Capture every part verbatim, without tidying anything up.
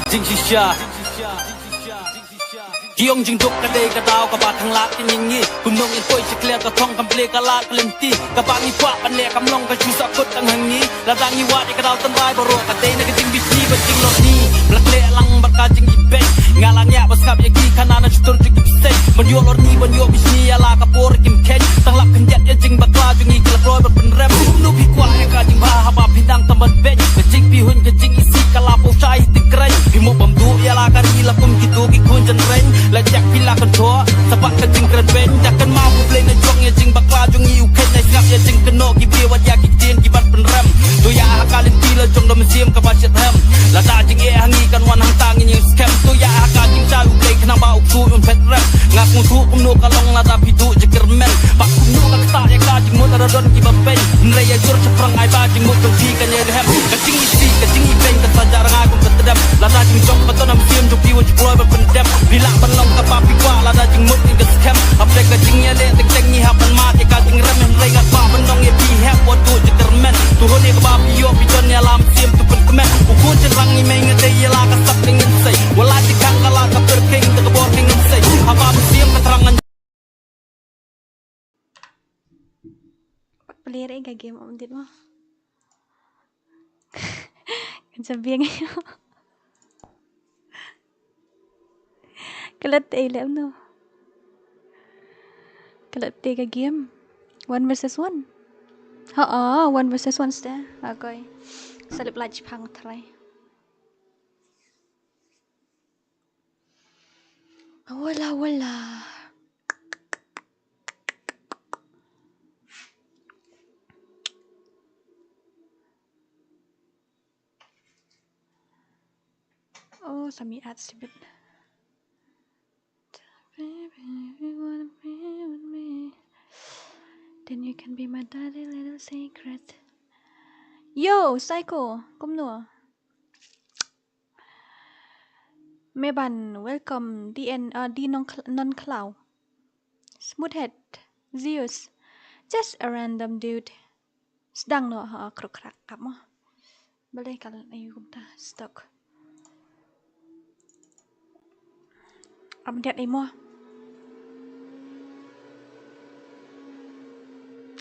Jingshisha. Ki ong jingduk ka dei ka daw kaba tang lad ka ïing ngi. Kumno ngin poi sha clear ka thong kam plie ka lad ka lynti. Kaba ngi kwah ban leh kam long ka shu sah kut tang ha ngi. Lada ngi wad ïa ka daw tynrai baroh ka dei na ka jingbishni bad jinglorni. Ba la khleh lang bad ka jingibeiñ. Nga la ngiah ba sngap ïa ki khana na shutur jong ki bseiñ. Ban ïoh lorni ban ïoh bishni ïa la ka por kim kheiñ. Tang lap khyndiat ïa jingbakla jong ngi ki la kloi ban pynrem. Kumno phi kwah ïa ka jingbha haba phi dang tam ban beiñ. Ka jingphihuiñ ka jingisih ka la poi shai ti kreiñ. Phi mo bam duh ïa la ka ri la kum kito ki khun jynreng. La jak phi la kyntoh sa bad ka jingkren beiñ. Dak kynmaw U Blei na jong ïa jingbakla jong ngi u kheiñ. Nai sngap ïa jingkynnoh ki briew wat ïa ki ktien ki ban pynrem. To ïa ha ka lynti la jong da mynsiem kaba shitrhem. Lada jingeh ha ngi kan wan hangta ngin ïeng skhem. To ïa ha ka jingshai U Blei khnang ba u ksuid un phet rem. Nga sngewthuh kumno ka long lada phi duh jingkyrmen. Ba kumno ka ktah ïa ka jingmut lada don kiba peiñ. Hynrei ïa jur shaphrang ai ba jingmut jong phi kan ïai rhem. Ka jingisih ka jingibeiñ ka sa jah rngai kum ka tdem. Lada jingjop ba don ha mynsiem jong phi wat ju kloi ban pyndem. Phi lah ban long kaba phi kwah lada jingmut ngi ka skhem. Hapdeng ka jingïaleh teng teng ngi hap ban mad ïa ka jingrem. Hynrei nga kwah ban ong ïa phi hep wat duh jingkyrmen. To hun ïa kaba phi ïoh phi don ïa la mynsiem to pynkmen. U khun jynrang ngi mei nga dei ïa la ka sap ka ngin sei. Wat la jingkhang ka la ka pyrkhing da ka bor ka ngin sei. Haba mynsiem ka thrang ngan Pat plie re ka game update mo. Kan sa biang. Ka la tei lem no. Ka la tei ka game. One versus one. Ha ah, one versus one ste. Akoi. Sa lip lach phang try. Wala wala. Oh, sami at sibit. Baby, if you wanna be with me, then you can be my dirty little secret. Yo, Psycho, kumno? Meban, welcome. D N, uh, D non, non khlaw. Smoothhead, Zeus, just a random dude. Sdang no ha kruk krak kap mo. Balai kal ayu kumta stock. Am diat ai mo.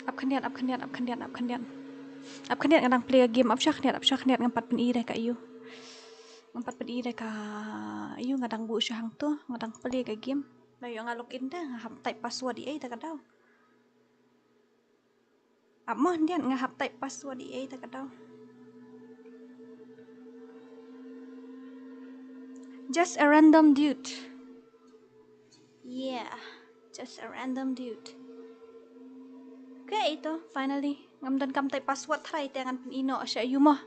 Ap khyndiat, ap khyndiat, ap khyndiat, ap khyndiat. Ap khyndiat nga dang play ka game, ap sha khyndiat, ap sha khyndiat ngam pat pyn-i re ka ayu. Ngam pat pyn-i re ka ayu nga dang buh sha hangto, nga dang play ka game. Nga ïoh nga log in te nga hap type password i ei ta ka daw. Ap mo diat nga hap type password i ei ta ka daw. Just a random dude. Yeah, just a random dude. Okay, ito, finally. Ngam donkam type password trai te ngan pyn-i noh sha ayu mo.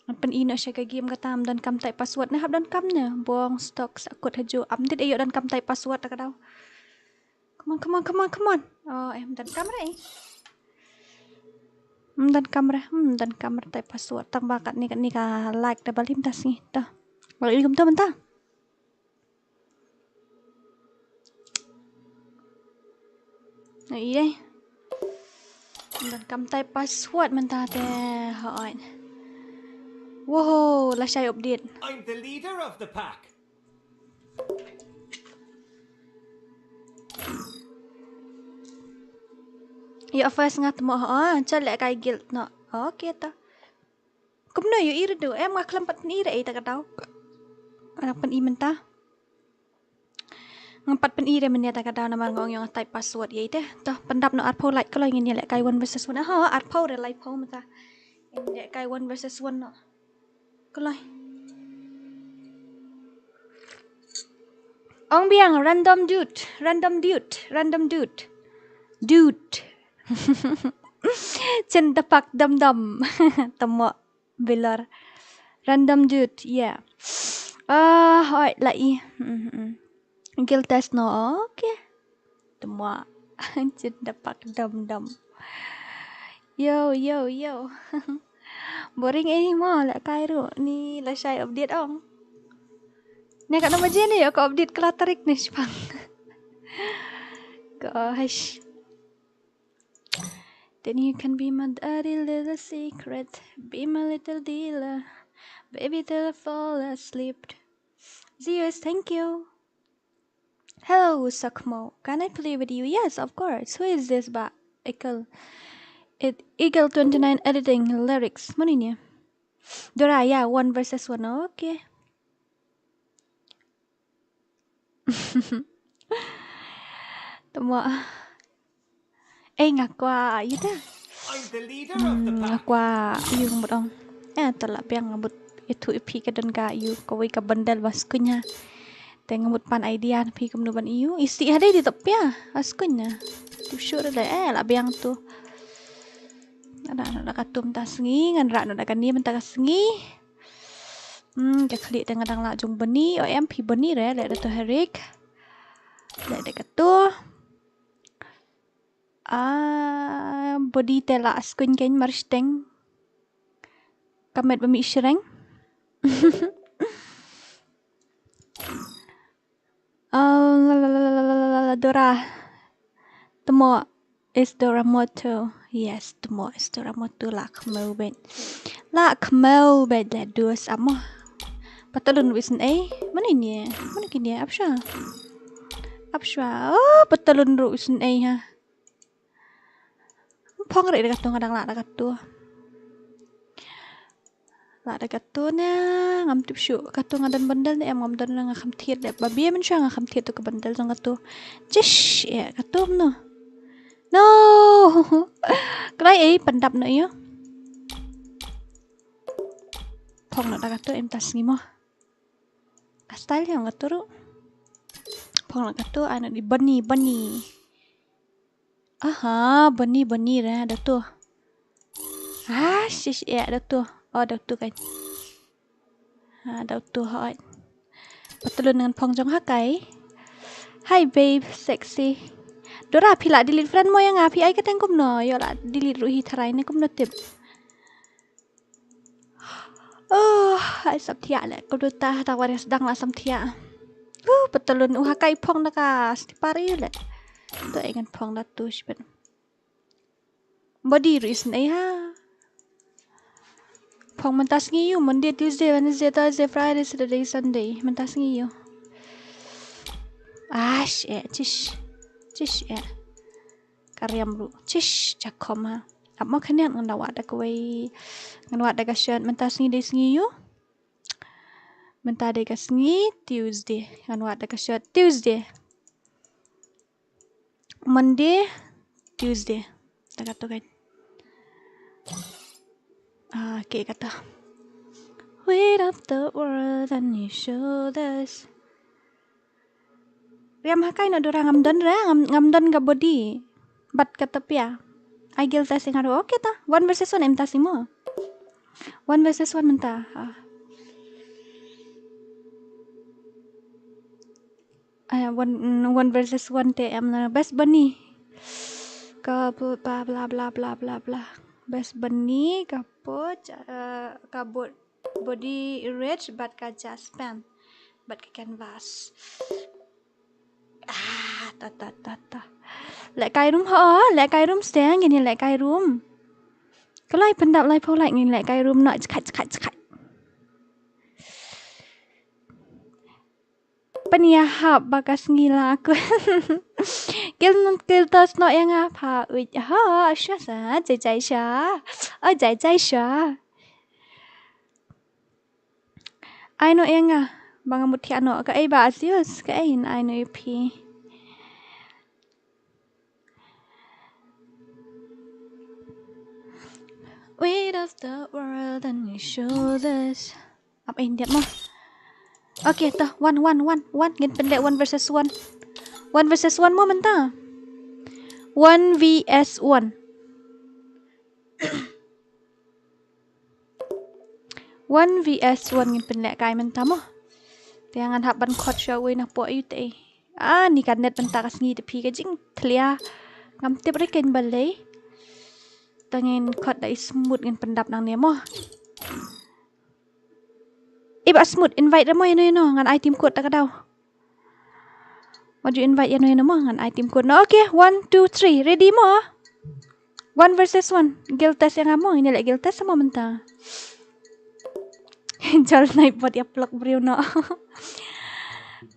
Ngan pyn-i noh sha ka game kata, ngam donkam type password ne hap donkam ne. Bong stock sa kut haju. Am dit ayo donkam type password ta ka daw. Come on, come on, come on, come on. Oh, eh, ym donkam re. Ym donkam re, ym donkam re type password. Tang ba katne katne ka like da ba lim ta sngi. Ta. Ba lim kumta mynta. Ai dei. Ym donkam type password mynta te. Hooid. Woho, lashai update. I'm the leader of the pack. Ïoh first nga te mo, ha, cha leh kai guild noh. Okay ta. Kumno ïoh i re du, em nga khlem pat pyn-i re ei ta ka daw. Nga pyn-i mynta. Ngam pat pyn-i re mynne ta ka daw namar nga ong ïoh nga type password ei te. To pyndap noh arphew like kloi ngin ïa leh kai one versus one. Ha, arphew re laiphew mynta. Ngin leh kai one versus one noh. Kloi. Ong biang, random dude, random dude, random dude. Dude. Chin dapak dam dam. Tamo bilor. Random dude, yeah. Ah, hoi, la i. Mhm. Guild test no, okay. Tamo. Chin dapak dam dam. Yo, yo, yo. Boring eh mo, leh kai ruh. Ni lashai update ong. Ne ka nama je ne ïoh ka update ka la tarik ne shipang. Gosh. Then you can be my dirty little secret. Be my little dealer. Baby till I fall asleep. Zeus, thank you. Hello, Sakmo. Can I play with you? Yes, of course. Who is this, Bah Eagle? It Eagle twenty-nine editing lyrics. Mano ine? Dora, yeah, one versus one. Okay. Tama. Eh, nga kwah ïa ta. Hmm, nga kwah ïa nga mut ong. Eh, to lah biang nga mut ïathuh ïa phi ka don ka ïa kawei ka bundle ba skun ha. Te nga mut pan idea na phi kumno ban ïa. Isi ha dei di tap ïa. Ba skun ha. Tu sure le eh lah biang tu. Ada ada ka tum ta sngi ngan rak ada ka ni mynta ka sngi. Hmm, ka khlieh te nga dang lah jong bani. O em phi bani re le da tu herik. Le da ka tu. Ah, body te la skun kein mar shteng. Ka met ba mi shreng. Oh, la, la, la, la, la, la, la, Dora. Temo is Dora Moto. Yes, temo is Dora Moto la khmeu bet. La khmeu bet le dus amo. Patalun wis ei. Mano ine? Mano kine? Apsha. Apsha. Oh, patalun ru wis ei ha. Phong re da katu nga dang lah da katu. Lah da katu na ngam tip shuh katu nga don bundle ne em ngam don nga kham thied de ba bia mynshuwa nga kham thied tu ka bundle jong katu. Jish ïa katu no. No. Kloi ei pyndap no ïa. Phong no da katu em ta sngi mo. Ka style jong katu ru. Phong no katu ai no di bani bani. Aha, bani bani re da tu. Ah, shish eh da tu. Oh, da tu kan. Ha, da tu hot. Patalun ngan phong jong ha kai. Hi babe, sexy. Dora phi la delete friend mo ïa nga phi ai ka teng kumno. Ïoh la delete ruh hi tharai ne kumno tip. Oh, ai samthiah le. Kumno ta ta waris dang la samthiah. Uh, patalun u ha kai phong da ka stipari le. To ai ngan phong da tu shibet. Body ruh isn't ai ha. Phong mynta sngi ïa u Monday, Tuesday, Wednesday, Thursday, Friday, Saturday, Sunday. Mynta sngi ïa u. Ash eh, chish. Chish eh. Ka riam ruh. Chish, jakhom ha. Ap mo khyndiat ngan da wad da kawei. Ngan wad da ka shirt mynta sngi dei sngi ïa u. Mynta dei ka sngi Tuesday. Ngan wad da ka shirt Tuesday. Monday, Tuesday. Da katu kan. Ah, okay kata. Weight of the world on your shoulders. Riam ha kai no Dora ngam don re, ngam, ngam don ka body. Bad kata pia. Ai guilt ta sing haru. Okay ta. One versus one em ta simo. One versus one mynta. Ah. Ah, one, mm, one versus one te em na best bunny. Ka bu-, ba, bla, bla, bla, bla, bla. Best bunny, ka bo-, ah, ka bo-, body rich, bad ka just pen. Bad ka canvas. Ah, ta, ta, ta, ta. Leh kai rum ho, leh kai rum steng, gini leh kai rum. Ka lai pyndap lai pau lai ngin leh kai rum na, chkai, chkai, chkai. Pynïahap ba ka sngi la ku. Kil nun kil tos no ïa nga pha uj ha, sha sa, jai jai sha. Oh, jai jai sha. Ai no ïa nga, ba nga mut thiah no, kaei ba Azius, kaei in ai no ïa phi. Weight of the world on your shoulders. Ap eh, ndiat mo. Okay, to, one, one, one, one. Ngin pynleh one versus one. One versus one mo mynta. One V S one. One V S one ngin pynleh kai mynta mo. Te ngan hap ban khot sha uwei na pok ïa u te. Ah, ni ka net mynta ka sngi te phi ka jingthlia. Ngam tip re kein balei. Te ngin khot da i Smooth ngin pyndap nangne mo. I Bah Smooth invite re mo ïano ïano ngan ai team code ta ka daw. Wat ju invite ïano ïano mo ngan ai team code no. Okay, one, two, three. Ready mo? One versus one. Guild test ïa nga mo, ngin leh guild test mo mynta. Jal nai bot ïa plok briew noh.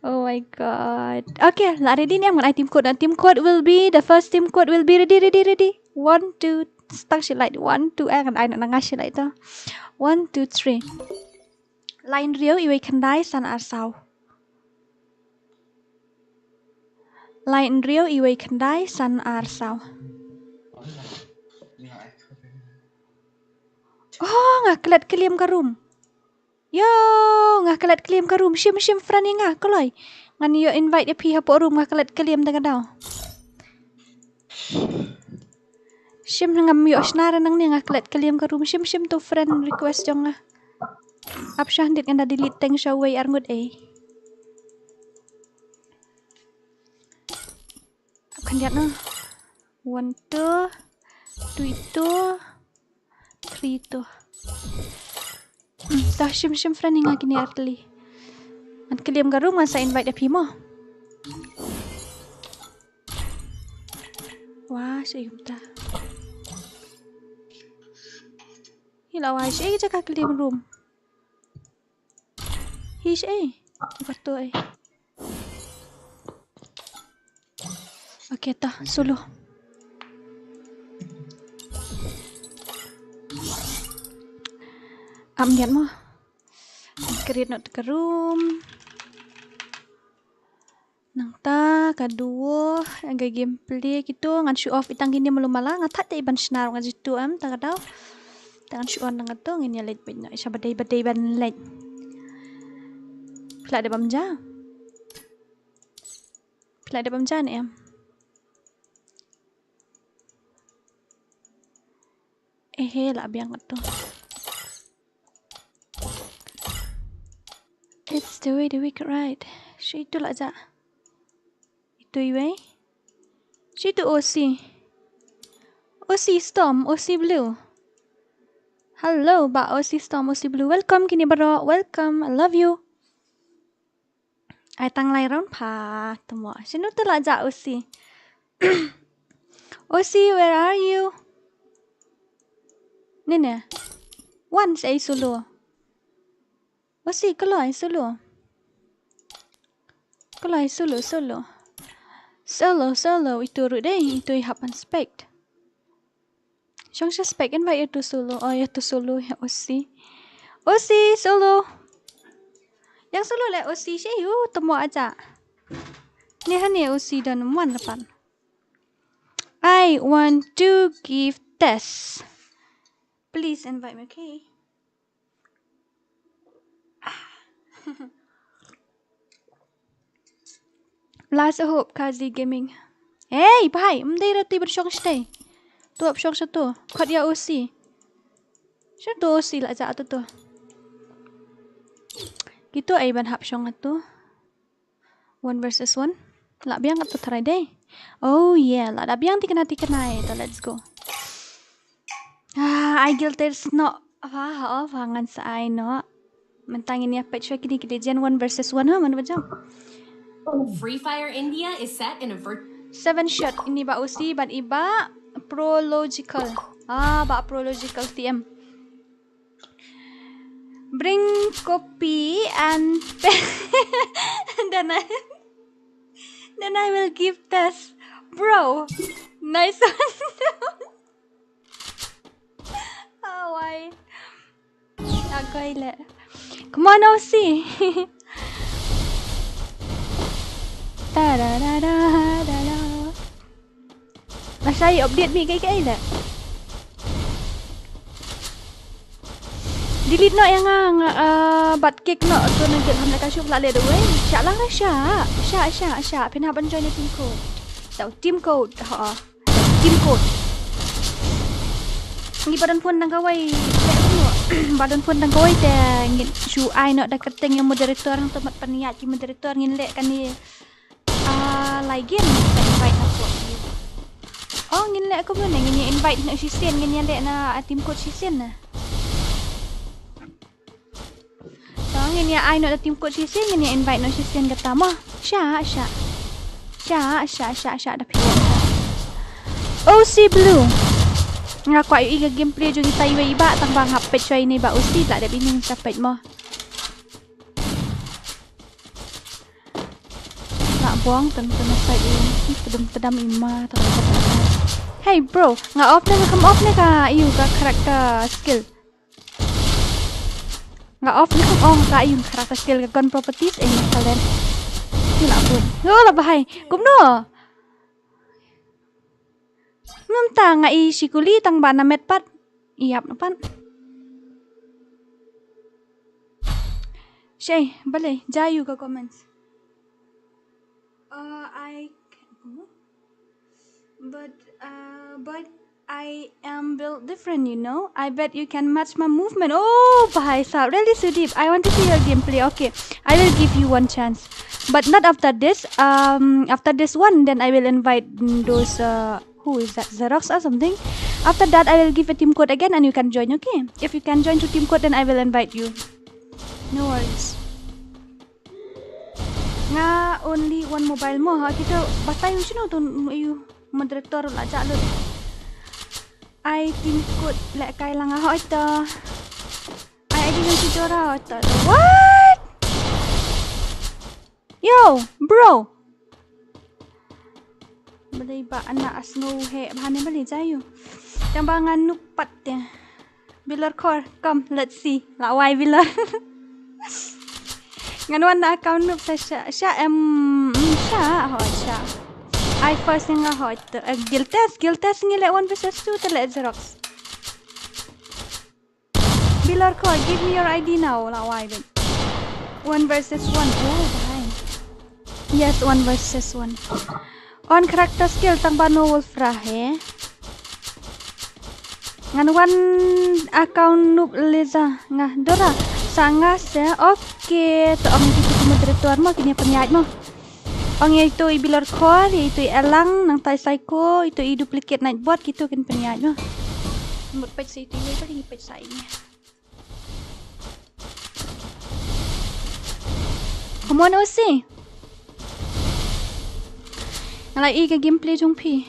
Oh my god. Okay, la ready ne em? Ngan ai team code. Team code will be, the first team code will be ready, ready, ready. One, two, start shi light. One, two, eh, ngan ai na nga shi light to. One, two, three. Lai hynriew, iwei, khyndai, san, ar, saw. Lai hynriew, iwei, khyndai, san, ar, saw. Oh, nga klet kylliam ka room. Yo, nga klet kylliam ka room. Shim, shim friend ïa nga, kloi. Ngan ïoh invite ïa phi hapoh room, nga klet kylliam da ka daw. Shim, ngam ïoh shna re nangne, nga klet kylliam ka room. Shim, shim to friend request jong nga. Ap shah dit, ngan da delete teng sha wei ar ngut ei. Ap khyndiat noh. One, two, two, two, three, two. Hmm, to shim, shim friend ïa nga kine ar tylli. Ngan kylliam ka room, ngan sa invite ïa phi mo. Wah, sha ïum ta. Hi la wai, sha ïa ka jaka kylliam room. Hi sha ïa. Ka to ei. Okay, to solo. Am ngiat mo. Create noh ka room. Nangta ka duo, ka gameplay kito ngan show off itang kine malu mala, nga thad te iban shnar nga jitu em ta ka daw. Te ngan show on nangto ngin ïa leit bad noh, isha badei badei ban leit. Phi lah dep bam ja. Phi lah dep bam ja ne em. Eh, he, lah biang kato. It's the way the wicked ride. Shi itu lah ja. Itu iwei. Shi itu O C. O C Storm, O C Blue. Hello, ba O C Storm, O C Blue. Welcome, kine baroh. Welcome. I love you. Ai tang lai round pha, tamo. Shinu te la ja O C. O C, where are you? Nene. Wan, sha i solo. O C, kloi solo. Kloi solo, solo. Solo, solo, itu ruh dei, itu i hap ban spect. Shong sha spect, invite ïa tu solo. Oh, ïa tu solo, ïa O C. O C, solo. Ïa solo leh O C, sha ïu, tamo aja. Ni hani O C don mon lapan. I want to give test. Please invite me, okay? Last hope, Kazi Gaming. Hey, bhai, ym dei ra tu ban shong shatei. Tu hap shong shatu. Khot ïa O C. Shatu O C la ja tu tu. Kitu ai ban hap shong tu. One versus one. La biang kat tu tharai dei. Oh yeah, la da biang tikna tikna ai. To let's go. Ah, I guilt there's no. Wah, oh, wah, ngan sa ai no. Mentang ini apa cuy kini kini jen one versus one ha, mana bajam. Free Fire India is set in a vir- Seven shot ini ba O C ban iba Prological. Ah, ba Prological T M. Bring copy and then I, then I will give test. Bro, nice one. Oh, why? Agoi le. Come on, O C. Ta da da da da da. Lashai update mi kai kai le. Delete noh ïa nga, nga, ah, bat kick noh tu na git ham le ka shuh la le dawei. Sha lang re sha. Sha, sha, sha. Phin hap ban join team code. Tau team code. Ha. Team code. Ngi ba don phone dang kawei. Ba don phone dang kawei te ngin shu ai noh da kyrteng ïa moderator hangto mat pynïaid ki moderator ngin leh kane. Ah, lai game ngin sa invite na pok. Oh, ngin leh kumno ne, ngin ïa invite noh shisien, ngin ïa leh na, ah, team code shisien na. To ngin ïa ai noh da team code shisien, ngin ïa invite noh shisien kata mo. Sha, sha. Sha, sha, sha, sha, da phi. O C Blue. Nga kwah ïohi ka gameplay jong ita iwei iba tang ba nga peit shuwa ine ba O C la dep ine sa peit mo. Bong tan tan sa i. Tedam tedam i ma tan tan. Hey bro, nga off ne, nga kam off ne ka, ïu, ka character skill. Nga off ne, kam on ka, ïu, character skill, ka gun properties, eh, nga talent. Ïu, la bun. Ïu, la bahai. Kumno? Mynta nga i shikuli tang ba na met pat. Ïap na pat. Shei, balei, ja ïu ka comments. Uh, I, but, uh, but I am built different, you know. I bet you can match my movement. Oh, bhai sahab, really, Sudeep? I want to see your gameplay. Okay, I will give you one chance, but not after this. Um, after this one, then I will invite, mm, those, uh, who is that? Xerox or something. After that, I will give a team code again, and you can join. Okay, if you can join to team code, then I will invite you. No worries. Nga only one mobile mo ha, kita batai u shino tu, ïu, moderator la ja lut. Ai team code lehkai lang ha ito. Ai I D ngan si jora ha ito. What? Yo, bro. Balei ba anak asngo he bhane balei jayu. Tang ba ngan nup pat te. Bilor Khor, come, let's see. La wai Bilor. Ngan wan na account nup sa sha, sha em, mm, sha, ho, sha. I first nga ho, to, eh, guild test, guild test ngi le one versus two te le Xerox. Bilor Khor, give me your I D now, la wai ben. One versus one, oh, bhai. Yes, one versus one. On character skill, tang ba no wolf ra he. Ngan wan account nup leza nga dora. Sa nga se, okay, to ong ki tu moderator mo, kini pynïaid mo. Ong ïa itu i Bilor Khor, ïa itu i Elang, nangta i Psycho, itu i duplicate Nightbot, kitu kin pynïaid mo. Mut peit sa itu i, peit sa ini. Come on, O C. Nga la i ka gameplay jong phi.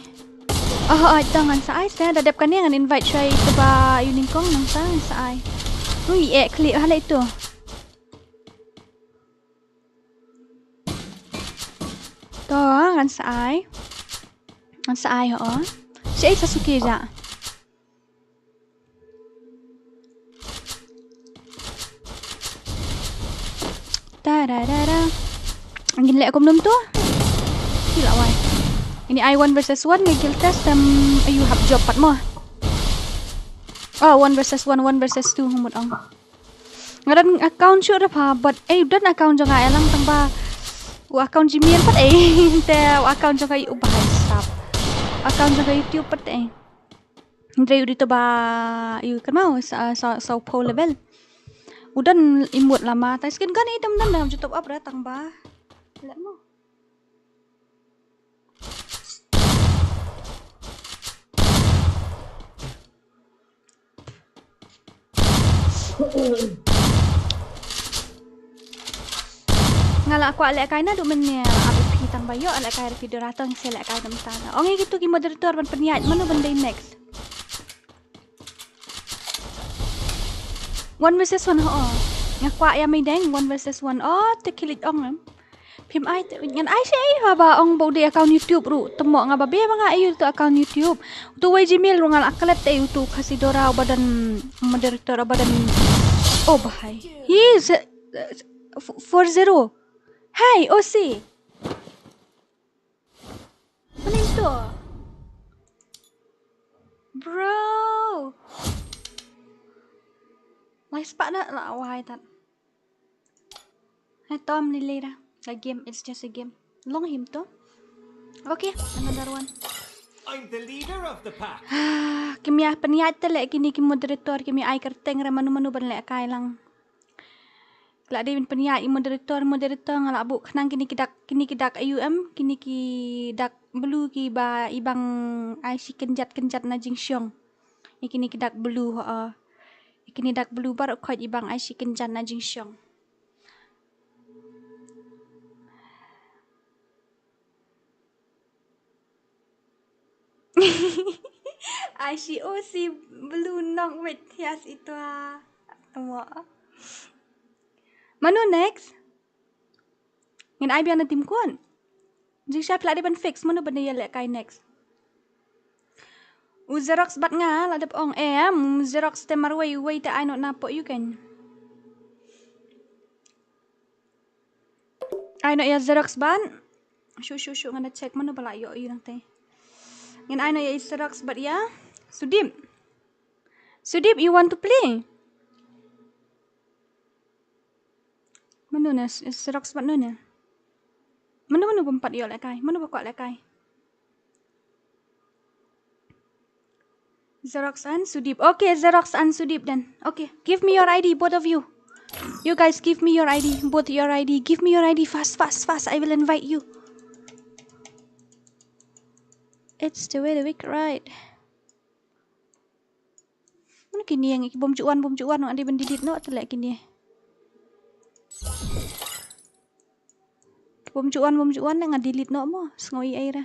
Oh, oh, to ngan sa ai sa, da dep kane ngan invite shuwa ito ba ïu nyngkong nangta ngan sa ai. Ui, eh, clip ha le ito. To, ngan sa ai. Ngan sa ai ho. Shi ai Sasuke ja. Ta ra ra ra. Ngin leh kumno to? Ki la wai. Ini ai one versus one ngi guild test, em, ayu hap job pat mo. Oh, one versus one, one versus two, humut ong. Nga don account shuh da pha, but, eh, don account jong nga, eh, lang tang ba. U account Gmail pat, eh. Te u account jong nga u bahai sap. Account jong nga YouTube pat, eh. Hynrei u dei to ba, ïu, kan mau sa, sa, sa pho level. U don emote lama, tai skin gun item don da jotop up ra tang ba. Leh mo. Nga la kwah lehkai naduh mynne, ap ïa phi tang ba ïoh lehkai, ïa phi dura tang se lehkai dam tang. Ong ïa kitu ki moderator ban pynïaid mano ban dei next. One versus one ho. Nga kwah ïa mei deng one versus one. Oh, te kilit ong em. Phim ai te, ngan ai shi ai ha ba ong ba u dei account YouTube ruh. Te mo nga ba be ba nga ai ïa utu account YouTube. Utu wei Gmail ruh nga la klet te utu Khasi Dora uba don moderator uba don. Oh, bahai. He is, uh, f-, four zero. Hey, O C. Mano ito? Bro. Lai spah na la wai tan. Hai tom ni lera. A game, it's just a game. Long him to. Okay, another one. I'm the leader of the pack. Ah, kim ïa pynïaid te leh kini ki moderator, kim ïa ai kyrteng re mano mano ban lehkai lang. Ki la dei ban pynïaid i moderator, moderator nga la buh khnang kini ki dak, kini ki dak ayu em, kini ki dak blue kiba i bang ai shi kynjat kynjat na jingshong. Ïa kini ki dak blue, ha. Ïa kini dak blue baroh khoit i bang ai shi kynjat na jingshong. Ai shi O C blue nok wet thias itwa. Mo. Mano next? Ngin ai biang na team code. Jingshisha phi la dep ban fix, mano ban ïalehkai next? U Xerox bad nga la dep ong em, u Xerox te marwei, uwei te ai noh na pok ïu kein. Ai noh ïa Xerox bad. Shu shu shu, ngan da check mano ba la ïoh ïa nangte. Ngan ai noh ïa Xerox bad ïa Sudip. Sudip, you want to play? Mano ne Xerox bad mano ne? Mano mano bym pat ïoh lehkai? Mano ba kwah lehkai? Xerox and Sudip. Okay, Xerox and Sudip then. Okay, give me your I D, both of you. You guys, give me your I D, both your I D. Give me your I D fast, fast, fast. I will invite you. It's the way the week, right? Mano kine ngi ki bym ju wan, bym ju wan, nga dei ban delete noh te leh kine. Ki bym ju wan, bym ju wan, nga delete noh mo, sngew ei ei re.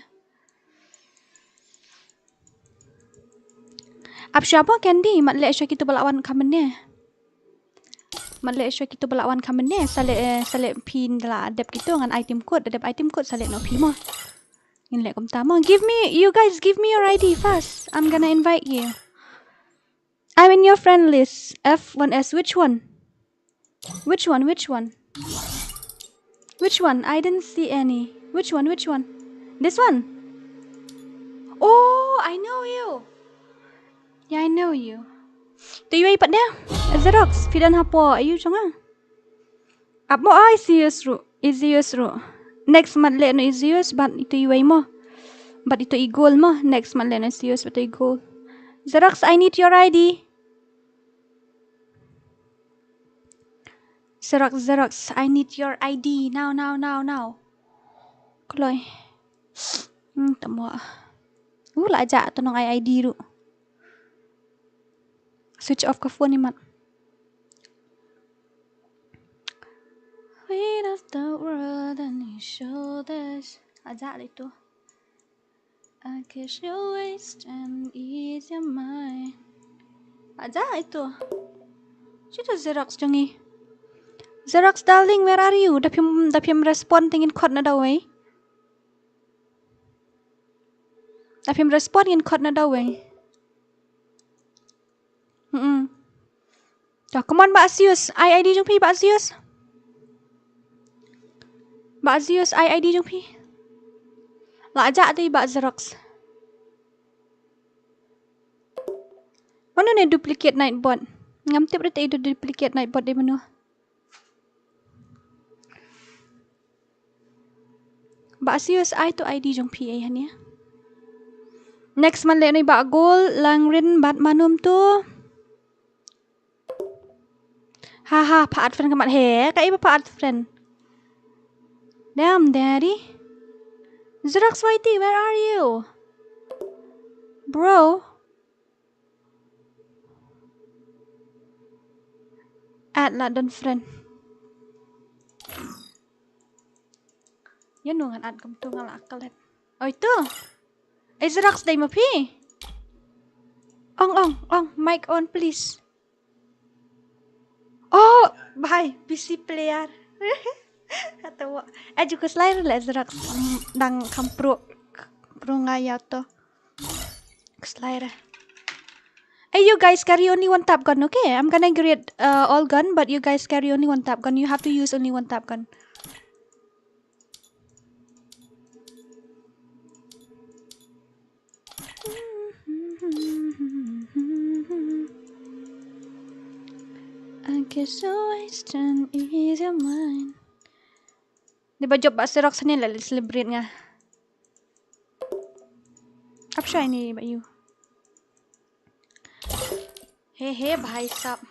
Ap shuwa mo Candy, mat leh shuwa kito ba la wan kham mynne. Mat leh shuwa kito ba la wan kham mynne, sa leh, eh, sa leh phin da la dep kito ngan item code, da dep item code sa leh noh phi mo. Ngin leh kumta mo. Give me, you guys, give me your I D fast. I'm gonna invite you. I'm in your friend list. F one S. Which one? Which one? Which one? Which one? I didn't see any. Which one? Which one? This one? Oh, I know you. Yeah, I know you. To iwei pat de? Xerox, phi don hapoh ïu jong nga? Ap mo, ah, i Zeus ruh, i Zeus ruh. Next mat leh noh i Zeus bad ito iwei mo. Bad ito i Gold mo. Next mat leh noh i Zeus bad ito i Gold. Xerox, I need your I D. Xerox, Xerox, I need your I D now, now, now, now. Kloi. Hmm, tamo. Uh, la jah to nong ai I D ruh. Switch off ka phone imat. Weight of the world on your shoulders. Aja lah itu. I guess you're wasting easy mind. Aja itu. Sito Xerox jong i. Xerox darling, where are you? Da phim, da phim respond te ngin khot na da wei. Da phim respond ngin khot na da wei. Hmm. To, come on, Bah Zeus. Ai I D jong phi, Bah Zeus. Bah Zeus, ai I D jong phi. La jah te Bah Xerox. Mano ne duplicate Nightbot? Ngam tip re te i duplicate Nightbot de mano. Bah Zeus, ai to I D jong phi ei hane. Next man leh noi Bah Gold, Langrin bad Manum to. Ha ha, pha add friend ka mat he, ka i ba pha add friend. Damn, daddy. Xerox Y T, where are you? Bro. Add la don friend. Ïa no ngan add kumto nga la klet. Oi to. Ai Xerox dei ma phi. Ong ong ong, mic on please. Oh, bye, P C player. Kata wa. Eh, ju khuslai re le Xerox, mm, dang kham pro, pro nga ïa to. Khuslai re. Hey, you guys carry only one tap gun, okay? I'm gonna create, uh, all gun, but you guys carry only one tap gun. You have to use only one tap gun. I guess always turn easy mind. Ni ba jop ba Xerox ni la celebrate nga. Ap shai ni ba you. He he, bhai sab.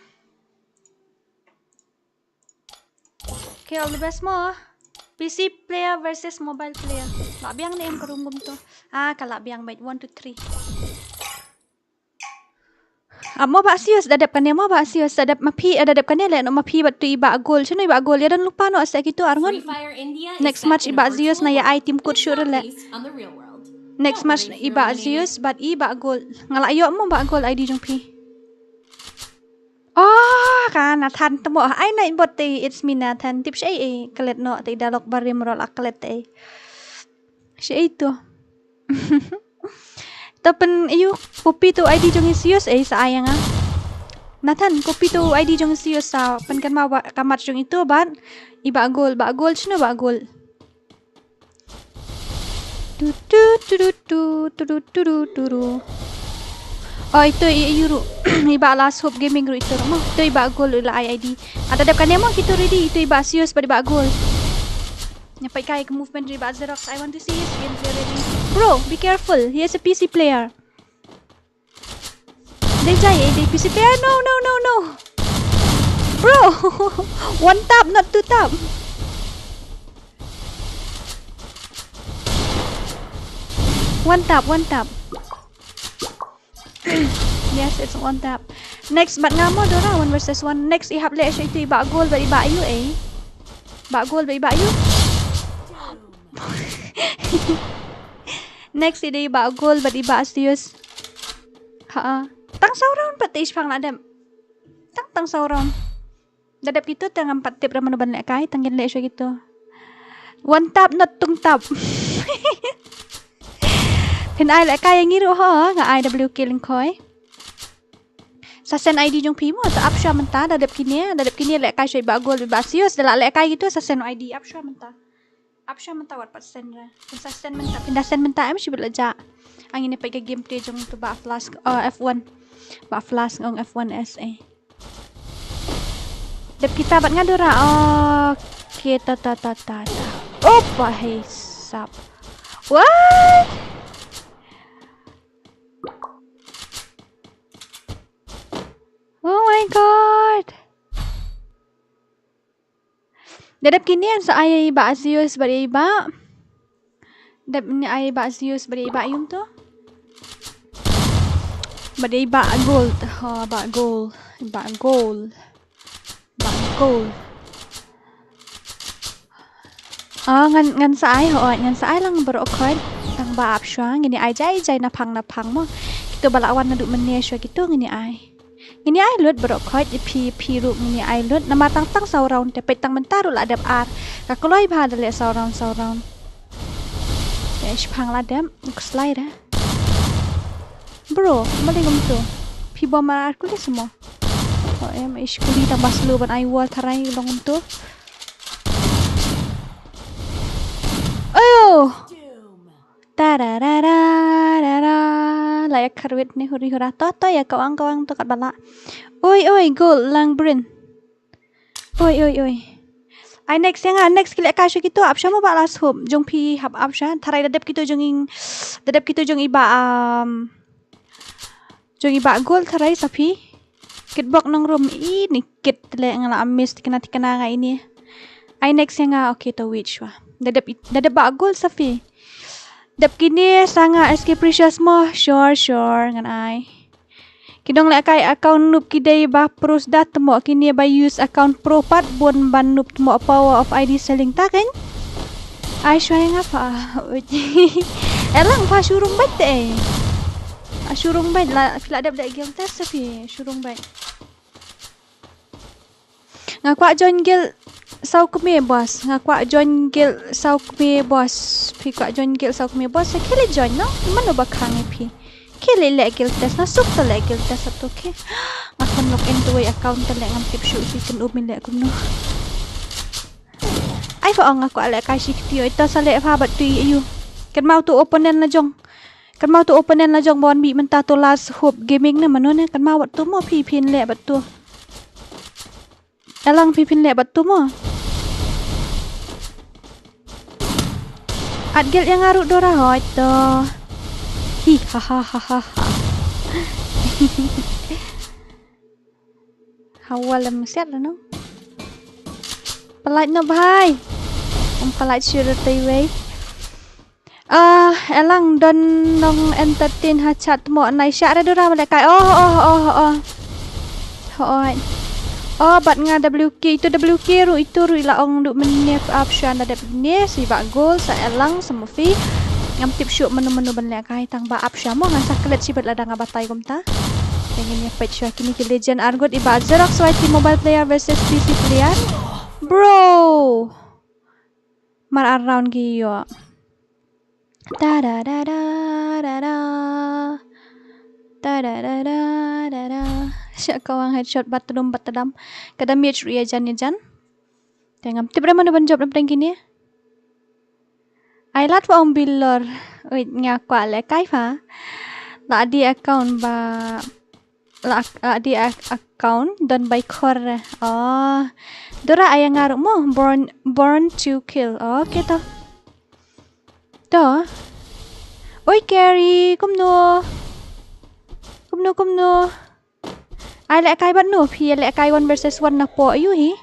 Okay, all the best mo. P C player versus mobile player. Lah biang ne em ka room kumto. Ah, ka lah biang bad one, two, three. Ah, mo Bah Zeus da dep kane, mo Bah Zeus da dep ma phi, ah, da dep kane le, no ma phi bad to i Bah Gold. Shano i Bah Gold? Ïa don lypa no ase kito ar ngut. Next match i Bah Zeus na ïa ai team code shuh re le. Next match i Bah Zeus bad i Bah Gold. Nga lah ïoh mo Bah Gold I D jong phi. Oh, ka Nathan tamo. Ai Nightbot te, it's me Nathan. Tip shai ei, klet no te da lok barim rol a klet te. Shi ai to. To pyn ïoh copy to ID jong i Sius, eh, sa ai ïa nga. Nathan, copy to ID jong i Sius, sa pynkynmaw ba ka match jong i to bad i Bah Gol, Bah Gol, shano Bah Gol? Tu, tu, tu, tu, tu, tu, tu, tu, tu, tu, tu. Oh, ito i, i ruh. I Bah Last Hope Gaming ruh ito ruh mo. Ito i Bah Gol la ai ID. Ata dep kane mo kito ready. Ito i Bah Sius bad i Bah Gol. Nga peit kai ka movement i Bah Xerox. I want to see his gameplay ready. Bro, be careful. He is a P C player. Dei jai, eh, dei P C player. No, no, no, no. Bro, one tap, not two tap. One tap, one tap. Yes, it's one tap. Next, bad nga mo Dora, one versus one. Next, i hap leh sha ito i Bah Gol bad i Bah Yu, eh. Bah Gol bad i Bah Yu. Next, i dei i Bah Gol bad i Bah Sius. Ha. Tang saw round pat te i shipang la dep. Tang, tang saw round. Da dep kito te ngam pat tip ra mano ban lehkai, tang ngin leh shuwa kito. One tap, not two tap. Phin ai lehkai ïa ngi ruh ho, nga ai W K lyngkhoi. Sa send ID jong phi mo, sa ap shuwa mynta, da dep kine, da dep kine lehkai shuwa i Bah Gol, i Bah Sius, da la lehkai kito, sa send ID, ap shuwa mynta. Ap shuwa mynta wat pat send ra. Phin sa send mynta, phin da send mynta em shi bit la jah. Ngin ïa peit ka gameplay jong to Bah Flask, oh, F one. Bah Flask ong F one S A. Dep kita bad nga Dora. Okay, ta, ta, ta, ta, ta. Opa, hey, sap. What? Oh my God. Da dep kine sa ai i Bah Zeus bad i Bah. Dep ni ai Bah Zeus bad i Bah Yung to. Bad i Bah Gold. Ha, Bah Gold. Bah Gold. Bah Gold. Ah, ngan, ngan sa ai, hooid, ngan sa ai lang baroh khoit. Tang ba ap shuwa, ngin ïa ai jai jai naphang naphang mo. Kito ba la wan naduh mynne shuwa kito ngin ïa ai. Ngin ïa ai lut baroh khoit, ïa phi, phi ruh ngin ïa ai lut. Namar tang tang saw round te, peit tang mynta ruh la dep ar. Ka kloi bha da leh saw round, saw round. Te shiphang la dep, u kslai da. Bro, balei kumto? Phi bom ar ar kuli simo. Oh, em, ish kuli tang ba slow ban ai wall tharai long kumto. Ayo! Tararararara. La ïa kharwit ne huri hura. To, to, ïa kawang, kawang, to katba lah. Oi, oi, gold, lang brin. Oi, oi, oi. Ai next ïa nga, next ki lehkai shuwa kito, ap shuwa mo Bah Last Hope. Jong phi hap ap shuwa. Tharai da dep kito jong i, da dep kito jong i Bah, um, jong i Bah Gold tharai sa phi. Kit bok nong rum i ni kit leh nga la miss tikna tikna nga ini. Ai next ïa nga, okay to wait shuwa. Da dep, da dep Bah Gold sa phi. Dep kine sa nga S K Precious mo, sure, sure, ngan ai. Ki dang lehkai account noob ki dei ba pro sda, tmo kine ba use account pro pat bun ban noob, tmo power of I D selling ta kein. Ai shuwa ïa nga pha. Elang pha shu rung beit te. A shu rung beit la, phi la dep leh guild test sa phi, shu rung beit. Nga kwah join guild saw kmie boss. Nga kwah join guild saw kmie boss. Phi kwah join guild saw kmie boss, sa khie leit join noh. Mano ba khang ïa phi? Khie leit leh guild test, nga suk to leh guild test hato, okay. Nga khlem log in to wei account te leh, ngam tip shuh phi, kynum in leh kumno. Ai pha ong nga kwah lehkai shi kti, oi to sa leh pha bad to ïa u. Kynmaw to opponent la jong. Kynmaw to opponent la jong ba wan mih mynta to Last Hope Gaming ne mano ne, kynmaw bad to mo phi, phin leh bad to. Elang phi phin leh bad to mo. At guild ïa nga ruh Dora, hooid to. Hi ha ha ha ha ha. Hawa lem siat la no. Pynlait noh bhai. Um pynlait shuh ruh te iwei. Ah, elang don nong entertain ha chat mo, nai shah re Dora ba lehkai. Oh, oh, oh, oh. Hooid. Oh, bad nga W K, ito W K ruh, ito ruh i la ong duh mynne ap shuwa, da dep ne sa i Bah Gold, sa elang, sa mo phi. Ngam tip shuh mano mano ban lehkai, tang ba ap shuwa mo, ngan sa klet shibit lada nga batai kumta. Te ngin ïa peit shuwa kine ki legend arngut, i Bah Xerox Y T mobile player versus P C player. Bro. Mar ar round ki ïoh. Da da da da da da. Da da da da da da. Sha ka wang headshot bat tdum bat tdam. Ka damage ruh ïa jan ïa jan. Te ngam tip re mano ban jop na pdeng kine. Ai lad wa ong bilor. Wait, nga kwah lehkai pha. La di account ba. La, la di ac-, account don bai khor. Oh. Dora aya nga ruh mo. Born, born to kill. Oh, okay to. To. Oi, Carrie, kumno? Kumno, kumno? Ai lehkai bad no, phi lehkai one versus one na po yu hi.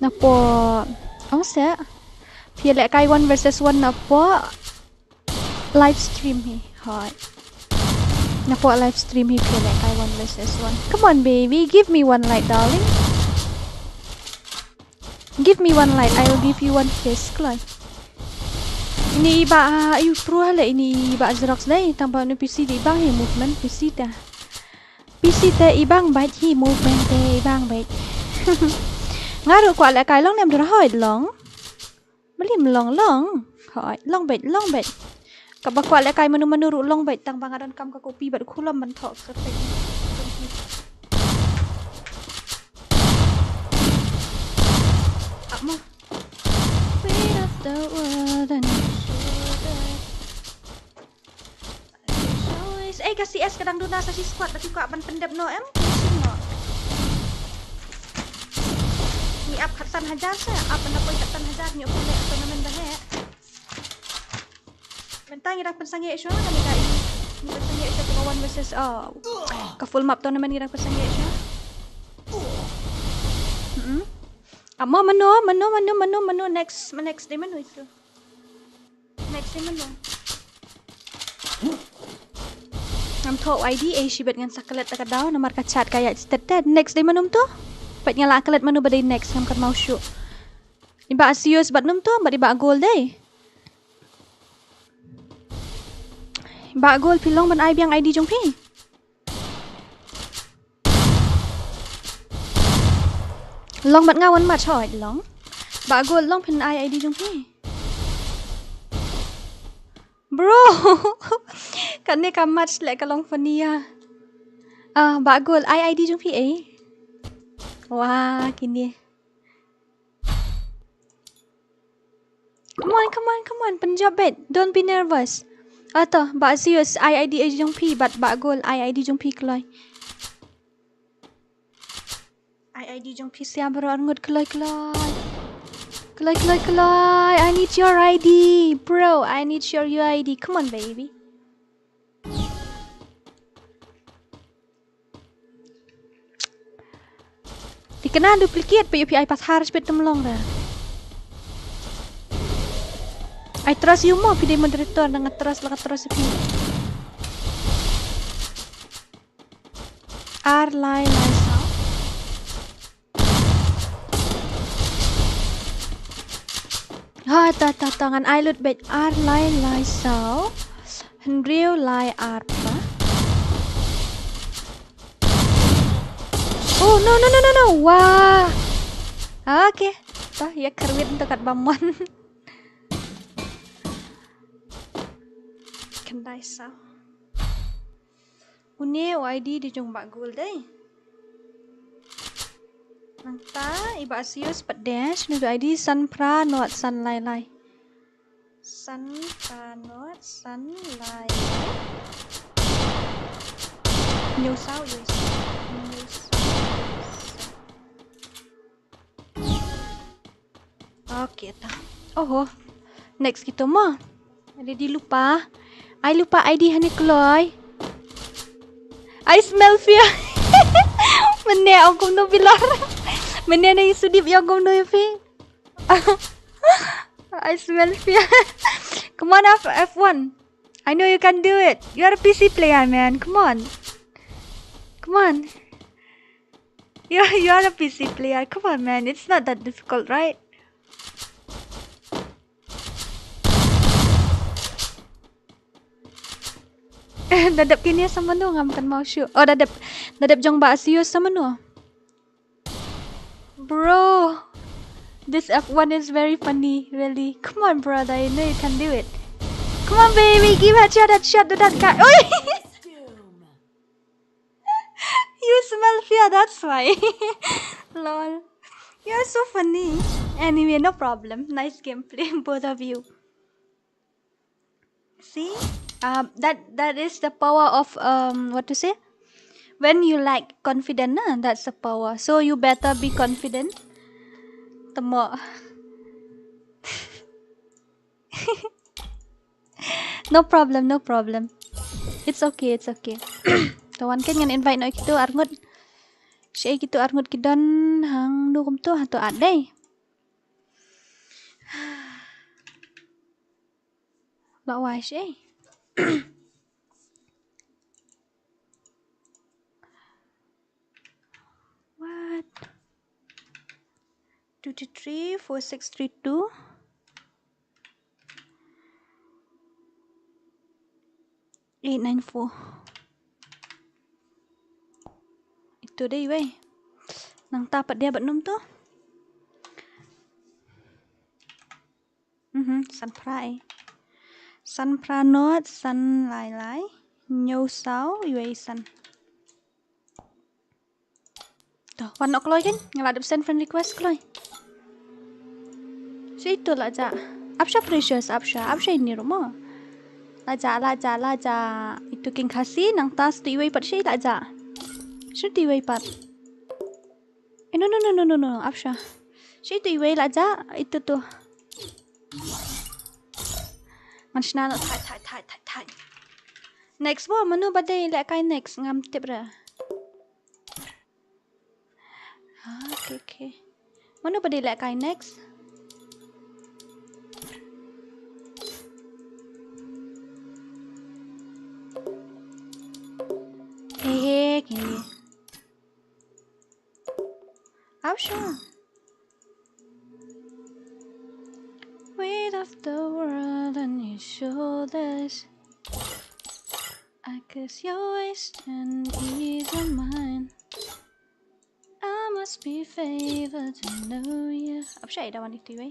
Na po, ong se. Phi lehkai one versus one na po live stream hi. Hoi. Na po live stream hi phi lehkai one versus one. Come on, baby, give me one light, darling. Give me one light, I will give you one kiss, kloi. Ini i ba, ah, yu pro le ini i ba Xerox dei, tang ba nu P C di bang hi movement P C ta. P C te i bang bait hi movement te i bang bait. Nga ruh kwah lehkai long nem dura hoi long. Beli long long. Hoi, long bait, long bait. Kaba kwah lehkai manu manu ruh long bait tang ba nga don kam ka kopi bad khulom ban thok ka pek. Ap mo. Weight of the world on your shoulders. Choice. Eh, ka C S ka dang duna sa shi squad, tapi kwah ban pyndep no em, finishing no. Ngi ap khatsan hajar sa, ap na poi khatsan hajar ngi ap tournament ba he. Mynta ngi dang pynsangeh shuwa, kane ka i. Ngi pynsangeh shuwa ka one versus, oh. Ka full map tournament ngi dang pynsangeh shuwa. Hmm. Amo mano, mano, mano, mano, mano, next, next day mano itu. Next day mano. Ngam thoh I D, eh, shibet ngan sa klet ta ka daw, namar ka chat ka ïa chat. Next day mano to? Peit nga la klet mano ba dei next, ngam kynmaw shuh. Iba Asius bad num to, bad iba Gold dei. Iba Gold phi long ban ai biang I D jong phi. Long bad nga wan match hoi long. Ba Gold long phin ai I D jong phi. Bro. Kane ka match le ka long funny ya. Ah, ba Gold ai I D jong phi eh. Wah, kine. Come on, come on, come on. Pynjop bet. Don't be nervous. Ato, ba Zeus, ai I D jong phi, bad ba Gold, ai I D jong phi kloi. Ai I D jong phi sia bro, arngut kloi kloi. Kloi kloi kloi. I need your I D, bro. I need your U I D. Come on, baby. Ti kena duplicate pa yu pi ai pathar spit tum long da. I trust you mo pi dei moderator nang trust la trust pi. Ar lai lai sa. Ha, ta, ta, ta, ngan ai lut beit ar lai lai saw. Hynriew lai ar pa. Oh, no, no, no, no, no. Wah. Okay. Ta, ïa kyrwit to kat ba mon. Khyndai saw. Une u I D dei jong ba Gold dei. Nangta i ba Asius pat dei, shano u I D san phra nod san lai lai. San phra nod san lai lai. Hynñiew saw, hynñiew saw, hynñiew saw. Okay, ta. Oho. Next kito mo. Ready lupa. Ai lupa I D hane kloi. I smell fear. Mene ong kumno bilor. Mene ne sudip ong kumno phi. I smell fear. Come on, F F one. I know you can do it. You are a P C player, man. Come on. Come on. You're, you're a P C player. Come on, man. It's not that difficult, right? Da dep kine sa mano ngam kynmaw shuh. Oh, da dep, da dep jong ba Asius sa mano. Bro, this F one is very funny, really. Come on, brother. I know you can do it. Come on, baby, give headshot, headshot to that guy. Oi! You smell fear, that's why. Lol. You're so funny. Anyway, no problem. Nice gameplay, both of you. See? Um, that that is the power of, um, what to say? When you lack confident, na, that's the power. So you better be confident. Temo. No problem, no problem. It's okay, it's okay. To wan kan ngan invite noh ïa kitu arngut. Shi kitu arngut ki don hangno kumtu, hato adei. Ba wai shi. What? Two three three four six three two. Eight nine four. Itu dei wei. Nangta pat dei bad num tu. Mhm, san phra. San phra not, san lai lai. Hynñiew saw, wei san. To, wan noh kloi kan? Nga la dep send friend request kloi. Shi itu la jah. Ap sha Precious, ap sha, ap sha ini ruh mo. La jah, la jah, la jah. Itu King Khasi, nangta shu iwei pat shi la jah. Shu iwei pat. Eh, no, no, no, no, no, no, ap sha. Shi itu iwei la jah, itu tu. Ngan shna noh thait, thait, thait, thait, thait. Next mo, mano ba dei lehkai next, ngam tip ra. Ah, okay, okay. Mano ba dei lehkai next? He, he, he. Ap sha. Weight of the world on your shoulders. I guess your waist and ease of mine. I must be favored to know you. Ap sha ïa da wan itu wei.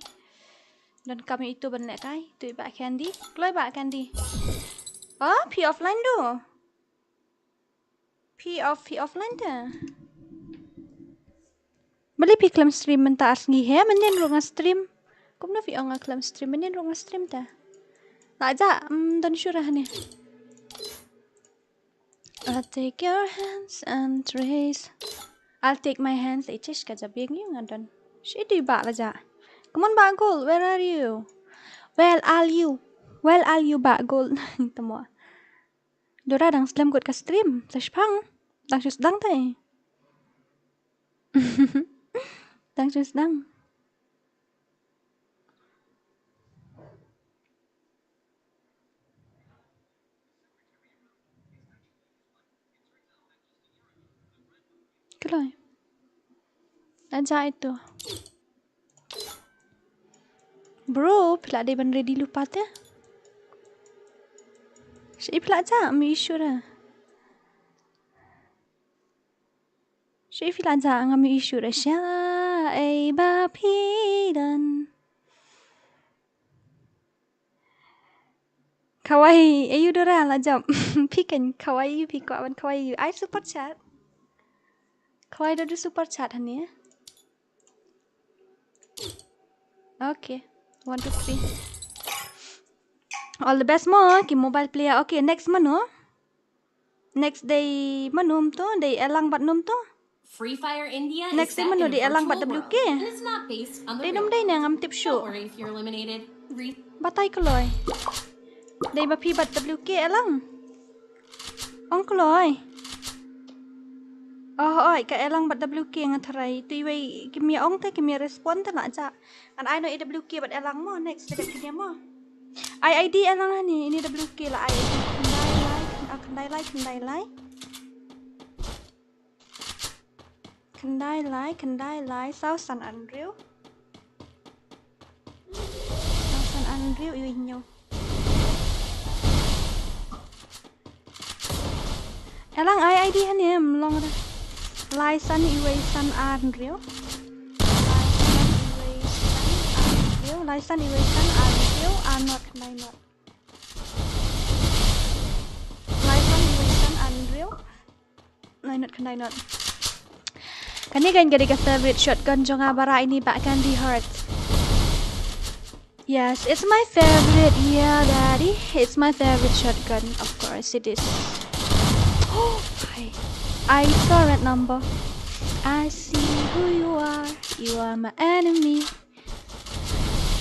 Don kam itu ban lehkai, itu ba Candy. Kloi ba Candy. Ah, phi offline do. Phi off, phi offline te. Balei phi khlem stream mynta ar sngi he, mynnin ruh nga stream. Kumno phi ong nga khlem stream, mynnin ruh nga stream te. La jah, mm, don shuh ra hangne. I'll take your hands and raise. I'll take my hands, eh, chish ka jabieng ïa nga don. Shi dei ba la jah. Come on, Bah Gold, where are you? Where are you? Where are you, Bah Gold? Temo. Dora dang slem kut ka stream. Sa shipang. Dang shu sdang te. Dang shu sdang. Kloi. Aja itu. Bro, phi la dei ban ready lypa te. Shi phi la jah, mi issue ra. Shi phi la jah, nga mi issue ra sha. Ei ba phi don. Khawai, ayu Dora la jump. Phi kan khawai, phi kwah ban khawai. Ai super chat. Khawai da du super chat hangne. Okay. One, two, three. All the best mo, ki mobile player. Okay, next mano? Next dei mano to? Dei Elang bad no to? Free Fire India is Next dei set mano in a dei Elang bad virtual W K? World and is not based on the Dei real nom dei world. Ne ngam tip shuh. Don't worry if you're eliminated. Re- Batai kloi. Dei ba phi bad W K Elang. Ong kloi. Oh, oi, ka Elang bad W K nga tharai. Tu iwei kim ïa ong te, kim ïa respond te la jah. Ngan ai noh ïa W K bad Elang mo, next ka dep kine mo. Ai I D Elang hangne, ine W K la ai I D. Khyndai lai, khyn-, ah, khyndai lai, khyndai lai. Khyndai lai, khyndai lai, saw san arhynriew. Saw san arhynriew, iwei hynñiew. Elang ai I D hangne em long re. Lai san iwei san arhynriew. Lai san iwei san arhynriew. Lai san iwei san arhynriew. Ar not khyndai not. Nine not, nine not. Kane kan jadi ka favorite shotgun jong nga, bara ini ba Candy Heart. Yes, it's my favorite. Yeah, daddy. It's my favorite shotgun. Of course it is. Oh, hi. I saw red number. I see who you are. You are my enemy.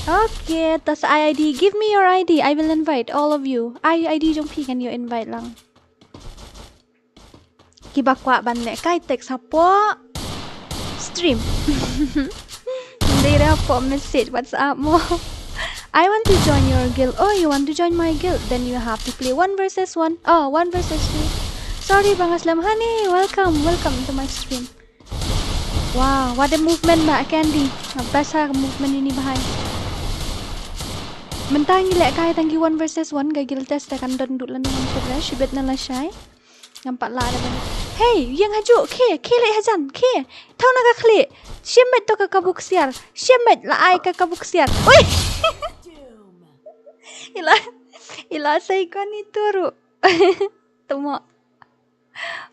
Okay, tas I ID. Give me your ID. I will invite all of you. I ID jong phi kan ïoh invite lang. Kiba kwah ban lehkai text hapoh stream. Dei re hapoh message WhatsApp mo. I want to join your guild. Oh, you want to join my guild? Then you have to play one versus one. Oh, one versus two. Sorry, ba nga slem. Honey, welcome, welcome to my stream. Wow, what a movement ba Candy. Nga best ha movement ini bahai. Mynta ngi lehkai tang ki one versus one, ka guild test te kan don dud lano ngam tip re, shibit na lashai. Ngam pat lah re ban. Hey, ïeng hajuh, khie, khie leit hajan, khie. Thaw na ka khlieh. Shim beit to ka kabu ksiar. Shim beit, la ai ka kabu ksiar. Ui! Ila, ila sa ikon itu ruh. Temo.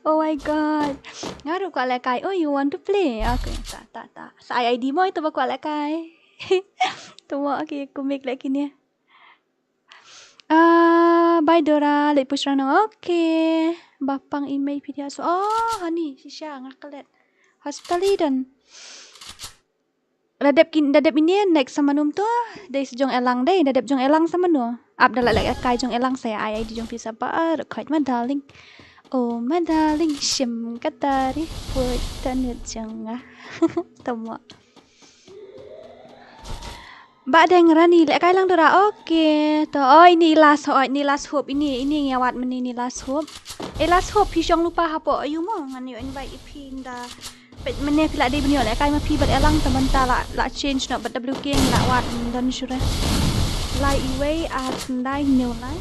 Oh my god. Nga ruh kwah lehkai. Oh, you want to play? Okay, ta, ta, ta. Sa ai ID mo itu ba kwah lehkai. Temo, okay, kumik lehkai ni. Ah, bye Dora, leit push ranong. Okay. Bapang email P D S. Oh, honey, shisha nga klet. Hospital Eden. Da dep kin, da dep ini next sa mano to? Dei sa jong Elang dei, da dep jong Elang sa mano? Ap da la lehkai jong Elang sa ai ID jong phi sa ba, ah, record my darling. Oh, my darling, shim ka tari, put tanut jong nga. Temo. Ba Deng Rani, lehkai lang Dora. Okay. To, oh, ini last hope, ini last hope, ini, ini ngi wad mynne ini last hope. Eh, last hope, phi shong lypa hapoh aiu mo, ngan ïoh invite ïa phi ynda. Peit mynne phi la dei ban ïoh lehkai ma phi bad Elang, te mynta la, la change noh bad W K, ngi la wad, mm, don shuh re. Lai iwei ar khyndai hynñiew lai.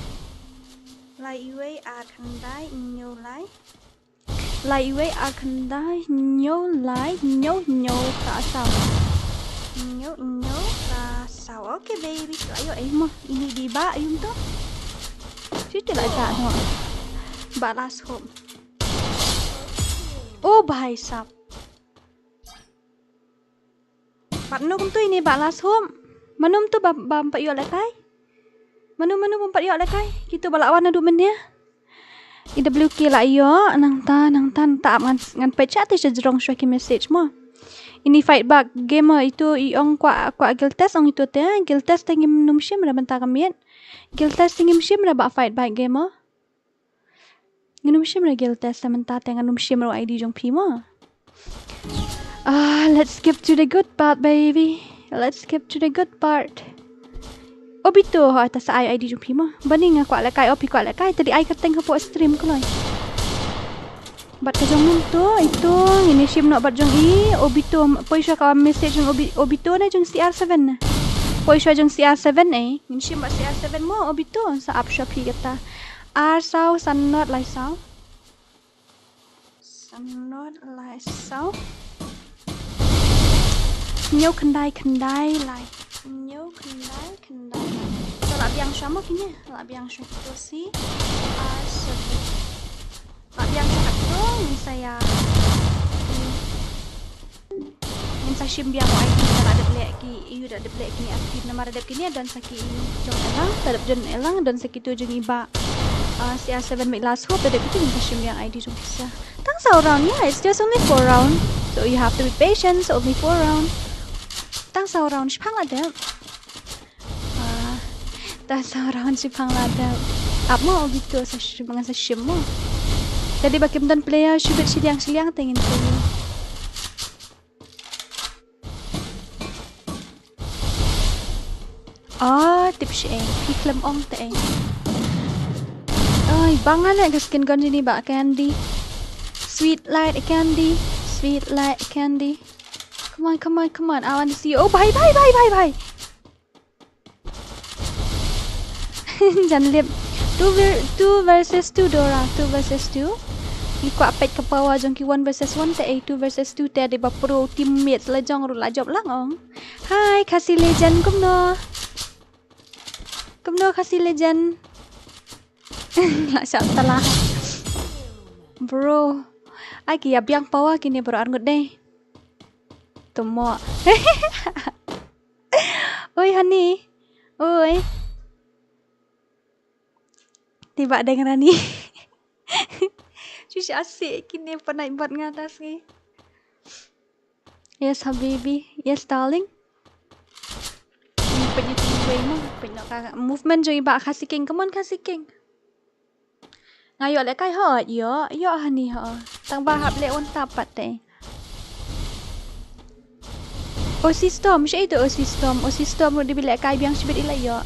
Lai iwei ar khyndai hynñiew lai. Lai iwei ar khyndai hynñiew lai hynñiew hynñiew ka saw. Hynñiew hynñiew ka saw. Okay baby, la ïoh ei mo. Ini dei ba aiu to. Shu te la ja mo. Ba last hope. Oh bhai sab. Bad no kumto ini ba last hope. Mano to ba, bam pat ïoh lehkai. Mano, mano bam pat ïoh lehkai. Kito ba la wan naduh mynne. I W K la ïoh, nangta, nangta, nangta ap ngan, ngan peit sha te sha jrong shuwa ki message mo. Ini Fight Back Gamer itu i ong kwah, kwah guild test ong itu te, guild test te ngim nym shim re mynta ka miet. Guild test te ngim shim re ba Fight Back Gamer. Ngin ym shim re guild test mynta te, ngin ym shim re ID jong phi mo. Ah, let's skip to the good part, baby. Let's skip to the good part. Obito, ha, ta sa ai ID jong phi mo. Bani nga kwah lehkai, o phi kwah lehkai, te dei ai kyrteng hapoh stream kloi. Bad ka jong num to, ito, ngin ïa shim noh bad jong i, Obito, poi shuwa ka message jong Obi-, Obito ne jong C R seven ne. Poi shuwa jong C R seven eh, ngin shim bad C R seven mo, Obito, sa ap shuwa phi kata. Ar saw, san not, lai saw. San not, lai saw. Hynñiew khyndai khyndai lai. Hynñiew khyndai khyndai lai. To la biang shuwa mo kine. La biang shuwa kito si. Ar seven. La biang shuwa kito ngin sa ïa. Ngin sa shim biang o ID, da dep leh ki, ïa da dep leh kine active namar da dep kine don sa ki jong Elang, da dep jong Elang, don sa kito jong i ba. Ah, C R seven Make Last Hope, da dep kito ngin sa shim biang ID jong ki sa. Tang saw round, yeah, it's just only four round. So you have to be patient, so only four round. Tang saw round, shipang la dep. Ah, tang saw round, shipang la dep. Ap mo, Obito sa shim, ngan sa shim mo. Te dei ba kim don player, shibit shiliang shiliang te ngin sa ïa. Ah, tip shi eh. Phi khlem ong te eh. Ai, bang ane ka skin gun jini ba Candy. Sweet light candy. Sweet light candy. Come on, come on, come on. I want to see you. Oh, bye, bye, bye, bye, bye. Jan lip. Two ver-, two versus two, Dora. Two versus two. Ngi kwah peit ka power jong ki one versus one te, eh, two versus two te, dei ba pro teammates la jong ruh la jop lang ong. Hi, Khasi Legend, kumno? Kumno Khasi Legend? La shah tala. Bro. Ai ki ïa biang power kine bro arngut dei. Tumo. Oi honey. Oi. Tiba deng rani. Shu sha si kine panai bat nga ta sngi. Yes habibi. Yes darling. Pynïaid wei mo, pynïaid ka movement jong i bah Khasi King. Come on Khasi King. Nga ïoh lehkai ho, ïoh, ïoh hani ho. Tang ba hap leh wan tap pat te. O C Storm, sha ito O C Storm, O C Storm ruh dei ba lehkai biang shibit i la ïoh.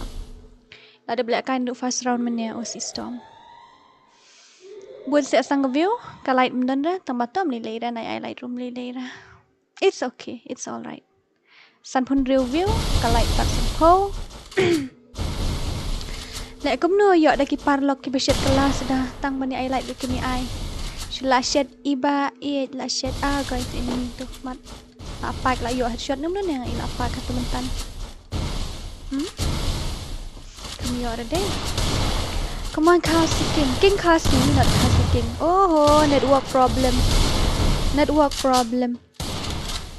La dep lehkai naduh first round mynne O C Storm. Bun seh sang ka view, ka light mdon ra, tang ba tom lei lei ra, nai ai light room lei lei ra. It's okay, it's alright. Sanphew hynriew view, ka light pat sanphew. Leh kumno ïoh da ki paralok kiba shet ka la sda tang ban ïa ai light ba kine ai. Shu la shet iba i la shet a goi tu ini tu mat. La pak la ïoh headshot num nang i la pak ka tu mentan. Hmm? Kam ïoh da dei. Come on, Khasi King. King Khasi, not Khasi King. Oho, network problem. Network problem.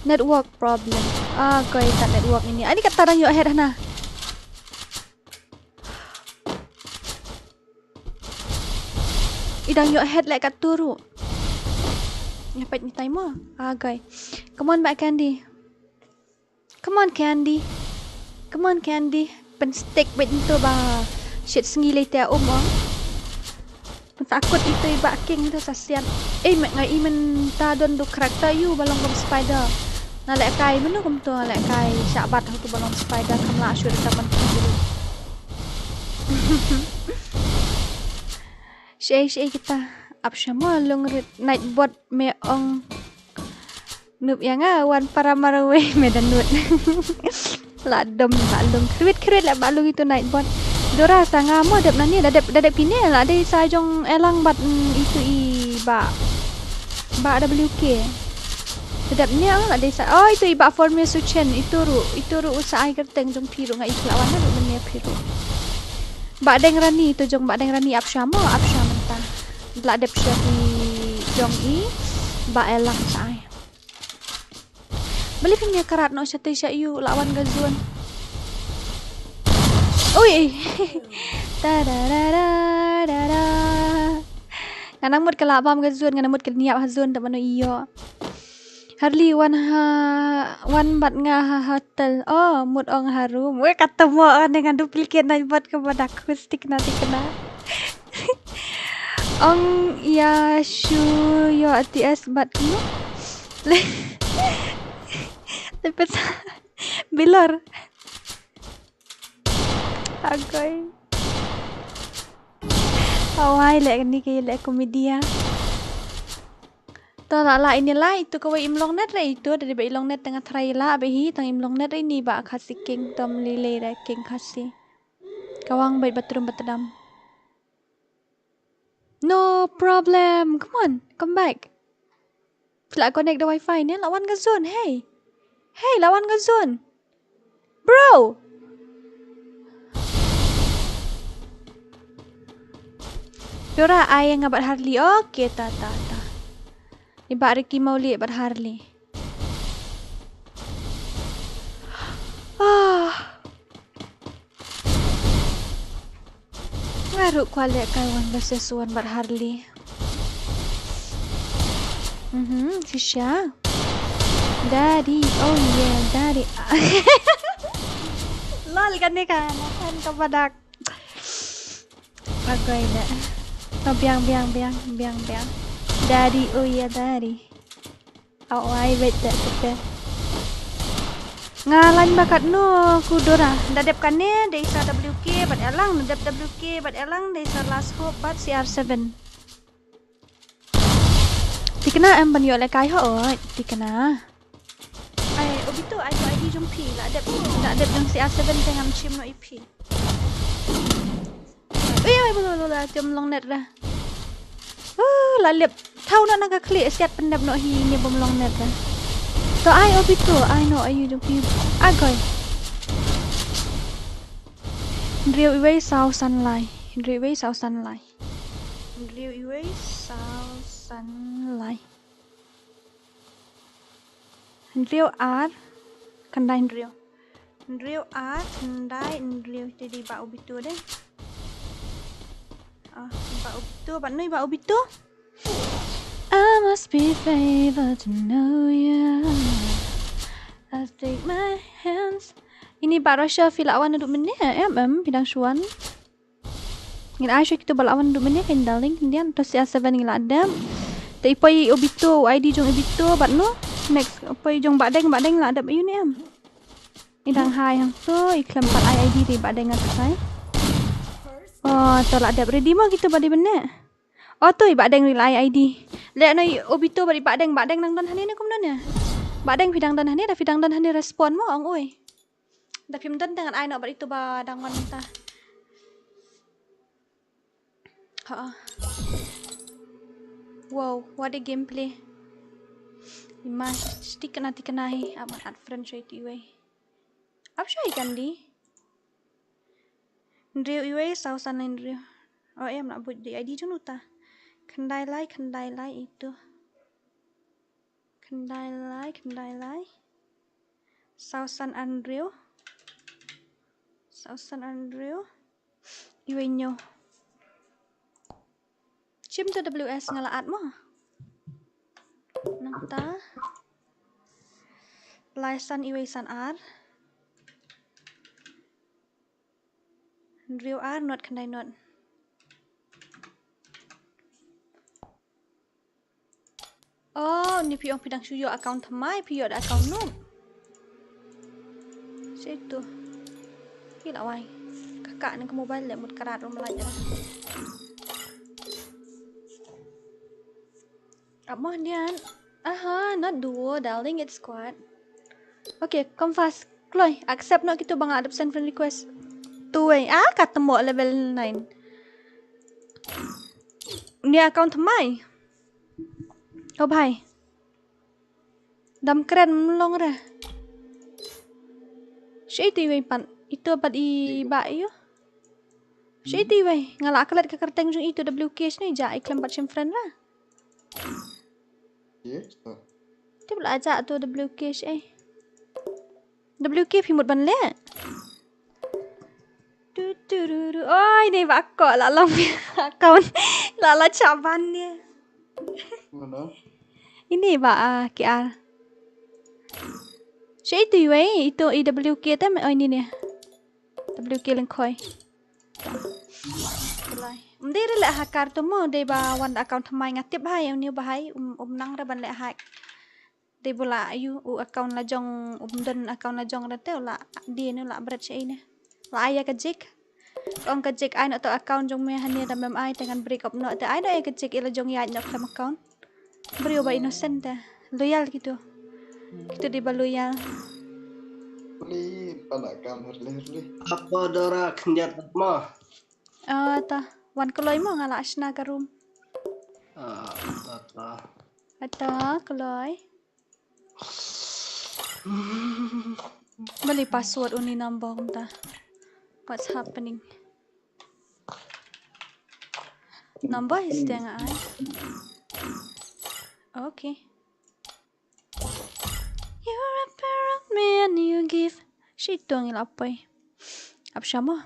Network problem. Ah, koi kat network ini. Ani kat tarang ïoh head hana. I dang ïoh head leh kat turu. Ïa peit ni tai mo. Ah, koi. Come on, Bah Candy. Come on, Candy. Come on, Candy. Pynstick beit nto ba. Shit sngi lei te um ong. Pyntakut ito i bah King ito sa sian. Eh, met nga i mynta don tu character yu ba long bom spider. Na lehkai mano kumto na lehkai shah bat hangtu ba long spider kam lah shuh da ban kiri. Shei shei kita ap shamo long rit night bot me ong. Nup ïa nga wan para marwei me da nut. La dom ba lung khruit khruit la ba lung itu night bot. Dora sa nga mo dep nani da dep da dep kine la dei sa jong elang bat mm, itu i ba ba W K. Da dep ne la dei sa oh itu i ba for me su chen itu ru itu ru sa ai kerteng jong phi ru nga i la wan ru men ne phi ru. Ba deng rani itu jong ba deng rani ap shamo ap shamo ta. La dep shot i jong i ba elang sa ai. Beli phi mia karat no shate sha yu la wan ga zone. Ui. Ta da da da da da. Ngana mut ka la bam ga zone ngana mut ka niap ha zone ta mano iyo. Harli wan ha wan bat nga ha hotel. Oh, mut ong harum. Weh kata mo ane ngan duplicate na bat ka bat aku stik na tikna. Ong ya shu yo A T S bat mo. Lepet bilor. Agoi. Awai lek ni ke lek komedia. To la la ini la itu kawei im long net re itu dari ba i long net tengah try la ba hi tang im long net re ini ba Khasi King tom lile re King Khasi. Kawang bait bathroom batdam. No problem. Come on, come back. Phi la connect da wifi ne la wan ka zone. Hey. Hey, la wan ka zone. Bro. Dora ai nga bat Harley. Okay, ta ta ta. Ni ba Ricky Mauli bat Harley. Ah. Nga ruh kwah leh kai one versus one bad Harley. Mhm, shisha. Daddy, oh yeah, daddy. Lol kane ka, nakan ka padak. Pagai da. Oh, biang, biang, biang, biang, biang. Daddy, oh yeah, daddy. Au ai bet da kete. Nga lain ba katno ku Dora. Da dep kane da isa W K bad elang, da dep W K bad elang da isa last hope bad C R seven. Tikna em ban ïoh lehkai ho oi. Tikna. Ai, obito ai to I D jong phi la dep la dep jong C R seven te ngam shim no i phi. Ui, ui, bla bla bla jom long net ra. Uh, la lep. Thaw no na ka khlieh siat pyndep no hi ngi bom long net ra. To ai obito ai no ayu jong phi. Agoi. Hynriew iwei saw san lai. Hynriew iwei saw san lai. Hynriew iwei saw Lai. Hynriew ar, khyndai hynriew. Hynriew ar, khyndai hynriew. Te dei Bah Obito de. Ah, Bah Obito, Bah Noi, Bah Obito. I must be favored to know you. I'll take my hands. Ini Bah Russia phi la wan naduh mynne, em, em, phi dang shu wan. Ngin ai shuwa kito ba la wan naduh mynne, kan darling, khyndiat, to C R seven ngi la dep. Te i poi Obito, I D jong Obito, bad no. Next, poi jong Bah Deng, Bah Deng la dep, ayu ne em. I dang hai hangto, i khlem pat ai I D te Bah Deng ngat sai. Oh, to la dep ready mo kito ba dei mynne. Oh, to i Bah Deng ri la ai I D. Leh no i Obito bad i Bah Deng, Bah Deng nang don hangne ne kumno ne? Bah Deng phi dang don hangne, da phi dang don hangne respond mo, ong oi. Da phim don te ngan ai noh bad ito ba dang wan mynta. Ha. Wow, what a gameplay. Ima, stik kena tikena hi, amat at friend shuwa itu iwei. Ap shuwa ikan di. Hynriew iwei, saw san hynriew. Oh, em, la buit di I D jong uta. Khyndai lai, khyndai lai itu. Khyndai lai, khyndai lai. Saw san hynriew. Saw san hynriew. Iwei hynñiew. Shim to W S nga la add mo. Nangta. Lai san iwei san ar. Hynriew ar not khyndai not. Oh, ni phi ong phi dang shu ïoh account thymmai, phi ïoh da account noob. Sha itu. Phi la wai. Ka kah na ka mobile leh mut ka rat ruh mlait. Ap mo nian. Aha, not duo, darling, it's squad. Okay, come fast. Kloi, accept noh kito ba nga la dep send friend request. Tuwei, ah, ka temo level nine. Ni account thymmai. Oh, bhai. Dam kren mlong re. Shi ito iwei pat. Ito pat i Bah ïo. Shi ito iwei. Nga la klet ka kyrteng jong ito W K shne ja i khlem pat shim friend ra. Yes. Tip la ja to W K shi. W K phi mut ban leh. Tu tu ru ru. Oi, ni ba ko la long account. La la chaban ni. Mana? Ini ba, ah, K R. Shi ito iwei, ito i W K te me, oh, ini ni. W K Lyngkhoi. Lai. Mdei re leh hacker to mo, dei ba wan da account thymmai nga tip bha ïa uni u bhai, um, um nang re ban leh hack. Dei ba u la ïoh u account la jong, um don account la jong re te u la die ne u la bret shi ne. La ai ïa ka jik. Ka ong ka jik ai noh to account jong me hangne da mem ai te ngan break up noh te ai noh ïa ka jik ïa la jong ïaid noh khlem account. Briew ba innocent te. Loyal kito. Kito dei ba loyal. Uli pala kam herle herle. Apa dora khyndiat ma? Ah, ta. Wan kloi mo nga la shna ka room. Ah, ta ta. Ata kloi. Bali password uni number kumta. What's happening? Number is there nga ai. Okay. You wrap around me and you give. Shi to ngi la poi. Ap shamo.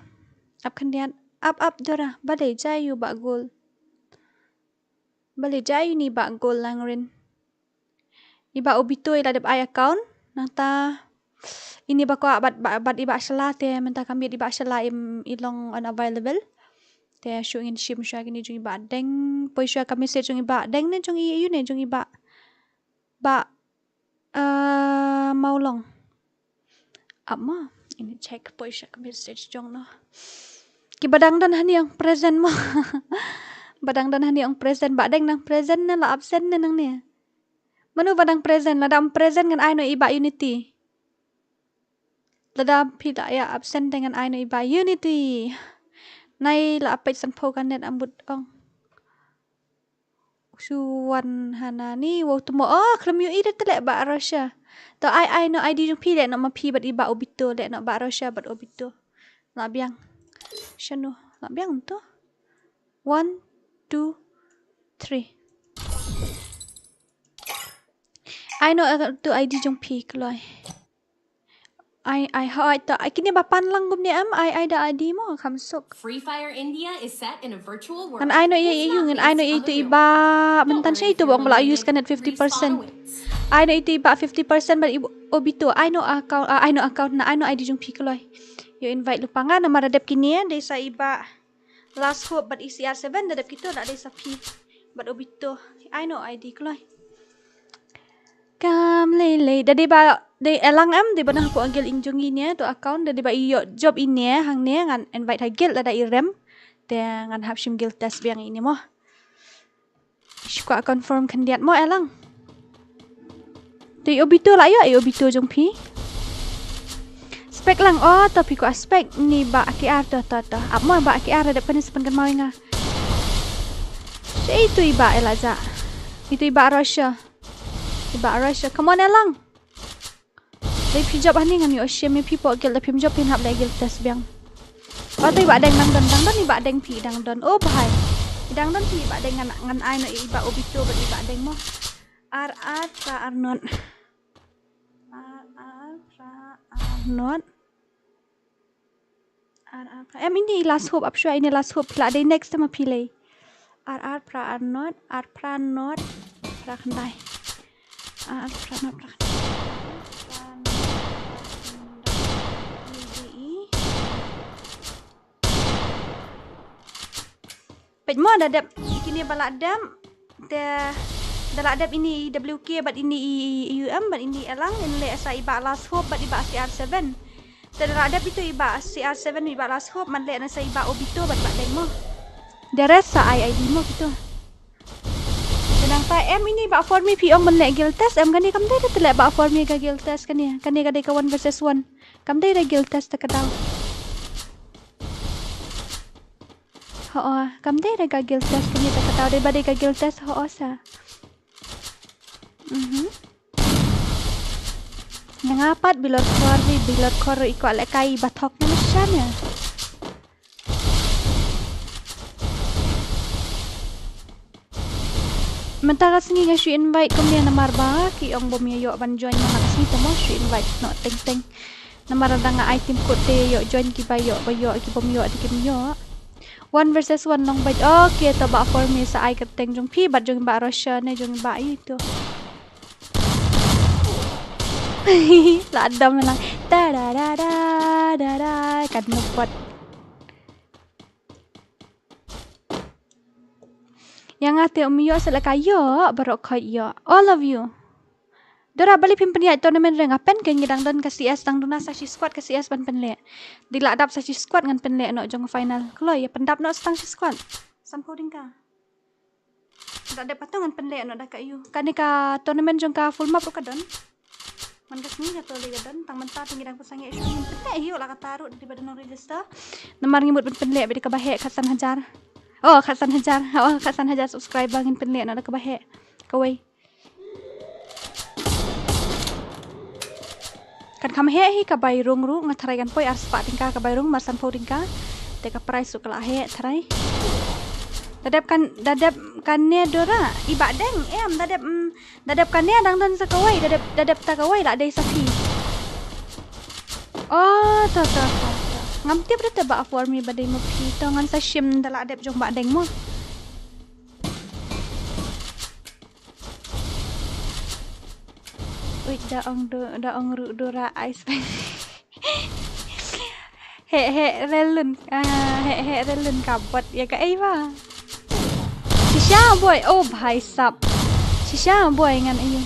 Ap khyndiat. Ap ap dora. Balei jai ïa u Bah Gold. Balei jai ïa uni Bah Gold Langrin. I Bah Obito i la dep ai account. Nangta. Ini ba kwah bad, bad, bad i Bah Shala te. Mynta ka miet i Bah Shala im i long unavailable. Te shu ngin shim shuwa kine jong i Bah Deng. Poi shuwa ka message jong i Bah Deng ne jong i ïu ne jong i Bah. Bah, eh, Mawlong. Ap mo, ini check poi sha ka message jong no. Ki ba dang don hangne ong present mo. Ba dang don hangne ong present, Bah Deng nang present ne la absent ne nangne. Mano ba dang present, lada ym present ngan ai noh i Bah Unity. Lada phi la ïa absent te ngan ai noh i Bah Unity. Nai la peit sanphew ka net am bud ong. Shu wan hana ni, wow temo. Oh, khlem ïohi da te leh Bah Russia. To ai, ai noh I D jong phi leh noh ma phi bad i Bah Obito leh noh Bah Russia bad Obito. La biang. Shano, la biang to. One, two, three. Ai no, eh, tu I D jong phi kloi. Ai, ai, hooid to. Ai, kine ba pan lang kumne em, ai, ai da I D mo, kham suk. Free Fire India is set in a virtual world. Ngan ai no ïa ïa ïa ngan ai no ïa itu i Bah myntan sha itu bong ba la use ka net fifty percent. Ai no itu i Bah fifty percent bad i Obito. Ai no account, ah, ai no account na, ai no I D jong phi kloi. Ïoh invite lypa nga namar da dep kine dei sa i Bah Last Hope bad i C R seven da dep kito da dei sa phi. Bad Obito. Ai no I D kloi. Kam lei lei. Da dei ba dei elang em, dei ba na hapoh guild in jong i ne, to account, da dei ba i ïoh job i ne, hangne ngan invite ha guild lada i rem. Te ngan hap shim guild test biang i ne mo. Shu kwah confirm khyndiat mo elang. Te i Obito la ïoh, i Obito jong phi. Spec lang, oh, to phi kwah spec ni Bah K R to, to, to. Ap mo Bah K R, da dep kane sa pynkynmaw ïa nga. Sha itu i Bah ela ja. Itu i Bah Russia. I Bah Russia. Come on, elang. Dei phi jop hani ngan ïoh shim ïa phi poh guild, da phim jop phin hap leh guild test biang. Oh, to i Bah Deng dang don, dang don i Bah Deng phi dang don. Oh, bhai. I dang don phi i Bah Deng ngan, ngan ai no i Bah Obito bad i Bah Deng mo. R R pra R not. R R pra R not. R R pra. Em ini Last Hope, ap shuwa ini Last Hope. Phi la dei next time phi lei. R R pra R not, R pra not. Pra khyndai. R R pra not, pra khyndai. Pra not, pra khyndai. Ini dei i. Peit mo da dep kine ba la dep. Te da la dep ini i W K bad ini i U M bad ini elang in leh sa i Bah Last Hope bad i Bah C R seven. Te da la dep itu i Bah C R seven i Bah Last Hope man leh na sa i Bah Obito bad Bah Deng mo. The rest sa I I D mo kito. Te nangta em ini Bah For Me phi ong ban leh guild test em, kane kam dei da te leh Bah For Me ka guild test kane. Kane ka dei ka one versus one. Kam dei da guild test te ka daw. Ho, kam dei da ka guild test kane ta ka daw dei ba dei ka guild test ho sa. Mhm. Nga pat bilor khor ri, bilor khor ri kwah leh kai ba thok na shan ya. Mynta ka sngi nga shu invite kumne namar ba ki ong bym ïoh ban join mynta ka sngi, te mo shu invite noh teng teng. Namar da nga ai team code te ïoh join ki ba ïoh, ba ïoh ki bym ïoh te kim ïoh. One versus one long bad. Okay, to Bah For Me sa ai kyrteng jong phi bad jong Bah Roshan ne jong Bah itu. La dam lang. Da da da da da da. Kan nupot. Ïa nga te um ïoh sa la ka ïoh baroh khoit ïoh. All of you. Dora balei phim pynïaid tournament re, nga pen ke ngi dang don ka C S, dang duna sa shi squad ka C S ban pynleh. Dei la dap sa shi squad ngan pynleh noh jong final. Kloi ïa pyndap noh sa tang shi squad. Sanphew tyngka. Da dep pat ngan pynleh noh da ka ïu. Kane ka tournament jong ka full map ruh ka don. Man ka sngi ka to lei ka don, tang mynta te ngi dang pynsangeh shuh, ngin pynleh hi la kata ruh dei ba don register. Namar ngi mut ban pynleh bad ka ba heh khatsan hajar. Oh, khatsan hajar. Oh, khatsan hajar subscriber ngin pynleh noh da ka ba heh. Kawei. Kan kham heh hi ka bai rung ruh, nga tharai kan poi ar spah tyngka ka bai rung, mar sanphew tyngka. Te ka price ruh ka la heh tharai. Da dep kan, da dep kane Dora, i Bah Deng em, da dep, mm, da dep kane dang don sa kawei, da dep, da dep ta kawei la dei sa phi. Oh, to, to, to, to. Ngam tip ruh te Bah For Me ba dei ma phi, to ngan sa shim da la dep jong Bah Deng mo. Wait, da ong du, da ong ruh Dora ice. Heh heh relun, ah, heh heh relun ka bot ïa kaei ba. Shisha boy, oh bhai sab. Shisha boy ngan ayu.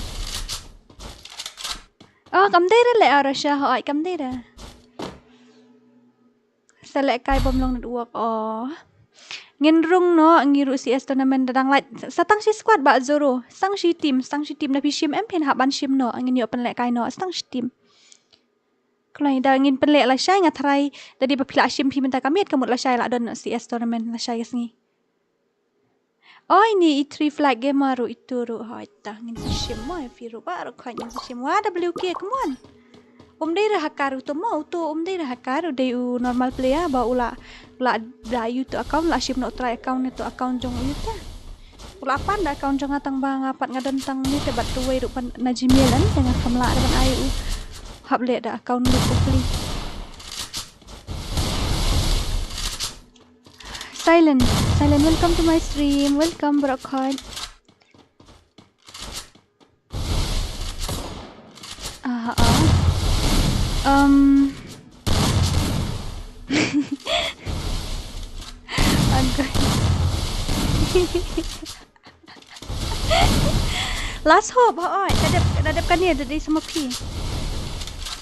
Oh, kam dei re leh Arasha, hooid kam dei re. Sa leh kai bym long network, oh. Ngin rung noh, ngi ruh C S tournament da dang lait. Sa tang shi squad Bah Zoro. Sa tang shi team, sa tang shi team, da phi shim em phin hap ban shim noh, ngin ïoh pynleh kai noh, sa tang shi team. Kloi da ngin pynleh lashai nga tharai, da dei ba phi la shim phi mynta ka miet ka mut lashai la don noh C S tournament lashai ka sngi. Oh, ini i Three Flag Gamer ruh itu ruh, hooid ta ngin sa shim mo, ïa phi ruh baroh khoit ngin sa shim. Wa W K, come on. Um dei re hacker uto mo, uto um dei re hacker, u dei u normal player ba u la, u la da ïa uto account, la shim noh u trai account ne uto account jong u ïa uta. Pula pan da account jong nga tang ba nga pat nga don tang ni te bad tu wei ruh pan na Gmail an te nga kam lah da ban ai u. Hap leh da account lut u pli. Silent. Silent, welcome to my stream. Welcome, bro Khot. Ah, ah. Um. Agoi. Last hope, hooid. La dep, la dep kane, da dei sa ma phi.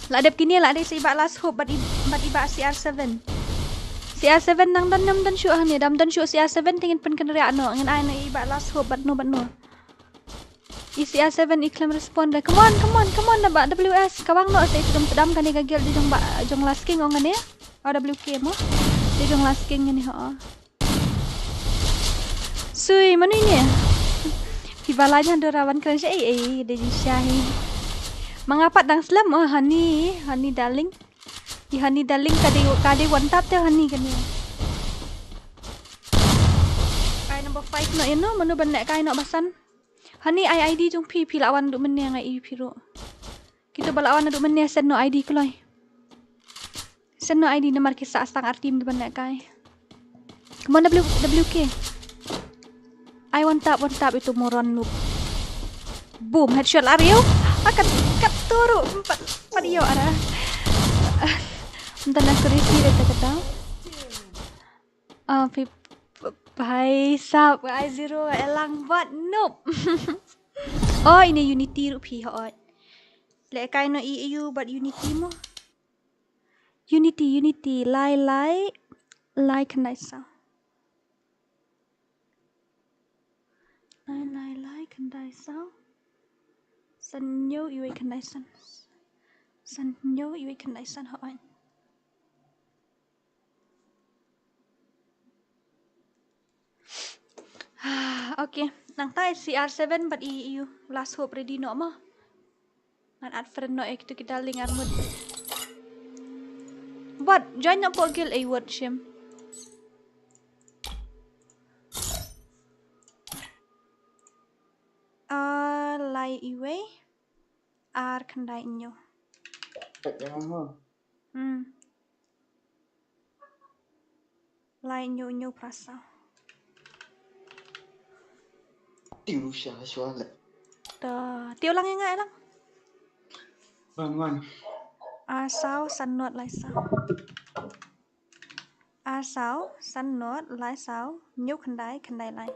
La dep kine, la dei sa i Bah Last Hope, bad i, bad i Bah C R seven. C R seven nang don, nam don shuh hangne, dam don shuh C R seven, te ngin pynkynriah noh, ngin ai noh i Bah Last Hope, bad no, bad no. I C R seven i khlem respond da. Come on, come on, come on, da Bah W S. Kawang noh sa i tudum tudam kane ka guild di jong Bah, jong Last King ong kane. O W K mo. Di jong Last King kane ho. Sui, mano ini? Phi ba la jan dora wan kren sha ei ei, da jingshisha hi. Ma nga pat dang slem, oh, Honey, Honey darling. I Honey darling ka dei, ka dei one tap te Honey kane. Kai number five noh ïa no, mano ban leh kai noh basan. Honey, ai I D jong phi, phi la wan duh mynne nga i phi ruh. Kito ba la wan duh mynne send noh I D kloi. Send noh I D namar ki sah stang ar team da ban leh kai. Come on W, W K. Ai one tap, one tap itu moron noob. Boom, headshot ar ïew. Ah, kat, kat turu. Pat, pat ïew ara. Mynta na kurisi da ta kata. Ah, phi, p-, bhai sab, ai zero, elang bot noob. Oh, ine Unity ruh phi hooid. Leh kai noh i, i u bad Unity mo. Unity, Unity, lai, lai, lai khyndai saw. Lai, lai, lai khyndai saw. San hynñiew iwei khyndai san. San hynñiew iwei khyndai san hooid. Okay, nangta i C R seven bad i, i u Last Hope ready noh mo. Ngan add friend noh ïa kito ki darling ar mut. Wat, join noh pok guild ei wat shim. Ah, lai iwei. Ar khyndai hynñiew. Hmm. Lai hynñiew hynñiew phra saw. Tiu sha shuwa le. Ta, tiu lang ïa nga lang. Wan, wan. Ar saw san not lai saw. Ar saw san not lai saw hynñiew khyndai khyndai lai.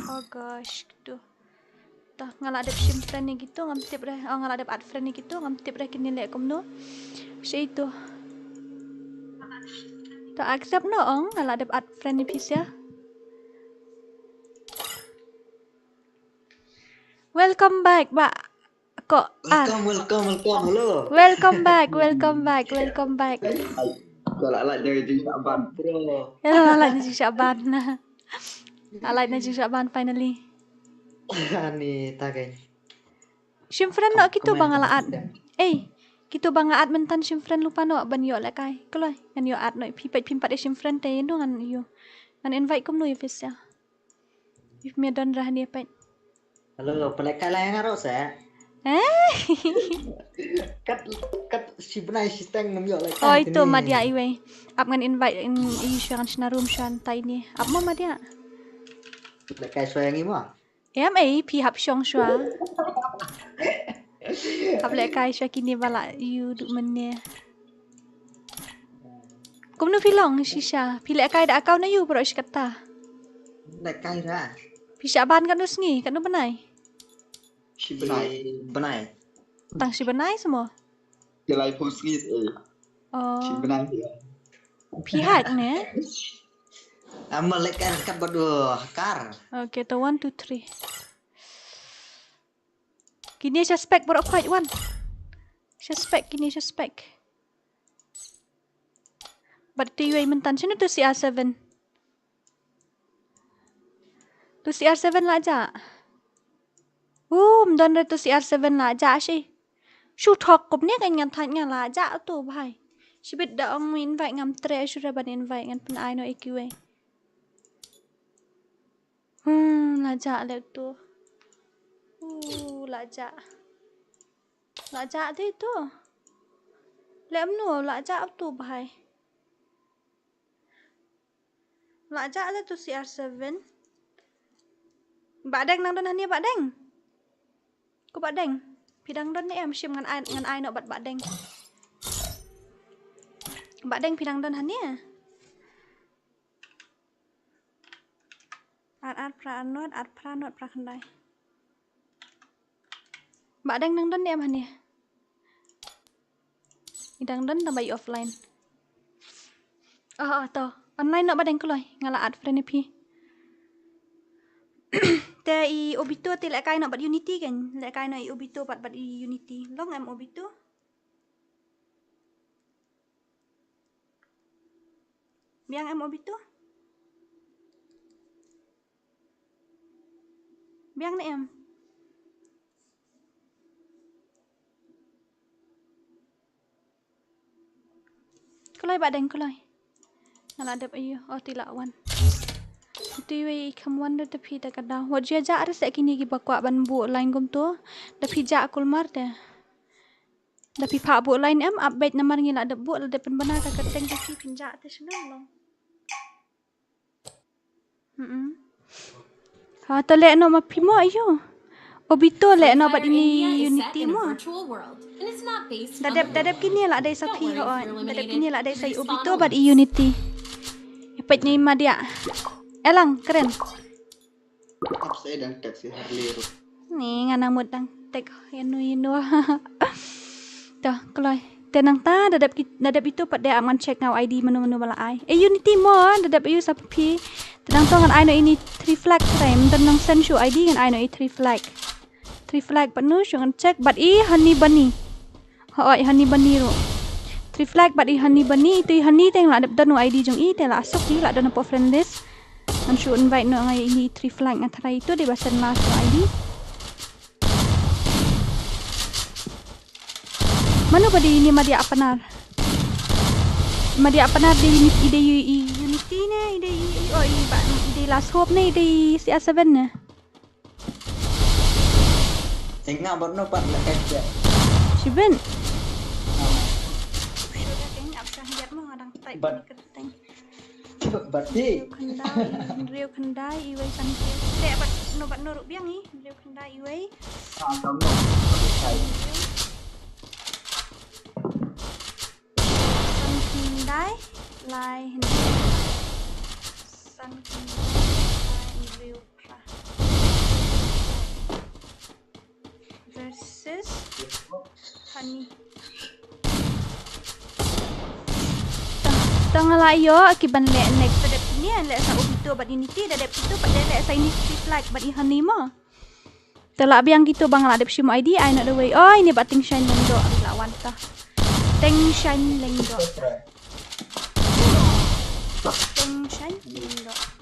Oh gosh, kito. Ta nga la dep shim friend ïa kito, ngam tip re. Oh, nga la dep add friend ïa kito, ngam tip re kine leh kumno. Shi ito. Ta accept noh ong, nga la dep add friend ïa phi sha. Welcome back, Bah. Ko, ah. Welcome, welcome, welcome. Hello. Welcome back, welcome back, welcome back. Ai, ai. Ko la la jong jingshah ban, bro. Eh, la la jingshah ban. La la jingshah ban finally. Ani ta kane. Shim friend noh kito ba nga la add. Eh, kito ba nga add mynta shim friend lypa noh ban ïoh lehkai. Kloi, ngan ïoh add noh phi pat, phim pat ïa shim friend te ïa no ngan ïoh. Ngan invite kumno ïa phi sha. If me don rah ni pet. Hello, pynlehkai la nga ruh sa. Eh? Kat, kat shi bnai shi steng ngam ïoh lehkai. Oi, to ma dia iwei. Ap ngan invite in i shuwa ngan shna room shuwa tai ni. Ap mo ma dia. Lehkai shuwa ïa ngi mo. Em ei, phi hap shong shuwa. Hap lehkai shuwa kine ba la ïoh duh mynne. Kumno phi long shisha? Phi lehkai da account aïu baroh shi katta? Lehkai da. Phi shah ban katno sngi, katno bnai? Shi bnai. Shi bnai. Tang shi bnai sa mo? Shi lai phew sngi, eh. Oh. Shi bnai. Phi hack ne? Ama lehkai kat bad u hacker. Okay, to one, two, three. Kine suspect baroh khoit wan. Suspect, kine suspect. Bad tu iwei mynta shano tu C R seven. Tu C R seven la jah. Um, don re tu C R seven la jah shi. Shu thok kumne kan ngan thait nga la jah tu bhai. Shibit da ong invite ngam treh shuh ban invite ngan pyn-ai noh ïa kiwei. Hmm, la jah leh tu. Uh, la jah. La jah dei tu. Leh mano la jah tu bhai. La jah leh tu C R seven. Bah Deng nang don hangne Bah Deng. Ko Bah Deng. Phi dang don ne em, shim ngan ai, ngan ai noh bad Bah Deng. Bah Deng phi dang don hangne. Ar ar phra ar nod, ar phra nod phra khyndai. Bah Deng dang don ne em hangne. I dang don tang ba i offline. Oh, oh, to. Online noh Bah Deng kloi. Nga la add friend ïa phi. Te i Obito te lehkai noh bad Unity kan. Lehkai noh i Obito bad, bad i Unity. Long em Obito? Biang em Obito? Biang ne em? Kloi Bah Deng kloi. Nga la dep aiu, oh te la wan. Te wei kham wan da te phi da ka daw. Wat jia ja are se kini ki ba kwah ban buh line kumto. Da phi ja kulmar te. Da phi phah buh line em, update namar ngi la dep buh, la dep pynbna ka kyrteng ka ki phin ja te shnong long. Hmm. Ha, to leh noh ma phi mo aiu. Obito leh noh bad ini Unity mo. Da dep, da dep kini la dei sa phi ho. Da dep kini la dei sa i Obito bad i Unity. Ïa peit ni ma dia. Elang kren. Apps eh dang text ïa Harley ruh. Ni nga nang mut dang text ïa nu ïa nu. To kloi. Te nangta da dep ki, da dep itu pat de ap ngan check nga u I D mano mano ba la ai. Eh Unity mo da dep aiu sa phi. Te nangta ngan ai noh ini three flag te mynta nang send shuh I D ngan ai noh i three flag. Three flag pat nu shuh ngan check bad i Honey Bunny. Hooid, Honey Bunny ruh. Three flag bad i Honey Bunny, itu i Honey te nga la dep don u I D jong i te la suk i la don hapoh friend list. Ngan shu invite noh nga ïa ini three flag nga tharai itu dei ba send last u I D. Mano ba dei ini Madia Apnar? Madia Apnar dei ini, i dei i Unity ne, i dei i, oh, i ba, i dei Last Hope ne, i dei C R seven ne? Tengah buat no pat la kerja. Shibin. Sure da keng ap shah yat mo ngadang tai. Bat. Ni kyrteng. Bat di. Hynriew khyndai, hynriew khyndai iwei san hynriew. Te bat no bat no ruh biang i, hynriew khyndai iwei. Ah, kamu. San khyndai lai hynriew. San khyndai lai hynriew. Versus Honey. Tang, tang la ïoh ki ban leh next. Da dep kine leh sa Obito bad Unity, da dep kito pat leh sa ini three flag bad i Honey mo. Te la biang kito ba nga la dep shim I D, ai na dawei. Oi, ini ba Teng Shine Lyngdoh la wan ta. Teng Shine Lyngdoh. Teng Shine Lyngdoh.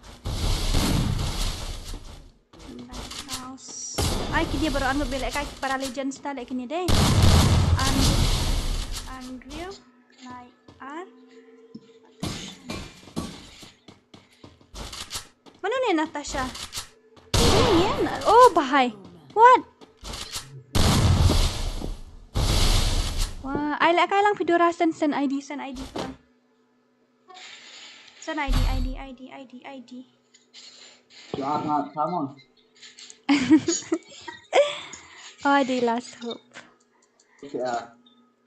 Ai, kine baroh arngut ba leh kai ki para legends ta leh kine dei. An-, Andrew, Nai Ar. Mano ne Natasha? Mano ne na-, oh, bahai. What? Wah, ai leh kai lang Fedora send, send I D, send I D. Send I D, I D, I D, I D, I D. Jangan, come on. Oh, the last hope. Ya.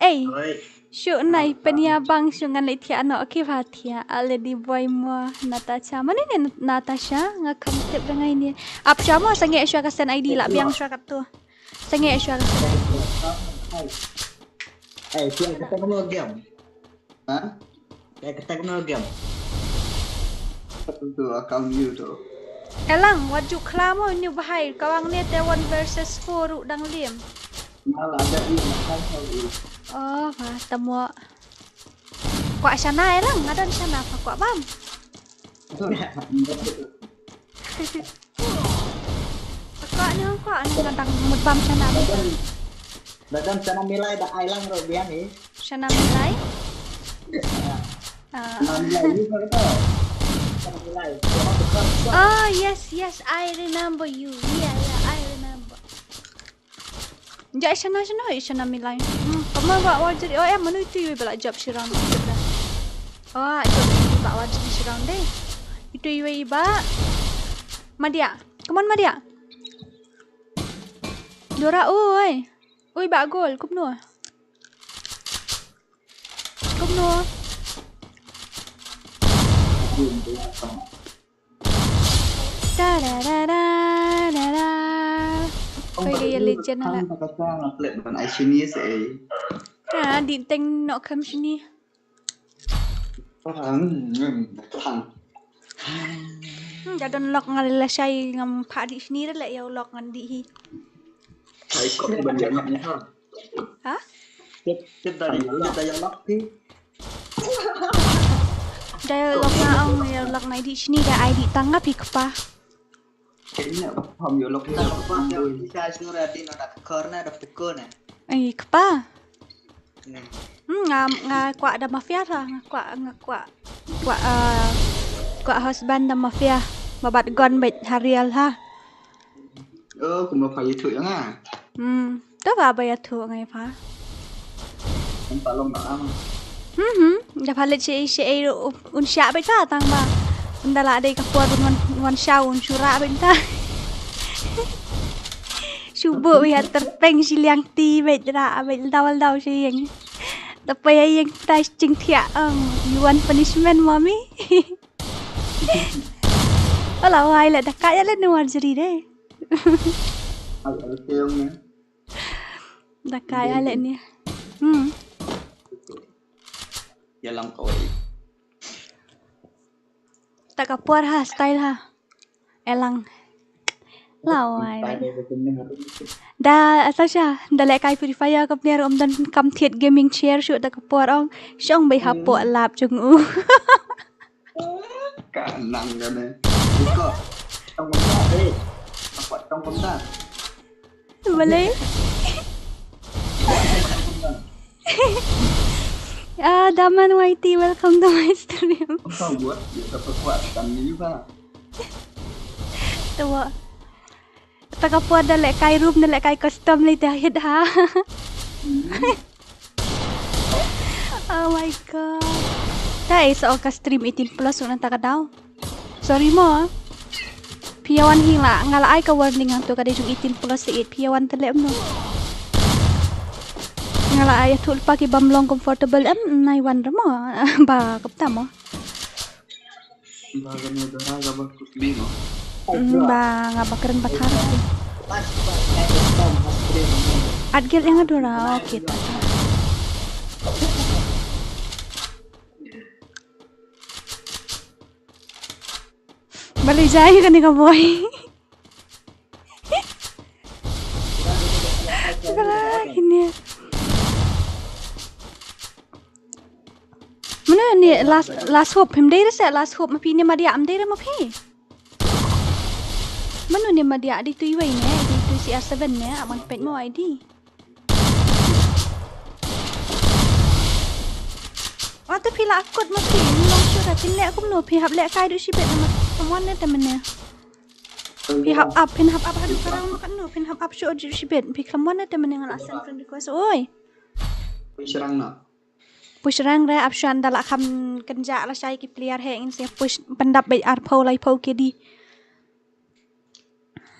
Ei. Oi. Shu nai penia bang shu ngan leh thiah no. Okay, ba thiah. Ale di boy mo Natasha. Mano ne Nat-, Natasha? Nga kham tip da ngai ni. Ap sha mo sangeh sha ka send I D la biang sha ka tu. Sangeh sha ka send I D. Ei, thiah ka tekno game. Ha? Ka tekno game. Tu account you tu. Elang, wat ju khla mo ni bahai, kawang ne te one versus four ruh dang lim. Malah ada ni, makan kau ni. Oh, ba, tamo. Kwah shana elang, nga don shana pa kwah bam. Kwah ni, kwah ni, nga dang mut bam shana. Ba don, ba don shana milai da ai lang ruh biang ni. Shana milai? Ah. Nang ya, you heard that? Nang ya, you heard that? Oh, yes, yes, I remember you. Yeah, yeah, I remember. Ja, shana, shana, shana, Milai. Hmm, come on, ba, wa jeri, oh, eh, mano itu iwei ba la jop shi round. Oh, jop iwei ba wa jeri shi round dei. Itu iwei ba. Madia. Come on, Madia. Dora, oi. Oi, ba gol, kumno? Kumno? Ta da da da da da. Koi ka ïa legend na la. Ka ta nga klet ban ai shini se ei. Ha, di teng nok kham shini. Pahang, hmm, pahang. Hmm, da don lok nga la shai ngam pha di shini re le ïa u lok ngan di hi. Ai kop ban ïa nok ni ha. Ha? Tip, tip da di, tip da ïa lok hi. Da ïa lok nga ong ïa lok nai di shini da ai di tang nga phi kpa. Kenya pam ïa lok ni. Da kpa ïa lok ni sha sura di na da kor na da pukor na. Ai kpa. Hmm, nga, nga kwah da mafia tha, nga kwah, nga kwah, kwah, ah, kwah husband da mafia, ba bat gon beit ha real ha. Oh, kumba pha ïathuh ïa nga. Hmm, to ba ba ïathuh nga ïa pha. Kumba long ba am. Hmm, hmm, da pha leit shi, shi, un shah beit ta tang ba. Ynda la dei ka por un wan, wan shah un shu rah beit ta. Shu buh ïa tyrpeng shiliang ti beit rah beit daw daw shi ïeng. Tapoh ïa ïeng ta jingthiah ong, you want punishment, mommy? Wala wai la da ka ïa le nuar jeri dei. Ai ai ke ong ne. Da ka ïa le ni. Hmm. Ïa lang kawei. Ta ka por ha style ha. Elang. Lawai. Da, Sasha, da leh kai Free Fire ka pner um don kam thied gaming chair shu ta ka por ong. Shong bai hapoh lap jong u. Ka nang ka ne. Iko. Tong kumta, eh. Apa tong kumta? Boleh? Ah, Daman Y T, welcome to my stream. Kau buat dia dapat kuat kan ni juga. Tuwa. Ta ka por da leh kai room, da leh kai custom lei te hit ha. Oh my god. Ta ei sa ka stream eighteen plus una ta ka daw. Sorry mo. Phi ïa wan hi la, nga la ai ka warning hangto ka dei jong eighteen plus eight, phi ïa wan te leh mo. Nga la ai ïathuh lypa ki bym long comfortable em, nai wan re mo. Ba kap ta mo. Ba nga ne dara ga ba kut bi mo. Mm, ba nga ba kren ba thar. At gel ïa nga dora, okay ta ta. Balei jai kane ka boy. Kala kine. Mano ne last, last hope, phim dei re se last hope ma phi ne Madia, phim dei re ma phi. Mano ne Madia, dei tu iwei ne, dei tu C R seven ne, aman pet mo I D. Wa te phi la akut ma phi, ni long shu da phi leh kumno, phi hap leh kai du shibit na ma someone ne te mane. Phi hap up, phin hap up haduh ka round ma katno, phin hap up shu du shibit, phi khlem wan ne te mane nga la send friend request, oi. Phi shrang na. Push rank re ap shuwa ynda la kham kynjah lashai ki player he ngin sa push pyndap beit arphew laiphew K D.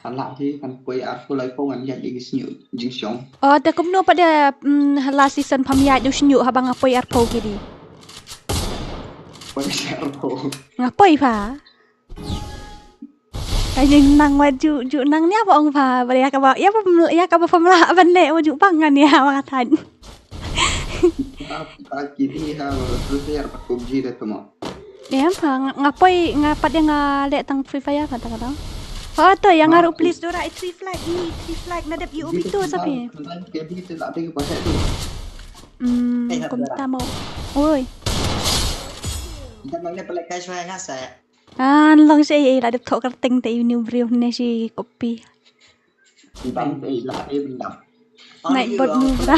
Kan lah hi kan poi arphew laiphew ngan ïaid ïa ki shñiuh jingshong. Oh, te kumno pat de, mm, ha last season pham ïaid u shñiuh haba nga poi arphew K D. Poi arphew. Nga poi pha. Ka jingnang wat ju, ju nang nia ba ong pha, ba ïa kaba, ïa ba, ïa kaba pham lah ban leh wat ju bang ngan ïa ba nga thait. Ap, ap, kini ha, terus ïa ba PUBG dah tu mo. Ïa pha, nga, nga poi, nga pat ïa nga leh tang Free Fire kata kata. Oh, to ïa nga ruh please dora i three flag ni, three flag na dep i ubi tu sa phi. Kini tu lah dei ba tu. Hmm, kumta mo. Oi. Dah mana pelak kai shwa nga sa. Ah, long sha ei ei la dep thoh kyrteng te uni u briew ne shi copy. Bang ei la ei bendam. Night bot nu bra.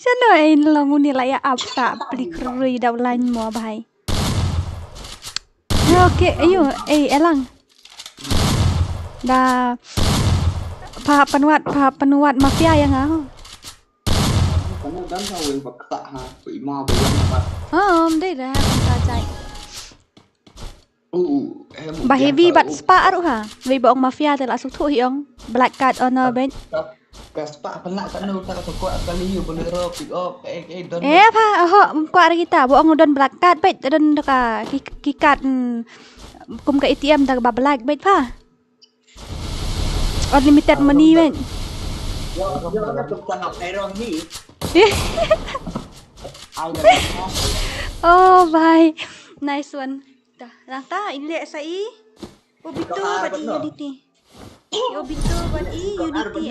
Shano ei nlong uni la ïa ap ta plik rui da u lain mo bhai. Okay, ayo, ei elang. Da pa panwat pa panwat mafia ïa nga. Kamu dan ha wei bak ta ha, wei ma ba yang ha. Oh, dei da kan ta jai. Uh, eh, ba heavy bat spa aru ha. Wei ba ong mafia te la suk thu hi ong. Black card ono ben. Ka spa pala kanu ta ka kwa kali yu bolero pick up eh eh don. Eh pa ho kwa ri kita ba ong don black card bet don ka ki ki card. Kum ka A T M ta ba black bet pa. Unlimited money, man. Oh, bhai. Nice one. Dah, lang ta, ini lek sa i. Obito bad i Unity. Obito bad i Unity.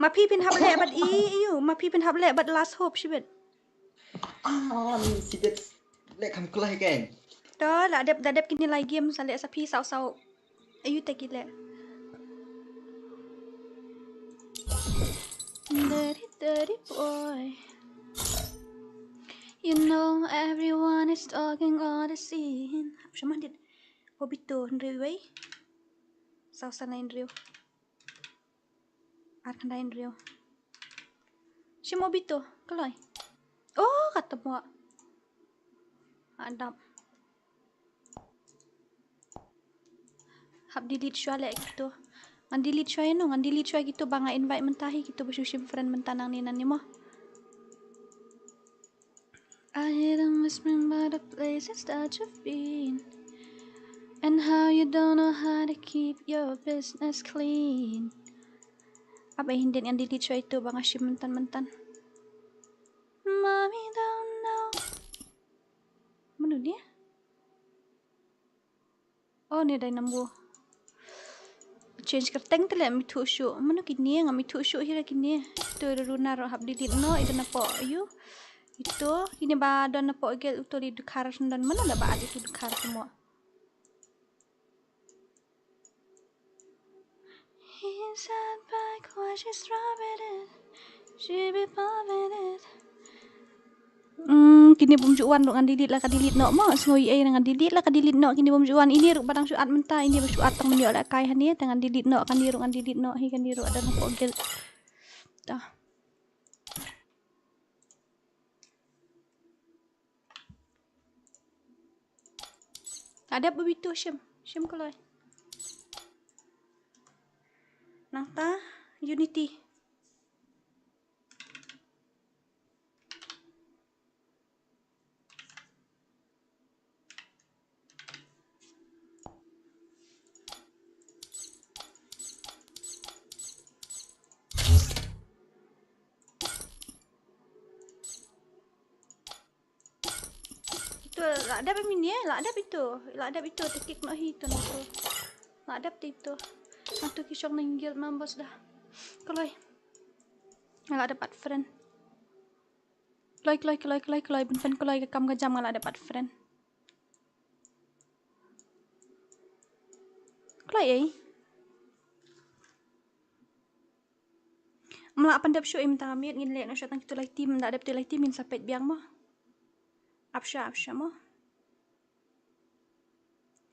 Ma phi phin hap lek bad i, ayu. Ma phi phin hap lek bad last hope, shibit. Ah, ni sidet lek kam kelai kan. To, la dep, la dep kini lai game sa lek sa phi saw saw. Ayu ta ki lek. Dirty, dirty boy. You know everyone is talking all the scene. Hap shaman dit. Obito hynriew wei. Saw sa nine riew. Ar khandai hynriew. Shim Obito, kloi. Oh, kata mo. Adap. Hap delete shwa lek kito. Ngan delete shwa ïa no, ngan delete shwa kito ba nga invite mynta hi kito ba shu shim friend mynta nangne nangne mo. I hear them whispering about the places that you've been and how you don't know how to keep your business clean. Ap ei hynrei ngan delete shwa ito ba nga shim myntan myntan. Mommy don't know. Mano dia? Oh, ni dei number. Change kyrteng te leh, mithuh shuh. Mano kine, nga mithuh shuh hi ra kine. To ruh ruh naroh hap delete noh, ito napoh ayu. Ito, kine ba don napoh gel uto li dkhar sendon. Mano da ba adi tu dkhar semua. Inside bike, why she's rubbing it? She be bumping it. Hmm, kine bym ju wan ruh ngan delete la ka delete noh mo. Sngew ei ngan delete la ka delete noh, kine bym ju wan. Ini ruh ba dang shu add mynta, ini ba shu add tang mynta la kai hani, te ngan delete noh, kane ruh ngan delete noh, hi kane ruh ada napoh gel. Dah. Ada ba bitu shim, shim kloi. Nangta Unity. Ito, la dep mini, la dep ito, la dep ito, te kik noh hi ito, noh ito. La dep te ito. Ito ki shong nang guild members dah. Kloi. La dep add friend. Kloi, kloi, kloi, kloi, kloi, bun pen kloi ka kam ka jam nga la dep add friend. Kloi ei. Mla pan dep shu im tang amit ngin leh noh shu tang kitu lai team, da dep tu lai team ngin sa peit biang mo. Ap sha, ap sha mo.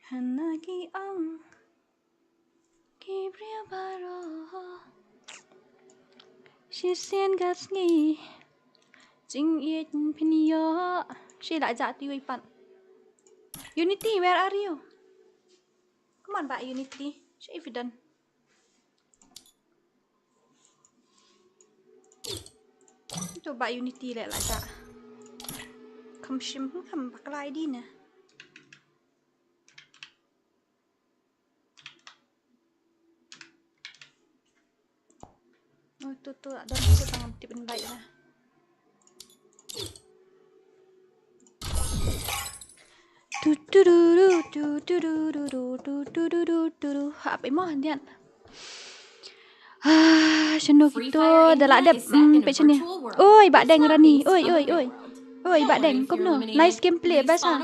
Hana ki ong ki briew baroh shisien ka sngi jingïeit phin ïoh. Shi la jah ti wei pat. Unity, where are you? Come on, ba Unity. Shi evident. Ito ba Unity leh la jah. Kham shim kham bakla ïa di na. Oh, tu tu ada tu tang tip invite lah. Tu tu tu tu tu tu tu tu tu tu tu tu tu. Hap imo dian. Ah, shano kito da la dep, hmm, peit shane. Oi, ba deng Rani. Oi, oi, oi. Oi, ba deng. Kumno? Nice gameplay, best ha.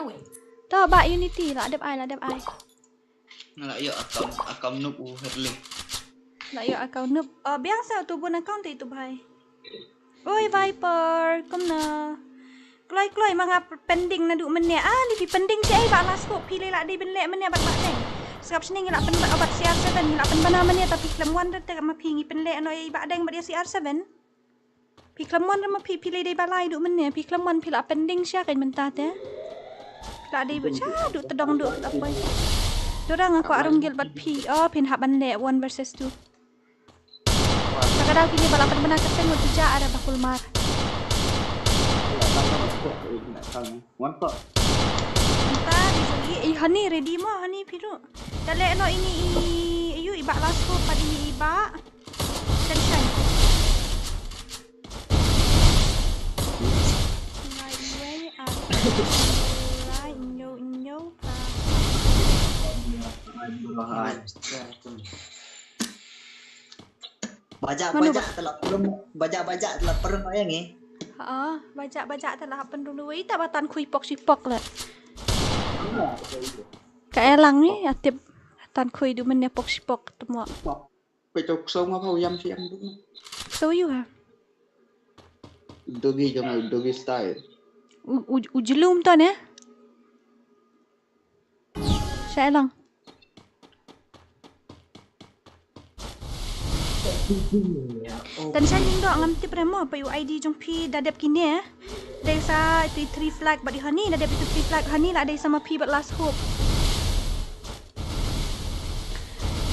To ba Unity la dep ai, la dep ai. Nga la ïoh akam, akam noob u Herling. Na ïoh account Noob. Oh, biang sa tu bun account te tu bhai. Oi Viper, kumno? Kloi kloi ma nga pending naduh mynne. Ah, ni phi pending shi ai ba last hope phi lei la dei ban leh mynne bad Bah Deng. Sngap sini ngi la pynbna bad C R seven, ngi la pynbna mynne, tapi khlem wan te ma phi ngi pynleh noh ïa i Bah Deng bad ïa C R seven. Phi khlem wan ma phi, phi lei dei ba lai duh mynne, phi khlem wan phi la pending sha ka mynta te. Phi la dei ba sha duh tdong duh ka poi. Dora nga kwah rung guild bad phi. Oh, phin hap ban leh one versus two. Sa ka daw kine ba la pynbna ka seng ngut tu ja ara ba kulmar. Wan to. Mynta di jong i, i Hani ready mo, Hani phi ruh. Da leh noh ini i, ayu i Bah last hope bad ini i Bah. Tension. Ngai iwei, ah, right, nyo, nyo, ah. Baja, mano baja ba? Telah perem, baja, baja telah perem ayang eh. Ha, baja, baja telah perem dulu. Ita batan kui pok si pok le. Ka elang ni, atip tan kui du men ne pok si pok temua. Pok. Pecok song apa uyam siang tu. So you ha. Dogi jong dogi style. U, u, u jelum to ne. Sha elang. Tan sha ning do ngam tip remo pa u I D jong phi da dep kine. Dei sa itu three flag bad i Hani, da dep itu three flag Hani la dei sama phi bad last hope.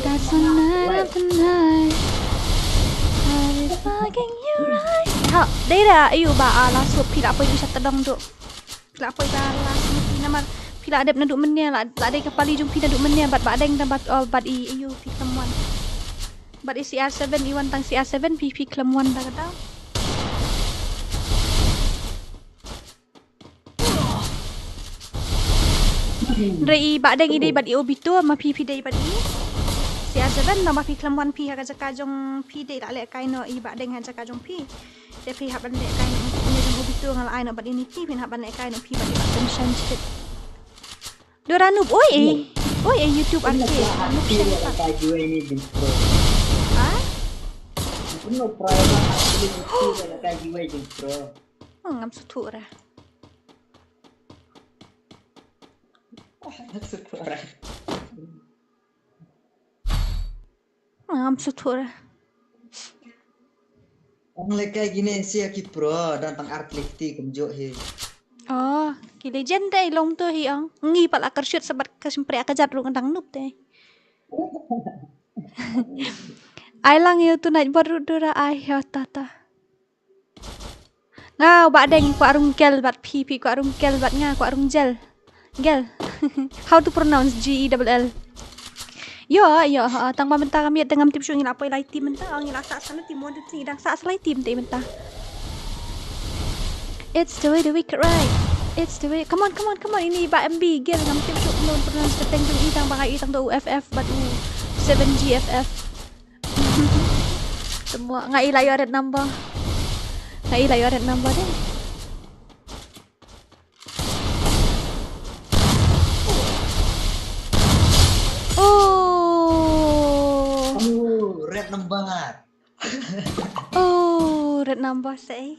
Doesn't matter tonight. I'll be fucking you right. Ha, dei da ayu ba a last hope phi la poi sha tdong tu. Phi la poi ba last hope phi namar phi la dep naduh mynne la, la dei ka pali jong phi naduh mynne bad ba deng da bad, oh, bad i ayu phi khlem wan. Bad i C R seven i wan tang C R seven phi phi khlem wan da ka daw. Re i ba deng i dei bad i Obito ma phi phi dei bad i C R seven tang ba phi khlem wan phi ha ka jaka jong phi dei la leh kai noh i ba deng ha jaka jong phi. Te phi hap ban leh kai noh ne jong Obito nga la ai noh bad i Niki phi hap ban leh kai noh phi bad i ba Tension shit. Dora noob oi eh. Oi eh YouTube arke. Noob shen pa. Ha? Ngam suthu ra. Ngam suthu ra. Ngam suthu ra. Ang lekai gine sia ki pro dan tang art lekti kumjo hi. Oh, ki legend te long tu hi ong. Ngi pala kershut sabat ka simpre aka jat rung dang noob te. Ai lang ïa u tu nait bad rut dura ai ïa tata. Nga ba deng kwah rung gel bad phi phi kwah rung gel bad nga kwah rung gel. Gel. How to pronounce G E double L? Yo, yo, ha, tang ba mynta ka miet ngam tip shu ngi la poi lai team mynta, ngi la sa sa na team one, two, three, dang sa sa lai team te mynta. It's the way the wicked ride. It's the way. Come on, come on, come on. Ini ba M B gel ngam tip shu no pronounce ka teng jong i tang ba ngai i tang do F F bad u seven G F F. Semua ngai la ïa red number. Ngai la ïa red number deh. Oh. Oh, red number. Oh, red number sei.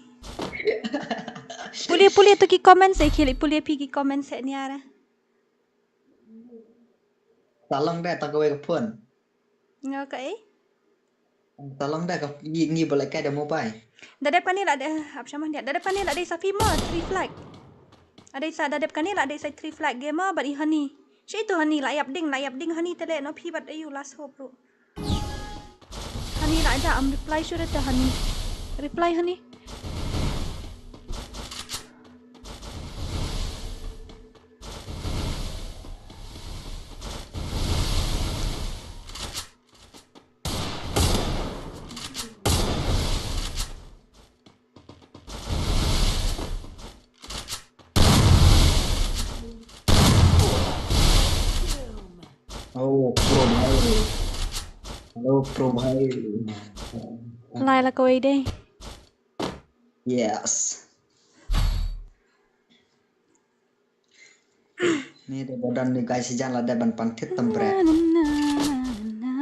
Pule pule tu ki comment sei khili pule phi ki comment sei niara. Talong deh tang kawei ka phone. Nga ka eh? Talong deh ka ngi ngi boleh kai da mobile. Da dep kane la dei hap sama dia. Da dep kane la dei sa phi mo three flag. Ada sa da dep kane la dei sa three flag gamer bad i Hani. Shi tu Hani la yap ding la yap ding Hani tele no phi bad ayu last hope ru. Hani la ja am reply sure te Hani. Reply Hani. Oh, pro bhai. Hello, pro bhai. Lai la kawei deh. Yes. Ni de bodan ni guys jan la de ban pan thit tam bre. Na, na, na, na, na.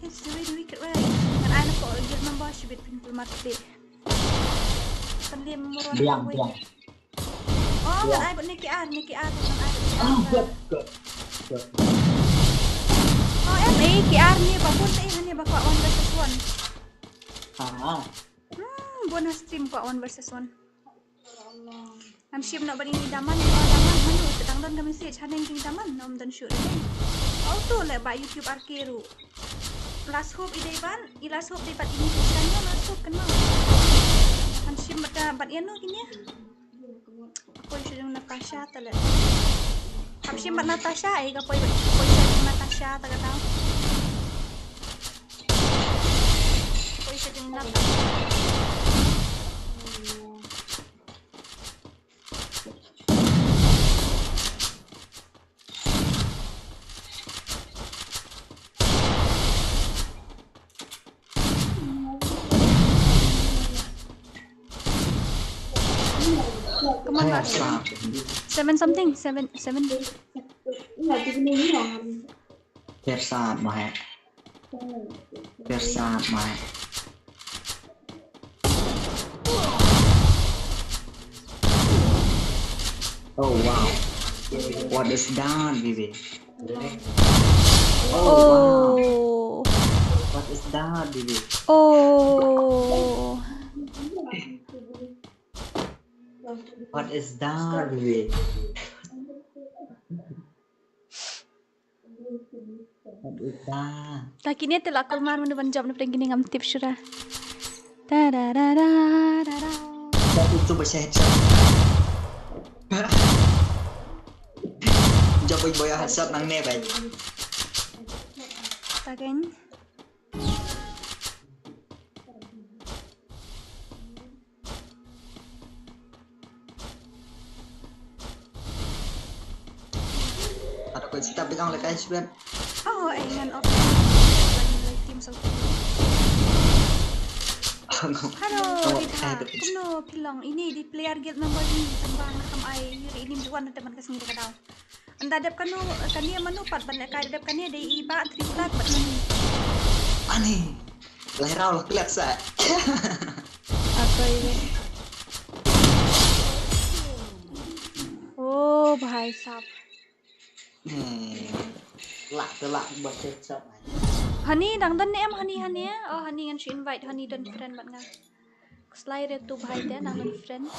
Hey, sorry, the wicked right. Ngan ai na ko guild member shibit pin pul market. Pynliem mo ron. Biang, biang. Oh, ngan ai bad ni K R, ni K R, ngan ai bad ni K R. Ah, good, good, good. Oh, em, eh, K R ni ba bun te, ni ba kwah one versus one. Ah. Hmm, bun ha stream kwah one versus one. Ngam shim noh ba ini daman, oh, daman, mano, te dang don ka message, haneng jingdaman, ym don shuh dei. Auto leh ba YouTube R K ruh. Last hope i dei ban, i last hope dei ban ini tu kan, last hope kan ma. Ngam shim ba da, ban ïano kine. Poi sha jong Natasha ta leh. Hap shim bad Natasha, eh, ka poi, poi sha jong Natasha ta ka dau. Poi sha jong Natasha. Come on, Ras. Seven something, seven, seven. Their side, my. Their side, my. Oh wow. What is that, baby? Oh. What is that, baby? Oh. What is that, baby? What is that? Ta kine te la kulmar mynta ban jump na pdeng kine ngam tip shuh. Ta da da da da da. Jump itu ba headshot. Jump boy headshot nangne bai. Ta kane. Ada ko sita pegang le kai sibet. Oh, eh, ngan off. Team so. Hello, Rita. Kumno phi long? Ini dei player guild member ni, tang ba nga kam ai, ri ini duwan na teman ka sngi ka daw. Ynda dep kano, kane mano pat ban lehkai, dep kane dei i ba three flag bad mano. Ani. Lai rau lah klet sa. Apa ini? Oh, bhai sahab. Hmm. Lah, lah, bos sahab. Hani, dang don ne em Hani, Hani, eh? Oh, Hani ngan shu invite Hani don friend bad nga. Slide re tu bhai te nang don friend.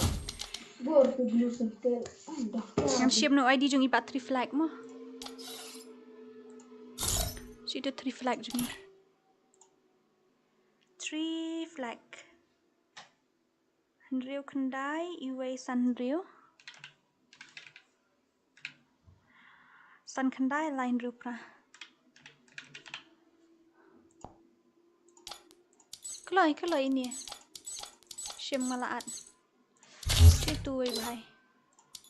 Ngam shim no I D jong i ba three flag mo. Shu Ito three flag jong ngi. Three flag. Hynriew khyndai, iwei san hynriew. San khyndai, lai hynriew phra. Kloi, kloi ini. Shim nga la at. Itu wei bhai.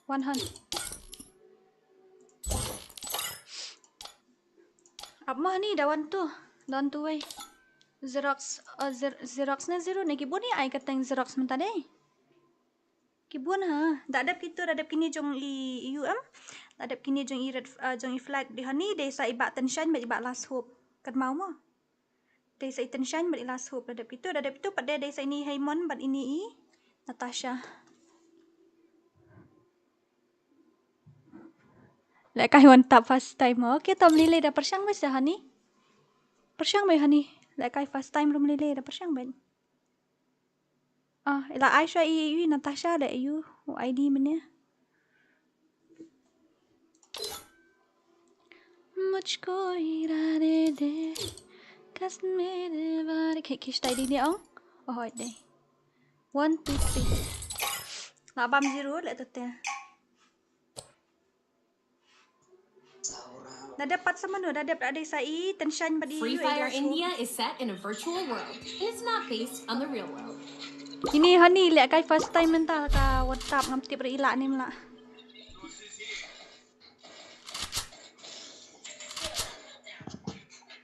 One hand. Ap mo hani da wan tu. Da wan tu wei. Xerox, uh, Xer-, Xerox ne Zero ne ki bun hi ai ka teng Xerox mynta dei. Ki bun ha. Da dep kitu, da dep kini jong i U M. Da dep kini jong i red, uh, jong i flag di hani dei sa i Bah Tenshan bad i Bah Last Hope. Kat mau mo. Dei sa i Tenshan bad i Last Hope da dep kitu, da dep kitu pat dei, dei sa ini Haymon bad ini i Natasha. Lehkai wan tap first time. Okay, tom lile da pyrshang bad sa hani. Pyrshang bad hani. Lehkai first time rum lile da pyrshang bad. Ah, ila Aisha i, i Natasha da i u I D mene. Mujhko irade de, kasme de baar, ke kis tai di ne ong. Oh, de. One, two, three. Nga bam zero le tu te. Da dep pat sa mano, da dep da dei sa i Tenshan bad i Free Fire India is set in a virtual world. It's not based on the real world. Ini hani lehkai first time mynta ka WhatsApp ngam tip re ila ni mla.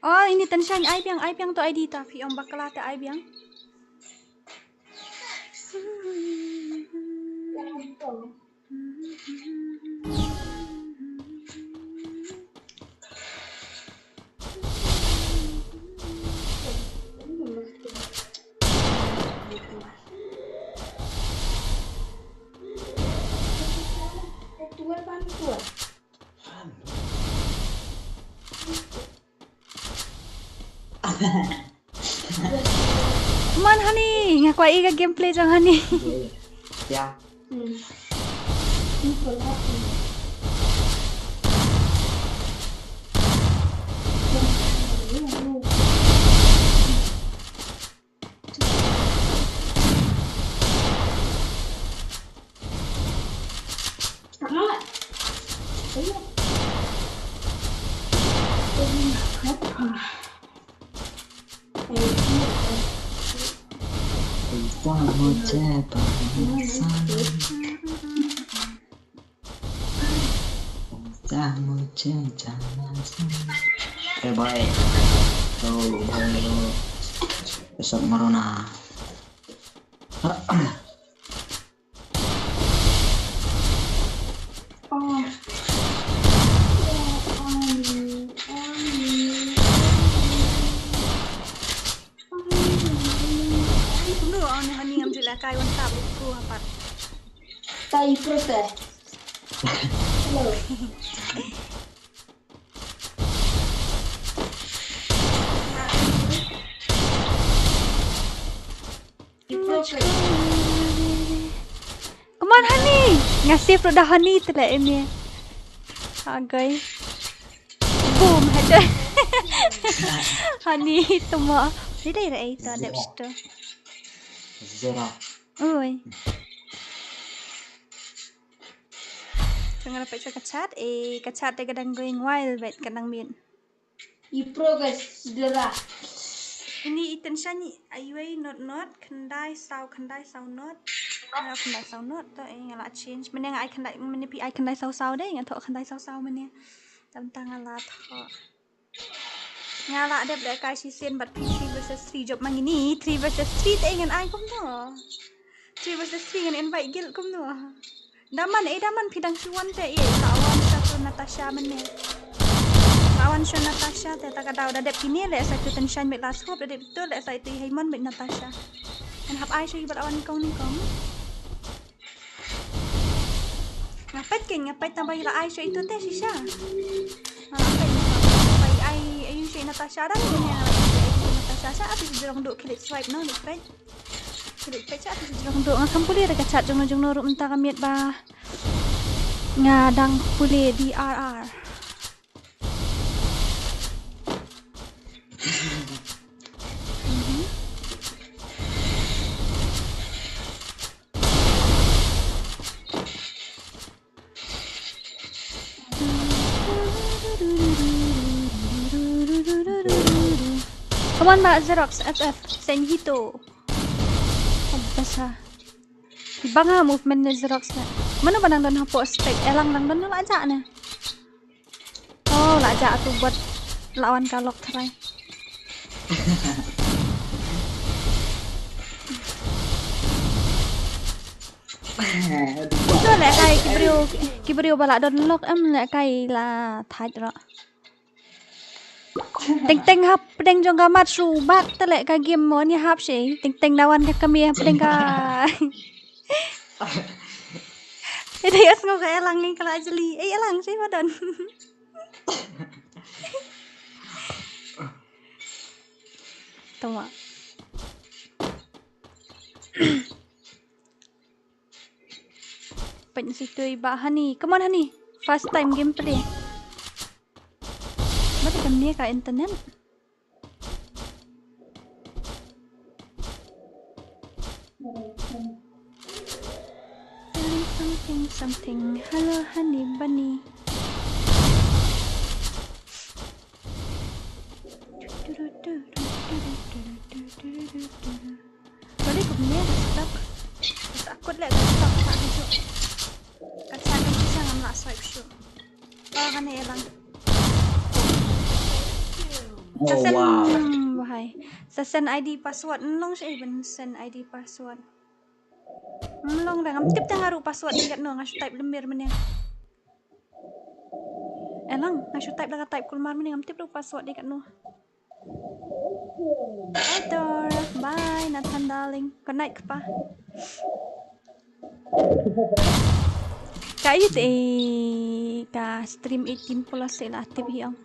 Oh, ini Tenshan ai biang, ai biang tu I D ta, phi ong bakla te ai biang. Come on, honey. Nga kwah i ka gameplay jong honey. Ya. Kya mujhe bhana sana? Kya mujhe jana sana? Eh, bhai. To, bhai, to. Besok marona. Kumno, oh, ni honey ngam ju lehkai wan tap ko hapat. Tai pro te. Hello. Come on, honey. Nga save ruh da honey te la em ye. Agai. Boom, head. Honey, tuma. Ni dai rai ta dep sto. Zero. Oi. Tengah dapat sa ka chat, eh, ka chat te ka dang going wild, bet ka dang miet. I progress dera. Ini i Tenshan ni, ai wei not not, khyndai saw, khyndai saw not. Ah, khyndai saw not, to, eh, nga la change. Mane nga ai khyndai, mane phi ai khyndai saw saw dei, nga thoh khyndai saw saw mane. Tam tang nga la thoh. Nga la dep lehkai shisien bad phi three versus three jop ma ngini, three versus three te ngan ai kumno. Three versus three ngan invite guild kumno. Daman, eh, daman phi dang shu wan te, eh, la wan sha tu Natasha mane. La wan sha Natasha te ta ka daw da dep kine le sa tu Tenshan bad Last Hope da dep tu le sa tu Haymon bad Natasha. Ngan hap ai sha i bad la wan kong ni kong. Nga peit kein, nga peit tang ba i la ai sha itu te shisha. Nga la peit, nga la peit ba i ai, ai sha i Natasha da, ni nga la ai sha i Natasha sha, ati jrong duk kilit swipe no, duk peit. Kilit peit sha, ati jrong duk, nga kam pule da ka chat jong no jong no ruh mynta ka miet ba. Nga dang pule D R R. Come on, ba Xerox, F F, send hito. Basa. Bang ha movement ne Xerox ne. Mano ba nang don hapoh stage, Elang nang don la ja ne. Oh, la ja tu bot la wan ka lok try. Ito le kai ki briew, ki briew ba la don lok em le kai la thait ro. Teng teng hap pdeng jong ka mat shu bak te le ka game mo ni hap shi. Teng teng dawan ka kami hap pdeng ka. Ida yas ngo ka Elang ni kala jeli. Eh, Elang shi ba don. Tama. Pynsi tui ba Honey. Come on, Honey. First time gameplay. Mati kam ni ka internet. Feeling something, something. Hello, Honey Bunny. Balik kumne ka stok. Takut leh ka stok tak hijau. Ka stok kan bisa ngam lah swipe shu. Oh, kan ni Elang. Oh, wow. Sa send, hmm, wahai. Sa send I D password. Nong sih ben send I D password. Mlong da ngam tip tang aru password dei katno, nga shu type lembir mynne. Elang, nga shu type da ka type kulmar mynne, ngam tip da u password dei katno. Bye Dor, bye Nathan darling. Good night kpa. Ka ïa te ka stream eighteen plus la tip hi ong.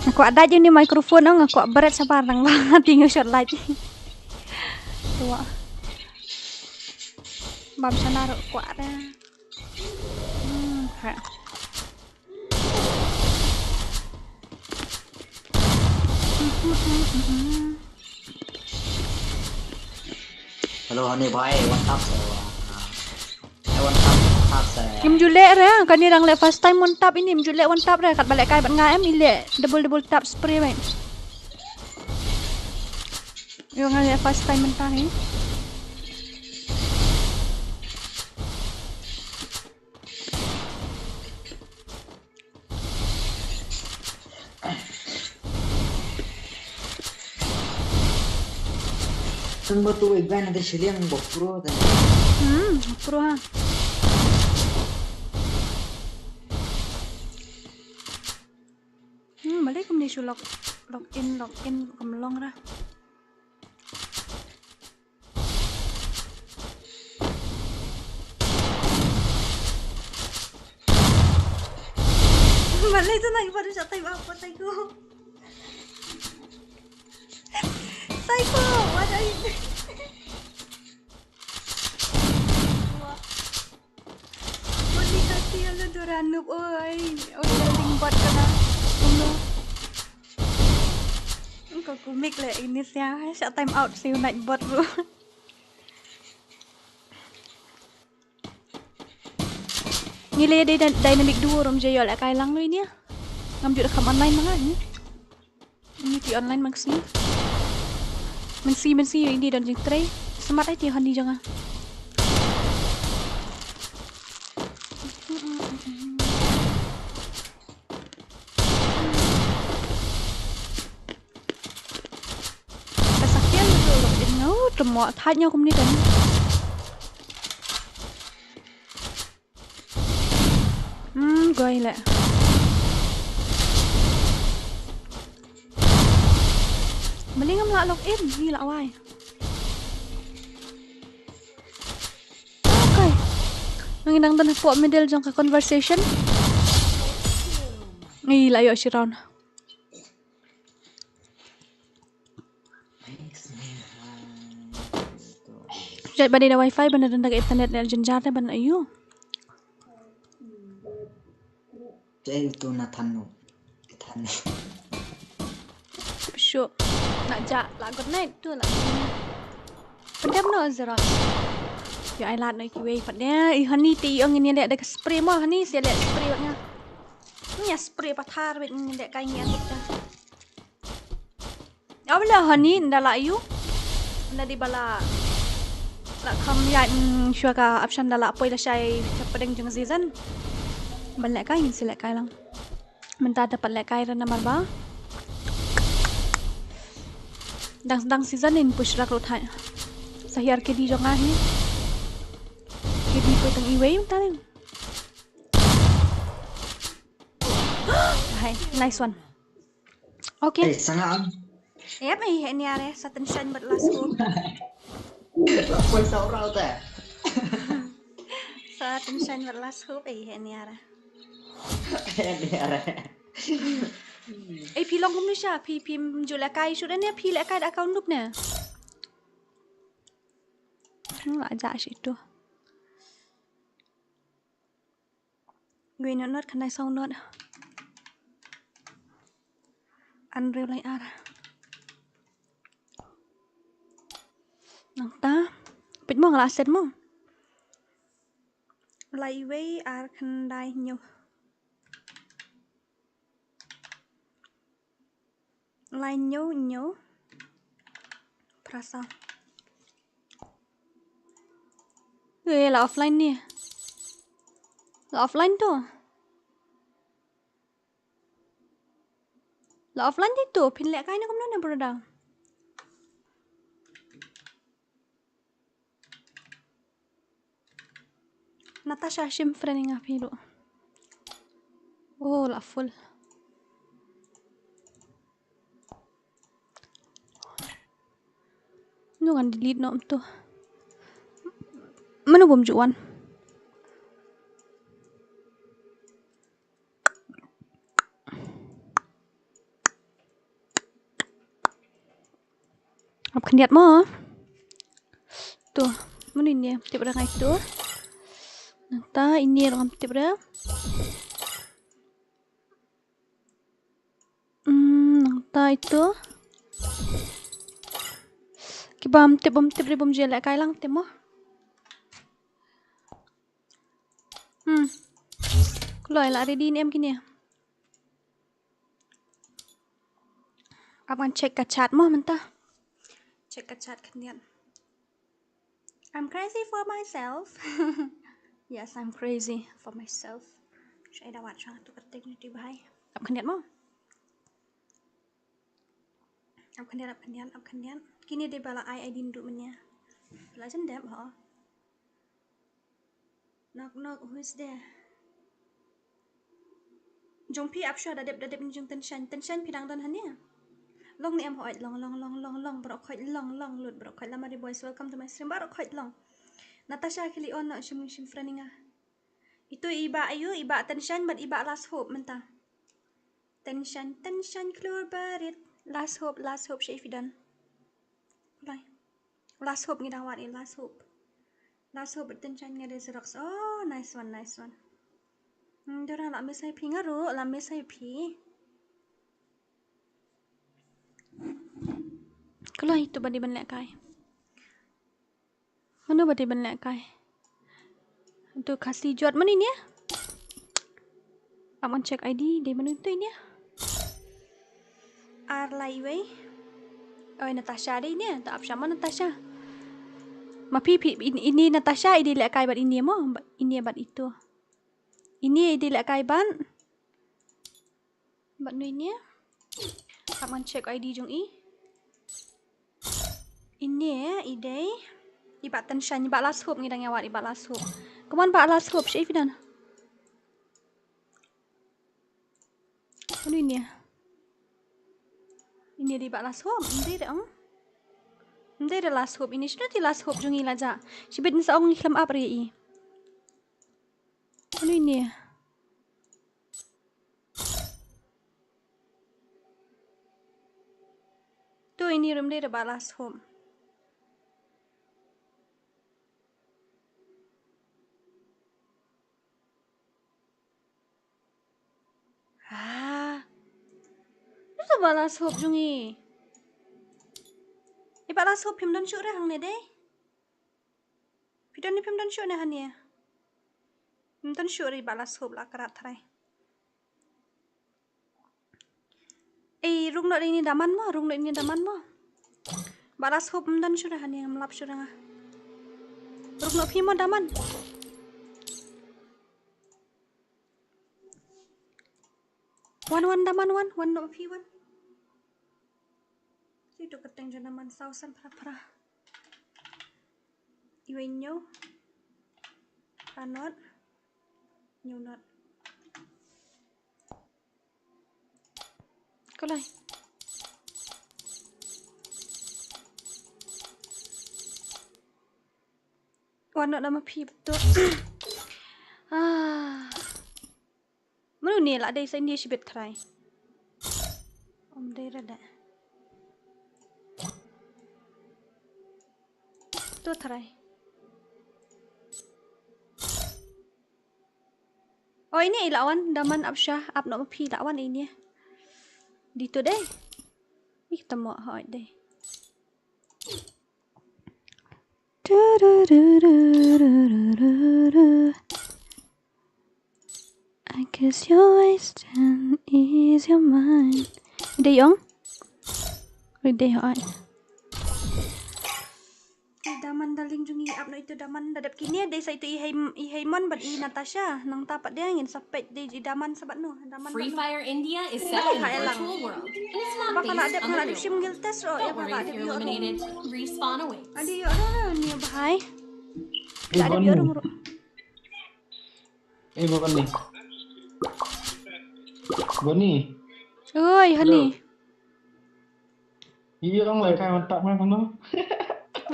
Nga kwah dait ïa une microphone, nga kwah bret shabar nang ba nga tieng ïa u shot light. Kwah. Bam shana ruh kwah da. Hmm, ha. Hello, Honey bhai, one tap sir. Eh, one tap, one tap sir. Im ju leh re, kane dang leh first time one tap ini, im ju leh one tap re, katba leh kai bad nga em, i leh double double tap spray bhai. Ïoh nga leh first time mynta hi. Tang ba tu iban ada shiliang ba pro tang. Hmm, pro ha. Hmm, balei kumne shu log, log in, log in kam long ra. Balei tu nang baru sa tai apa tai ko. Tai ko, what are you? Bot ni kasi alo dura noob oi. Oi, building bot kana. Ano? Ko kumik le ini sia, sa time out si night bot ru. Ngi le dei dyn-, dynamic duo rum je ïoh leh kai lang lui nia. Ngam ju da kham online ma nga ni. Ngi ti online ma nga sngi. Mynsi mynsi ïoh indi don jingtrei. Smat ai ti hon ni jong nga. Ka sakian tu lok in ngau temo thaj nyau kumni kan. Hmm, goi le. Mali ngam lah log in, ni lah wai. Okay. Ngi nang don hapoh middle jong ka conversation. Ngi lah ïoh shi round. Jait ba dei da wifi ban da don da ka internet ne jynjar ne ban ayu. Jait tu Nathan no. Shu. La jah, la good night tu la. Pyndep noh Xerox. Ïa ai lad noh kiwei pat de. I honey te i ong ngin ïaleh da ka spray mo, honey, sa ïaleh spray bad nga. Ngin ïa spray pathar bad ngin ïaleh kai ngi ïa tip da. Ap la honey, nda la ïu. Nda dei ba la, la kham ïa, mm, shuwa ka option da la poi lashai sha pdeng jong season. Ban lehkai ngin sa lehkai lang. Mynta da pat lehkai re namar ba dang, dang season in push rak ruh thai. Sa hiar K D jong nga hi. K D poi tang iwei mynta rim. Hai, nice one. Okay. Eh, sanga am. Yep, eh, ini are sa tension bad last hope. Poi sa urau te. Sa tension bad last hope, eh, ini are. Ini are. Eh, phi long kumno sha, phi, phi ju lehkai shuh ne, phi lehkai da account dup ne. Hmm, la jah shi tu. Wei not not khandai saw not. Unreal lai ar. Nangta. Peit mo nga la set mo. Lai wei ar khandai hynñiew. Lai hynñiew hynñiew. Phra saw. Eh, la offline ni. La offline tu. La offline di tu, phin lehkai ne kumno ne brother. Natasha shim friend nga phi ruh. Oh, la full. Ngan delete noh tu. Mano bom ju wan. Ap khyndiat mo. Tu, mano ini tip ra ngai tu. Nangta ini ruh ngam tip ra. Hmm, nangta itu. Ki bam tip, bam tip ri bam je lehkai lang te mo. Hmm. Kloi la ready ne em kine. Ap ngan check ka chat mo mynta. Check ka chat khyndiat. I'm crazy for myself. Yes, I'm crazy for myself. Shaida wat shang tu kyrteng ni ti bhai. Ap khyndiat mo. Ap khyndiat, ap khyndiat, ap khyndiat. Kine dei ba la ai I D ndu mynne. La jan dep ho. Knock knock, who's there? Jong phi ap shuwa da dep, da dep ni jong Tenshan. Tenshan phi dang don hangne? Long ne em hooid, long, long, long, long, long, baroh khoit long, long, lut, baroh khoit Lamari boys, welcome to my stream, baroh khoit long. Natasha khili on noh shim, shim friend nga. Itu i bah ayu, i bah Tenshan bad i bah Last Hope mynta. Tenshan, Tenshan khlur barit. Last Hope, Last Hope, shaei phi don? Lai. Last Hope ngi dang wad i Last Hope. Last Hope bad Tenshan nga dei Xerox. Oh, nice one, nice one. Hmm, Dora la miss ïa phi nga ruh, la miss ïa phi. Kloi tu ba dei ban lehkai. Mano ba dei ban lehkai? Tu Khasi Jot mano ini? Ap ngan check I D dei mano tu ini? Ar lai wei. Oi, Natasha dei ini. Ta ap shama Natasha. Ma phi phi ini, ini Natasha i dei lehkai bad ini mo, ini bad itu. Ini i dei lehkai bad Bad nu ini. Ap ngan check I D jong i. Ini i dei i bah Tenshan, i bah Last Hope ngi dang ïa wad i bah Last Hope. Come on bah Last Hope, shaei phi don? Mano ini? Ini dei bah Last Hope, ym dei re ong. Ym dei re Last Hope, ini shano ti Last Hope jong i la jah. Shibit ngi sa ong ngi khlem ap re i. Mano ini? Tu ini ruh ym dei re bah Last Hope. Ah. To ba la sop jong i. I ba la sop phim don shuh re hangne de. Phi don ne phim don shuh ne hangne. Phim don shuh re ba la sop la krat trai. Ei, rung noh ini daman mo, rung noh ini daman mo. Ba la sop phim don shuh re hangne, ngam lap shuh re nga. Rung noh phi mo daman. Wan, wan, daman, wan, wan, noh phi, wan. Situ ka teng jong daman saw san phra phra. Iwei ñiew. Phra not. Ñiew not. Ko lai. Wan noh da ma phi betul. Ah. Mano ni lah dei sa ini shibit trai. Om dei rada. Tu trai. Oh, ini i lawan daman ap shah, ap nok phi lawan ini. Di tu dei. Ih, tamo hoi dei. I guess your waist and ease your mind. Dei ong? Oi, dei hoi. Daman darling jong i ap no itu daman da dep kini dei sa itu i Hei-, i Heimon bad i Natasha. Nang tapat dia ngin sa pet dei i daman sabat no. Daman Free Fire India is set in a virtual world. It's not based on the real world. Don't worry if you're eliminated. Respawn awaits. Adi yo ro ni bahai. Adi yo ro. Eh, Boni. Boni. Oi, honey. Hello. Ïa ong lehkai mynta ma kumno?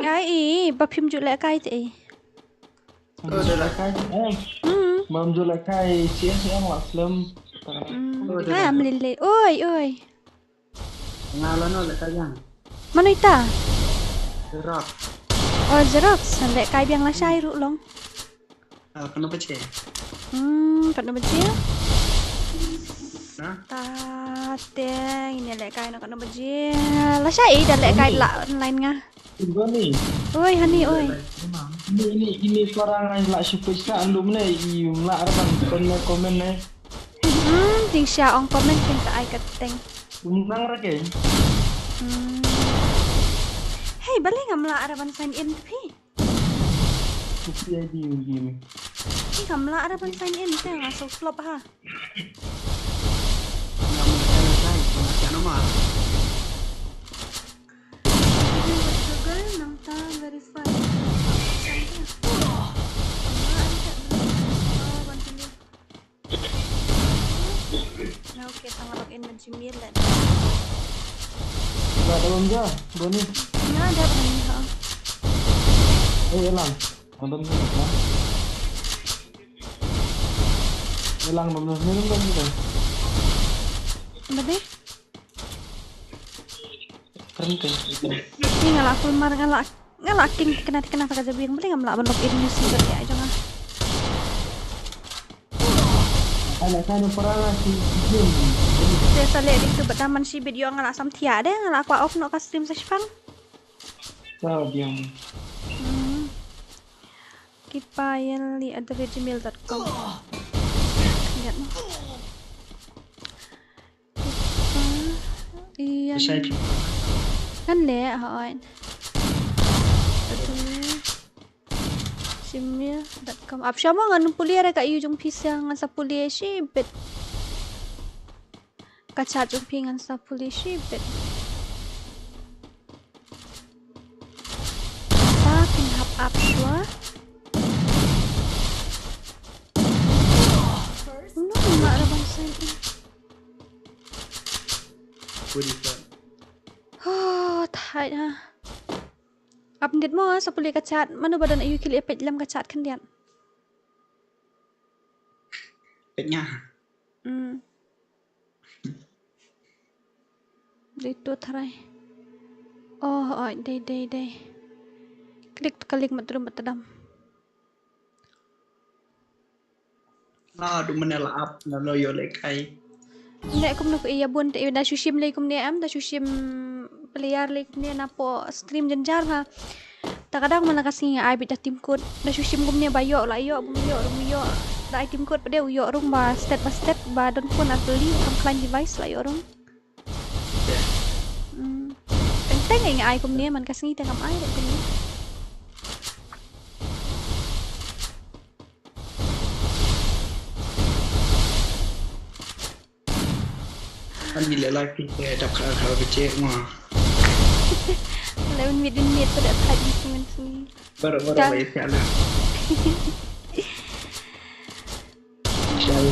Ai, i, ba phim ju lehkai te i. Ba phim ju lehkai te i. Hmm. Ba phim ju lehkai, C S M la slem. Hmm. Ai, am lile. Oi, oi. Nga la no lehkai yang. Mano ita? Jerok. Oh, Jerok. San lehkai biang lashai ruh long. Ah, kano baje? Hmm, kano baje? Ha? Ta teng, ini lehkai no kano baje. Lashai da lehkai la online nga. Boni. Oi, honey, oi. Ini, ini, ini suara nga la shu pisa andu mene i mla arban kon komen ne. Hmm, ting sha ong komen ting ta ai ka teng. Nang ra ke. Hmm. Hey, balei ngam lah ra ban sign in phi? Phi ai di game. Phi ngam lah ra ban sign in te nga so flop ha. Ngam lah ra ban sign in. Google nang ta verify. Na, okay, tang log in ma Gmail la. Ba da bam ja, Boni. Na, da bam ja. Eh, elang. Nonton ni, ha? Elang bam ja, ni bam ja. Ba dei? Kren, kren, kren. Ni nga la full mar, nga la, nga la king kena, kena pakai jabiang beli ngam la ban log in ni si ber ya jong nga. Ala ka no para la si game. Te sa le dik tu bad daman shibit yo nga la sam thiah de, nga la kwah off no ka stream sa shipang. Sa biang. Hmm. Kipa yel li at the rate gmail dot com. Ya no. Iya. Kan le, hoi. Gmail dot com. Ap shamo ngan pule re ka yu jong phi sa ngan sa pule shibit. Ka chat jong phi ngan sa pule shibit. Sa kin hap ap shwa. No, ma ra ban sign in. Pudi sa. Oh, tight ha. Ap nit mo sa pule ka chat. Manu ba don ayu kili pet lam ka chat khyndiat. Pet nya. Hmm. Dei tu tharai. Oh, oi, dei, dei, dei. Klik tu kalik mat rum mat tadam. Ah, du mane la ap na lo yo le kai. Ne kumno ko ïa bun te da shu shim lei kumne em, da shu shim player lei kumne napoh stream jynjar ha. Ta ka dang man la ka sngi nga ai beit da team code. Da shu shim kumne ba ïoh la ïoh, bym ïoh rung ïoh. Da ai team code pat de u ïoh rung ba stet ba stet ba don phone ar tylli, kam khlaiñ device la ïoh rung. Hmm. Teng teng nga ai kumne man ka sngi te kam ai kumne. Ani le la ki te dap kha kha ba che ma. Le un mit un mit ko da kha di sing sing. Bar bar Jan. Ba ite ala. Shai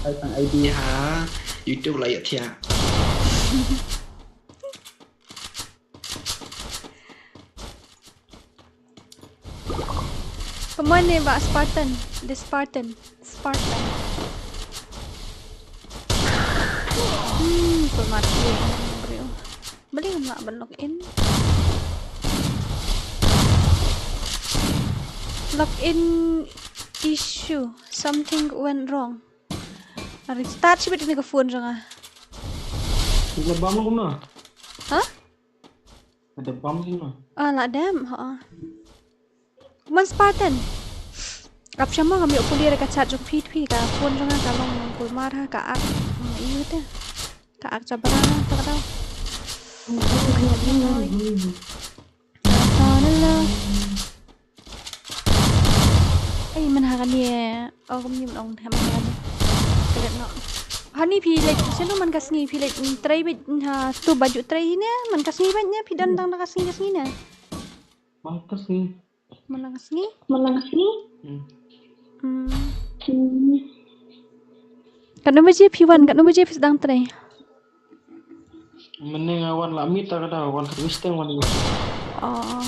ai tang I D ha YouTube la ya thia. Pemane ba Spartan, the Spartan, Spartan. Hmm, pemati bro. Beli ngam lah ban log in. Log in issue, something went wrong. Restart shibit ini ka phone jong nga. Ila bam kumno? Hah? Ada bam sih no. Ah, la dem, ha. Man Spartan. Ap shama kami puli ada ka chat jong phi phi ka phone jong ka long kulmar ha ka ak. Hmm, iyo te. Ka ak jabra ta ka dau. Ei, man ha kane, oh, kum ym ong ha man ha kane. Ka gat noh. Hani phi leit, sino man ka sngi phi leit, mm, trei beit, mm, ha, tu baju trei hi ne, man ka sngi beit ne, phi don tang da ka sngi ka sngi ne. Man ka sngi. Man ka sngi? Man ka sngi? Hmm. Hmm. Hmm. Katno baje phi wan, katno baje phi sdang trei? Mynne nga wan la miet ta ka da, wan ka wis teng wan. Oh.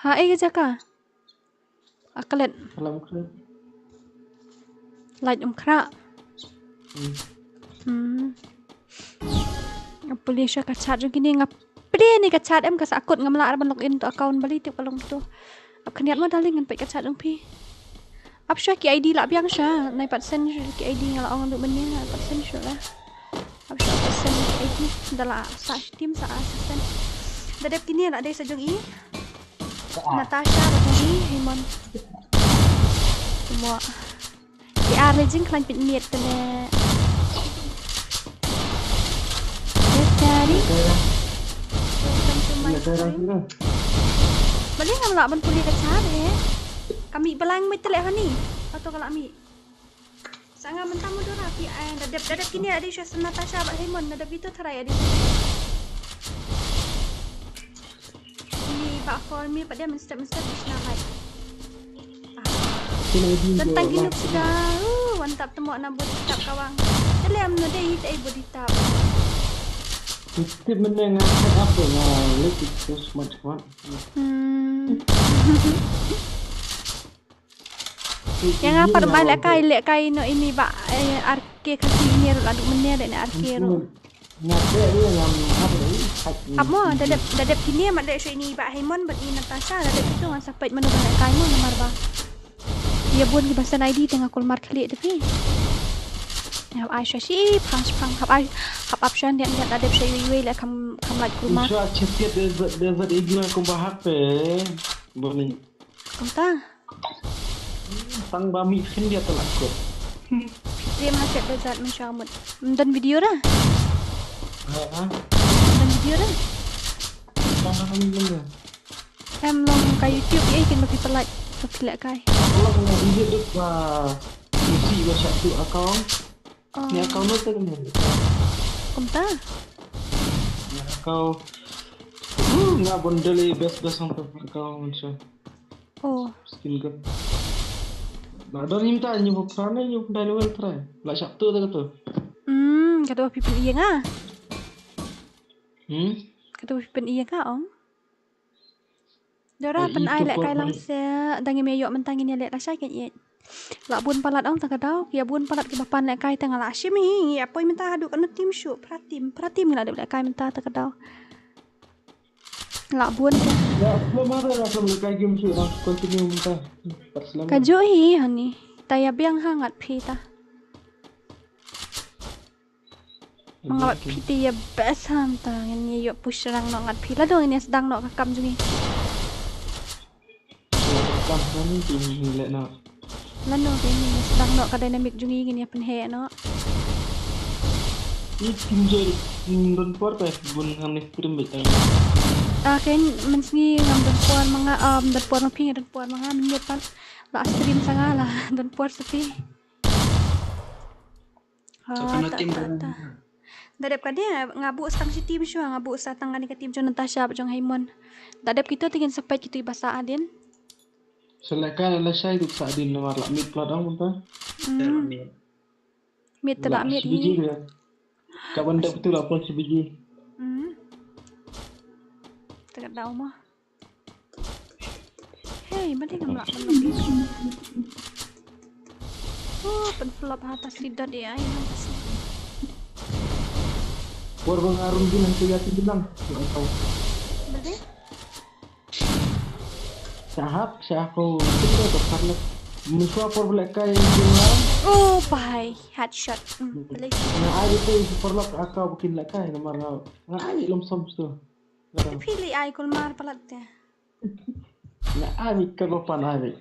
Ha, eh, ka jaka? Aklet. Alam kret. Light um khra. Hmm. Hmm. Nga pule sha ka chat jong kine nga pule ne ka chat em ka sa akut ngam lah ban log in to account bali tip ka long to. Ap khyndiat ma darling ngan peit ka chat jong phi. Ap sha ki I D lah biang sha. Nai pat send sha ki I D nga la ong du mynne nai pat send sha la. Ap sha pat send ki I D da la sa team sa sa send. Da dep kine la dei sa jong i. Natasha bad Tony, Himon. Semua. Ki ar le jingkhlaiñ pynmiet te le. Yes, daddy. Welcome to my stream. Bali ngam lah ban pule ka chat eh. Kami balang mei te le hani. Ato ka lah mei. Sa nga mynta mudura phi ai da dep da dep kine adi sha Natasha bad Hemon da dep itu tharai adi. Ini ba for me pat dia mynstep mynstep di sna hai. Tentang inuk sida. Uh, wan tap temok na body tap kawang. Tele am no dei te body tap. Tip meneng apa nga lek itu smart smart. Hmm. Ïa nga pat bai lehkai lehkai no ini ba, eh, ar ke kaki ini ruh la duk mynne de ne ar ke ruh. Ap mo da dep da dep kine mat de shu ini ba Hemon bad i Natasha da dep itu ngan sa peit mano ba lehkai mo namar ba ïa bun ki ba send I D te nga kulmar khlieh te phi. Hap ai sha shi phang shi phang hap ai hap ap shan diat diat da dep sha iwei iwei le kham kham lait kulmar. Sha chet chet de de de de igla kumba hak pe. Boni. Kumta. Tang ba mi khin dia tala kut. Dia ma set bezat men shamut. Mdan video dah. Ha ha. Mdan video dah. Tang ba mi mdan. Em long ka YouTube eh kin ba phi pynlait ba phi lehkai. Kalau kena video dek ba isi ba satu account. Ni account no te kena. Kumta. Ni account. Nga bondel best best untuk account macam. Oh. Skin gun. Ba don him ta nyu pran nyu dai level try. La sap tu tu tu. Hmm, kata phi pyn ïa nga. Hmm? Kata phi pyn ïa nga ong. Dora pyn ai lehkai lang se dang ïa me ïoh mynta ngin ïa leh lashai kan ïa. La bun palat ong ta ka daw, ïa bun palat ki ba pan lehkai ta nga la shim hi, ïa poi mynta haduh kano team shu, pra team, pra team nga la dep lehkai mynta ta ka daw. La bun. Ya, belum ada lah, belum lehkai game shu, dah continue mynta. Ka ju hi hani. Ta ïa biang ha ngat phi ta. Ma nga bad phi te ïa best ham ta, ngin ïa ïoh push rang noh ngat phi. Lada ngin ïa sdang noh ka kam jong ngi. Ïa ka kam jong ngi te ngin leh noh. Lano te ngin ïa sdang noh ka dynamic jong ngi, ngin ïa pynheh noh. Ïa team jong ngi don por te bun hangne stream beit. Ah, ken mynsngi ngam don por ma nga, um, don por ma phi, nga don por ma nga, mynmiet pat la stream sa nga la don por sa phi. Sa kano team ba nga? Da dep ka dei nga buh sa tang shi team shuwa, nga buh sa tang kane ka team jong Natasha bad jong Haimon. Da dep kito te ngin sa peit kito ba sah hadien. Sa lehkai lashai duk sah hadien namar la miet pla dang mynta. Hmm. Miet te la miet hi. Ka ban dep kito la pon shi biji. Hmm. Te ka dau ma. Hey, ba dei ngam lah pynlong. Oh, pynflop ha ta si dot ai ha ta si. Por ba nga rum jin hangta ïa ti bilang. Ba dei? Sa hap, sa ko, kita to parlok. Mynshwa por ba lehkai jin nga. Oh, bhai, headshot. Hmm, balik. Nga ai tu parlok aka bukin lehkai namar nga. Nga ai lom som tu. Phi leh ai Kulmar palat te. Nga ai ka lo pan ai.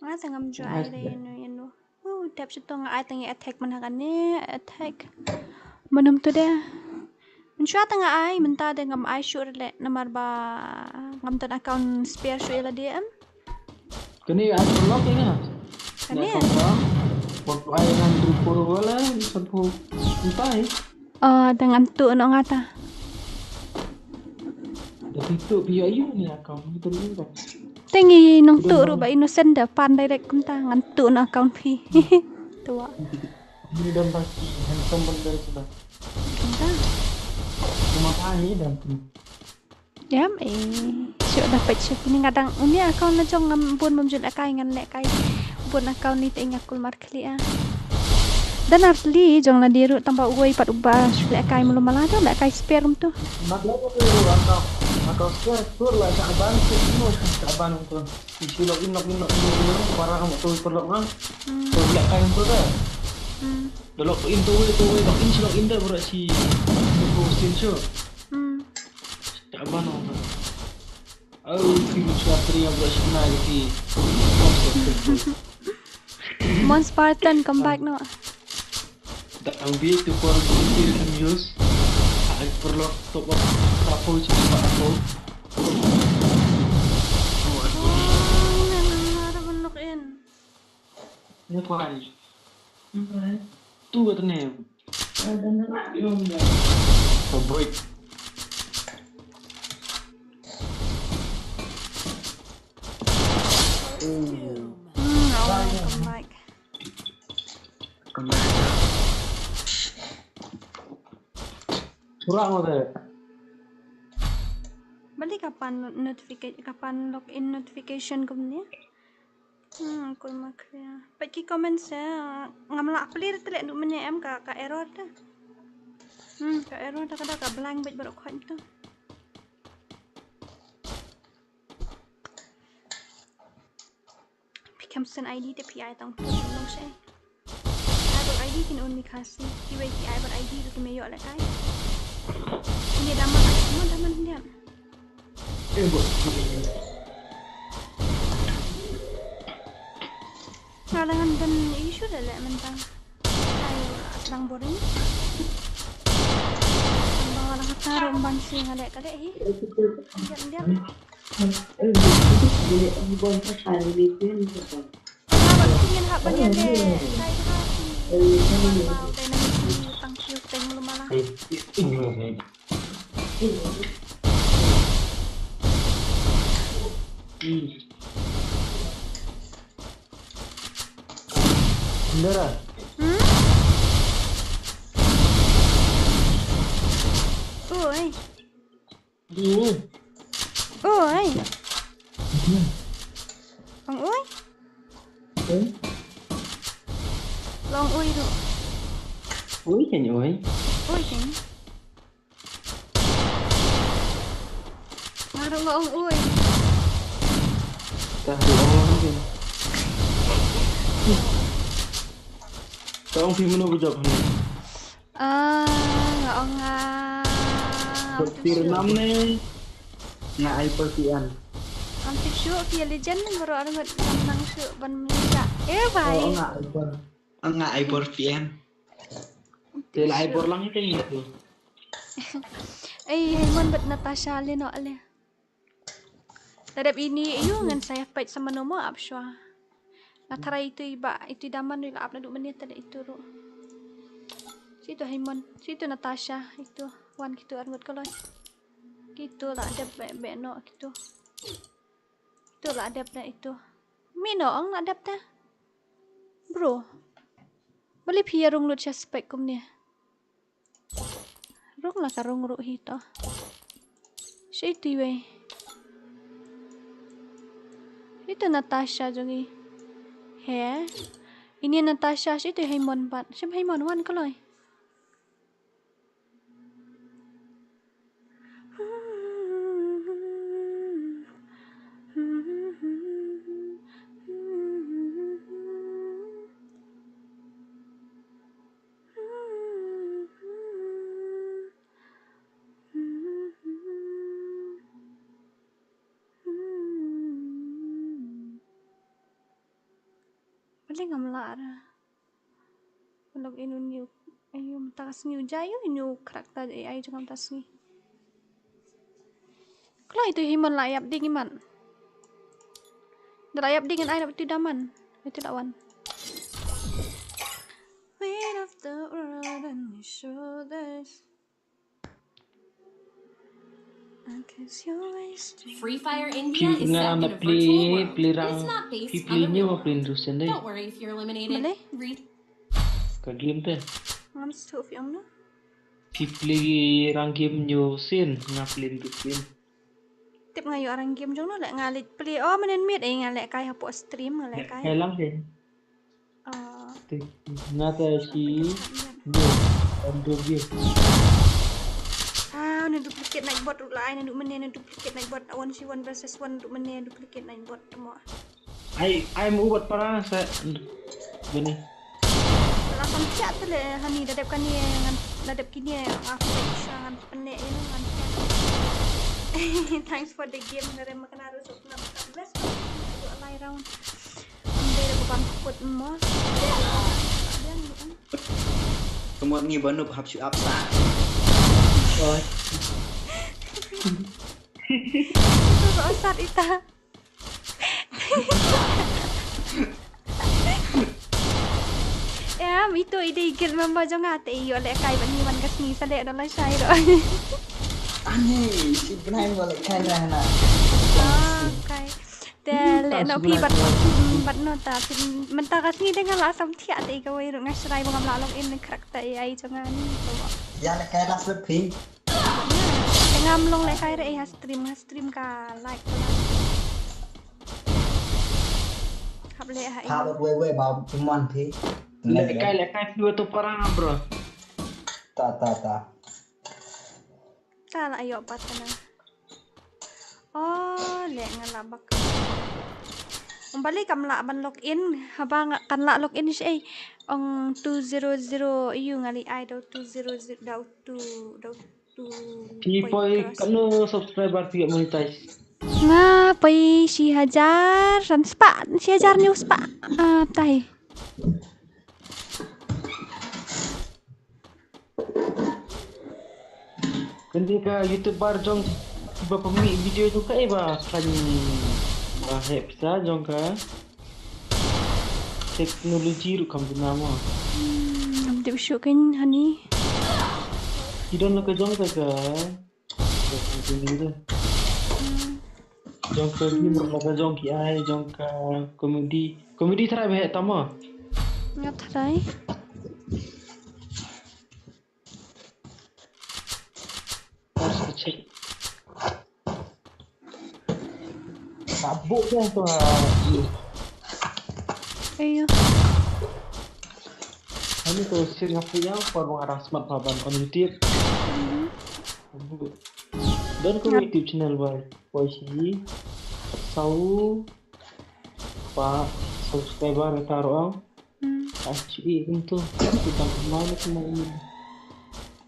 Nga te ngam ju ai re ïano ïano. Oh, dep shu to nga ai tang ïa attack man ha kane, attack. Mynum tu de. Mynshwa te nga ai, mynta de ngam ai shuh re leh namar ba ngam don account spare shuh ïa lade em. Kane ai parlok ïa nga. Kane? Nga kong ba. Pok ai ngan ru por wala, sa pok. Mynta ai. Ah, da ngan tuh noh nga ta. Da phi tuh phi ïoh ïoh ni account phi tuh ni ba. Te ngi nong tuh ruh ba innocent da pan direct kumta ngan tuh noh account phi. Tuh. Ni don ba ki handsome bun dari sudah. Kumta. Kuma pa ni dan tu. Em, eh, shuh da peit shuh kine nga dang uni account la jong ngam bun bam jun akai ngan leh kai. Bun account ni te nga Kulmar khlieh ah. Dan artli jong la di ruh tang ba uwei pat uba shuh leh kai mulu mala da leh kai spare rum tu. Mat leh ko tu account, account spare tur la sa ban tu mo sa ban tu. Isi log in log in log in log in para kamu tu perlu kan. Tu leh kai rum tu da. Da log in tu tu log in si log in da berat si tu sin shuh. Hmm. Taban orang. Oh, film Satria buat sebenarnya di. Mon Spartan come back no. Dak ang bi tu por tu film use. Ai perlu top up tapo si apa tapo. Oh, nang nang ada bentuk in. Ni kuai. Tu kat ni. Break. Hmm, oh, come back. Come back. Kurang ada. Balik kapan notification, kapan login notification kumne? Hmm, kul ma khia. Peit ki comment se, ngam lah plir te leh du mynne em ka, ka error te. Hmm, ka error te ka da ka blank beit baroh khoit te. Phi khlem send I D te phi ai tang phone nong she. Ai bad I D kin un mi Khasi. Kiwei ki ai bad I D ruh kim ïoh lehkai. Ine daman, ai mo daman hyndiat. Eh, bot. Nga la ngan don issue da leh mynta. Ai, dang boring. Ba nga la kata ruh ban shi nga leh ka leh hi. Hyndiat, hyndiat. Haba phi ngin hap ban ïaleh kai ha phi. Tang kiew tang mala. Ndara. Hmm? Oi. Oi. Oi. Ong oi. Oi. Long oi tu. Oi kan oi. Oi kan. Nga ruh nga ong oi. Ka ruh ong oi. Ka ong phi mano ba jop hangne? Ah, nga ong Pir nam ne nga ai per P M. Am tip shuh ki legend ne baroh arngut ngam nang shuh ban mlien ka. Eh, bai. Oh, nga ai per. Nga ai per P M. Te la ai per lang te ngi tu. Ei, Haimon bad Natasha le noh le. Tadep ini, ayu, ngan sa ïa peit sa mano mo ap shwa. Nga tharai itu i ba, itu i Daman ruh i la ap naduh mynne, tadep itu ruh. Shi itu Haimon, shi itu Natasha, itu wan kitu arngut kloi. Kitu la dep beh beh noh kitu. Itu la dep na itu. Mino ong la dep ta. Bro. Balei phi ïa rung lut sha spek kumne? Rung la ka rung ruh hi to. Shi itu iwei. Itu Natasha jong i. He. Ini Natasha, shi itu Haimon pat. Shim Haimon wan kloi. Balei ngam lah ra. Log in u new. Ayu, mynta ka sngi u jai u, u new character A I jong nga mynta ka sngi. Kloi itu Haimon la ïap ding imat. Da la ïap ding ngan ai na itu Daman. Itu la wan. Weight of the world on your shoulders. Free Fire India is set in a virtual world. It's not based on the real world. Don't worry if you're eliminated. Ka game te. Ngam sngewthuh ïa u na. Phi play rang game nyo sin, nga play ndu sin. Tip nga ïoh rang game jong no leh nga leh play. Oh, mynnin miet eh nga leh kai hapoh stream nga leh kai. Kai lang sin. Ah. Te nga ta shi nyo, on do game. Ah, na duplicate Nightbot ruh la ai, na du mynne na duplicate Nightbot, one si one versus one du mynne duplicate Nightbot mo. Ai, ai mu ubat para sa bini. Langsung chat tu le hani dadep kani ngan dadep kini aku sha ngan penne ino ngan. Thanks for the game, nare makana ruh sok na best. Itu alai round. Nde ko bang kut mo. Kemot ngi banu hap shu up sa. Oh. Itu so sat ita. Ya, itu ide igil member jong nga te ïoh leh kai ban ngi man ka sngi sa leh don la shai ro. Ani, si bnai mo leh kai na na. Ah, kai. Te leh no phi bat, bat no ta phi mynta ka sngi de nga la sam thiah te ka wei ro nga shrai ba ngam la log in na character A I jong nga ni. Ya leh kai la sut phi. Ngam long leh kai re ha stream, ha stream ka like ka like. Hap leh ha. Hap wei wei ba mon phi. Leh kai leh kai phi wa to para bro. Ta ta ta. Ta la ayo pat na. Oh, leh nga la bak. Ong balei kam lah ban log in, haba nga kan lah log in shi ei. Ong two zero zero yu nga li ai dau two zero zero dau two dau two. Ki poi kano subscriber ti monetize. Nga poi shi hajar san spah, shi hajar nyu spah. Ah, tai. Kynti ka YouTuber jong ba pynmih video jong ka eh ba khlaiñ ba heh pisa jong ka. Teknologi ruh kam duna mo. Hmm, ngam tip shuh keiñ hani. Ki don la ka jong ka ka. Jong ka gamer la ka jong ki ai, jong ka comedy. Comedy tharai ba heh tama. Nga tharai. Sabuk dah tu. Ayo. Ani tu sir ngapu yang por mengarah smart laban on YouTube. Sabuk. Don ko YouTube channel bai. Poi shi. Sau. Pa subscriber ta ro ang. Hmm. Achi ing tu. Kita kemana kemana.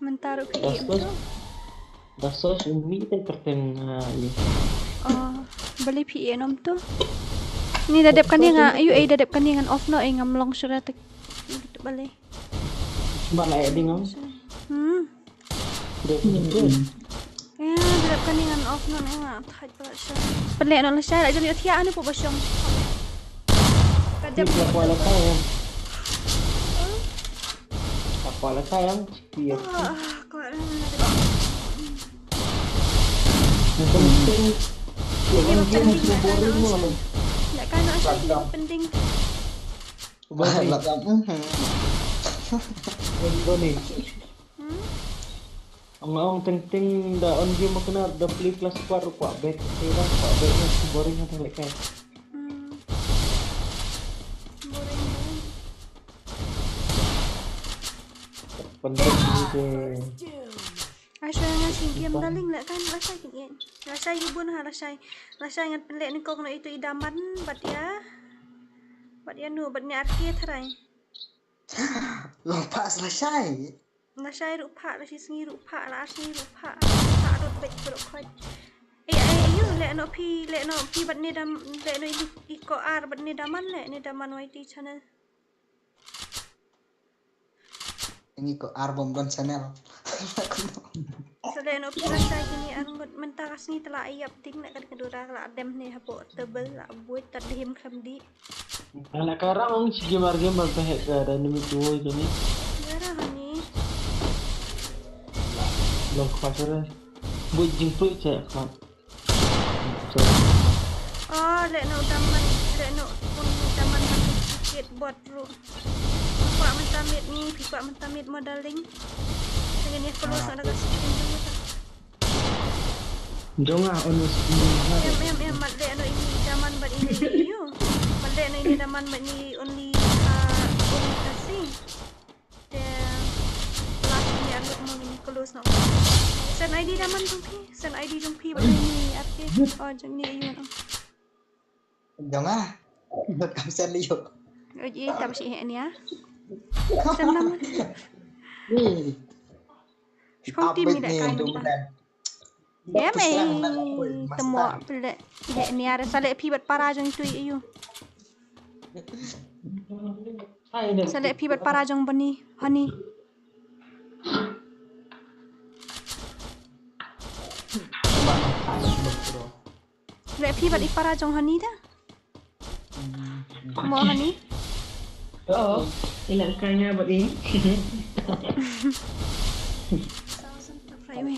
Mentaro ke ing tu. Da sos umi te kerteng, ah, ye. Oh, balei phi ïa nom tu? Ni da dep kane nga, ayu ei da dep kane ngan off noh ei ngam long shuh te. Balei? Ba la ïa ding ngam. Hmm. Dep. Ya, da dep kane ngan off noh ei nga. Thait pala sha. Pynleh noh lashai la jong ïa thiah ane pu ba shong. Ka dep. Ka pala ka ya. Ka pala ka ya. Iya. Ah, kuat. Yang penting. Ini yang penting, nak kan nak satu yang penting. Boring. Boring. Hmm? Ang ong teng teng da on game kena da play plus squad rupa back kira rupa back na boring hata lekai. Hmm. Boring, boring. Penting ni ke. Ai, shuwa nga shu game darling, leh kan lashai kin ïa. Lashai ïa bun ha lashai. Lashai ngan pynleh nyngkong na itu i daman bad ïa. Bad ïa nu bad ïa arki tharai. Long pass lashai. Lashai ruh pha, lashai sngi ruh pha, la ar sngi ruh pha. Pha ruh bad ruh khoi. Eh, eh, ayu leh no phi, leh no phi bad ni dam, leh no i, i ko ar bad ni daman leh, ni daman Y T channel. Ini ko ar bom don channel. Sa leh no phi lashai kini ar ngut mynta ka sngi tla ïap ding na ka dura la dem ne hapo table la buit ta dihim kham di. Ana karang ong chi game ar game ba hek ka da ni mi tuo jani. Gara hani. Long khwa sore. Buit jingpui che khwa. Oh, leh no daman, leh no un daman ba kit bot ruh. Phi kwah mynta miet ni, phi kwah mynta miet mo darling. Dengan ïa close na ka screen tu. Jong nga on screen. Em em em mat leh no ini daman bad ini you. Mat leh no ini daman bad ini only uh, only kasi. Te last ni arngut mo ngin close noh. Send I D daman jong phi, send I D jong phi bad ni arke. Oh jong ni ayu no. Jong ah. Kam send liu. Oi tam shi he ni ah. Send nam. Ni. Shkong team ni da kai ni. Em ei, temo pele. He ni are sa leh phi bad para jong itu ayu. Sa leh phi bad para jong bani, honey. Leh phi bad i para jong honey da. Mo honey? Oo. Ina kanya ba din? Right away.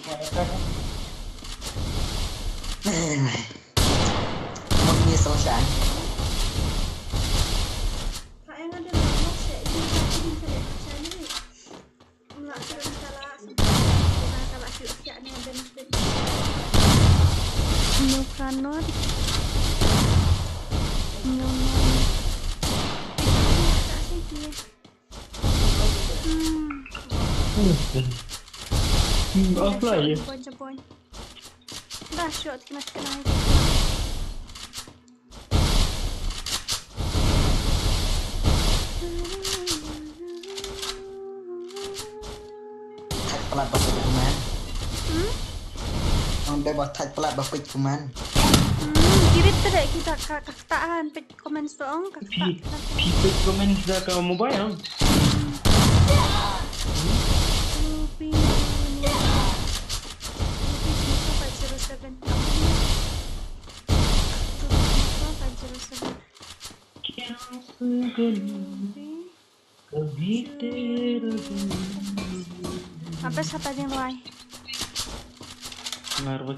Mut ni selesai. Nukranot. Nukranot. Hmm. Hmm, offline. Jabon, jabon. Dah shot kena kena. Thait palat ba kwit kuman. Hmm? Ong dei ba thait palat ba kwit kuman. Hmm, kirit te dei kita ka ka kata han peit comment song ka kata. Phi peit comment da ka mobile. Ruby five zero seven. Ruby five zero seven. Apa sa ta jingduwai? Ngarwat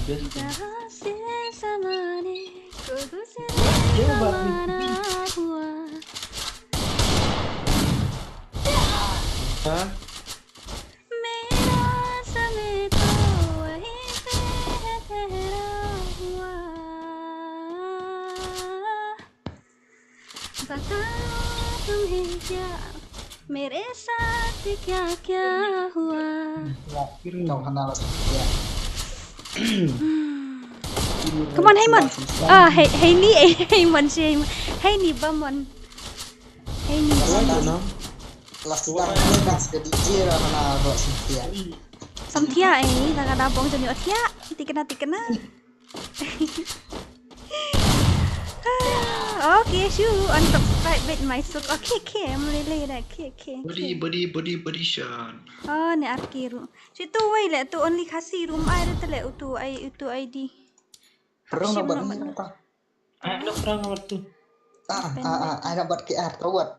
best. Jahan se zamane ko guzre zamana hua. Ha? Mera zamane to wahi pe hai thehra hua. Bata tumhe kya, mere saath kya kya hua. Come on, Haymon. Ah, hey, Hayni, eh, Haymon, si Haymon. Hayni, Bamon. Hayni, Bamon. Last time, last time, Thiah eh, la ka da bong jong ïa thiah. Tikna tikna. Ah, okay, shu unsubscribe with my suk. Okay, okay, I'm really that. Okay, okay, Body, okay. Body, Body, Body shot. Oh, ne arki ru. Shu tu wei le tu only Khasi ru mai re tele utu ai utu I D. Perang Shim nak buat no ni man. Apa? Ah, nak perang apa tu? Ah, Pen ah, wei. Ah, I nak buat K R. Kau buat.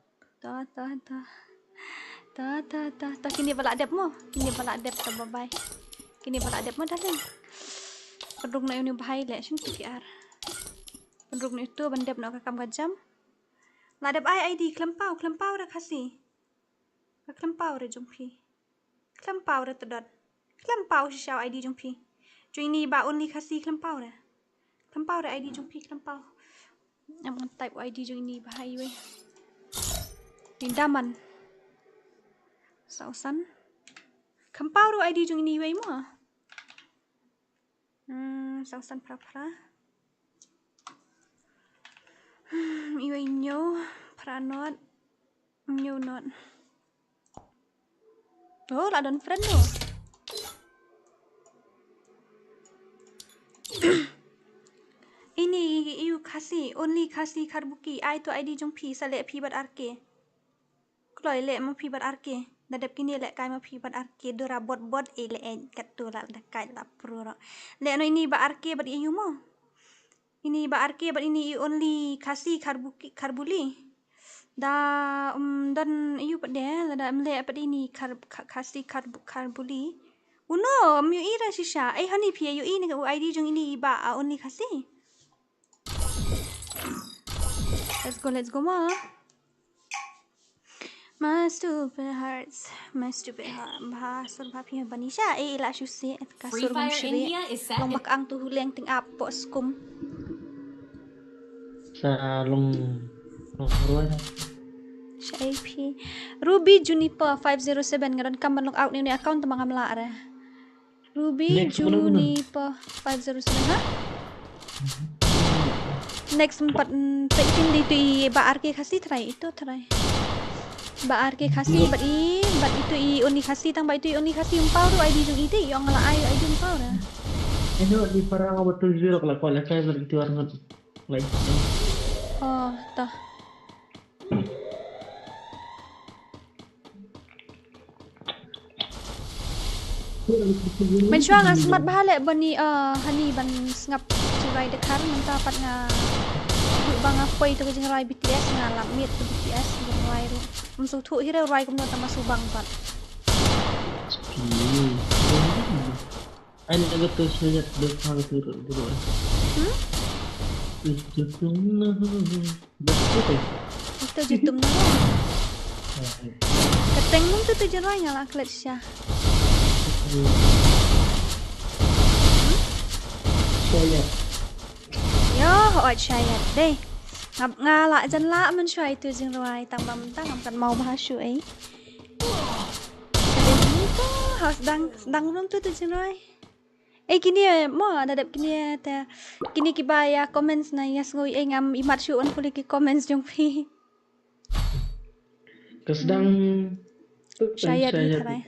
Ta ta ta. Ta ta ta ta kini balak dep mo. Kini balak dep ta bye bye. Kini balak dep mo darling. Pynrung na uni bhai le shin T P R. Pynrung na itu ban dep na ka kam ka jam. La dep ai I D khlem paw khlem paw re Khasi. Ka khlem paw re jong phi. Khlem paw re tedot. Khlem paw shisha I D jong phi. Jong ini ba only Khasi khlem paw re. Khlem paw re I D jong phi khlem paw. Em ngan type I D jong ini ba hai wei. Ni daman. Sausan. Khlem paw re I D jong ini wei mo. Hmm, sausan phra phra. Hmm, iwei ñiew phra not. Ñiew not. Oh, la don friend tu. Ini iu Khasi, only Khasi Kharbuki, ai tu I D jong phi sa leh phi bad R K. Kloi leh ma phi bad R K. Da dep kine leh kai ma phi bad R K dura bot bot e leh e kat tu la da kai la pro ro. Leh no ini ba R K bad iu mo. Ini ba R K bad ini i only Khasi Kharbuki Kharbuli. Da um don iu pat de la da mle pat ini Khar Kha- Khasi Kharbu Kharbuli. Uno, um yu i ra shisha. Ai hani phi yu i ni ka I D jong ini i ba a only Khasi. Let's go, let's go ma. My stupid hearts, my stupid heart. Bha sur bha phi bani sha e ila shu se et ka Free sur bun Fire shri. India is set Long in bak ang tu huleng ting ap po skum. Sa long long ruan. Sha A P. Ruby Juniper five zero seven nga don kam ban log out ni ni account tama ngam la re. Ruby Next, mana, mana? Juniper five zero seven ha? Next empat mm, ta itin di tu i ba R K Khasi try itu try. Ba R K Khasi bat i bat itu i only Khasi tang ba itu i only Khasi umpau tu I D jong i te i ong la ai I D umpau da. Ino di parang apa tu zero kalau kau lekai berarti warna like. Oh, toh. Mynshuwa nga smat bha leh bani uh, hani ban sngap Chirai Dkhar mynta pat nga duk ba nga poi tu ka jingrwai B T S nga lap miet tu B T S jingrwai ruh. Ym sngewthuh hi re rwai kumno tang ba sngewbang pat. Ai na ka tu saya dah hal tu tu tu. Hmm? Itu tu na. Betul. Itu jitum na. Ka teng mung tu tu jingrwai nga la klet sha. Saya. Yo, ot shayat dei. Ngap nga la jan la mynshuwa itu jingrwai tang ba mynta ngam kan mau bha shu ei. Ka dei ni ko, ha sdang sdang rung tu tu jingrwai. Eh kine mo da dep kine te kine kiba ïa comments na ïa sngew ei ngam imat shu on pule ki comments jong phi. Ka sdang Shayat ni tharai.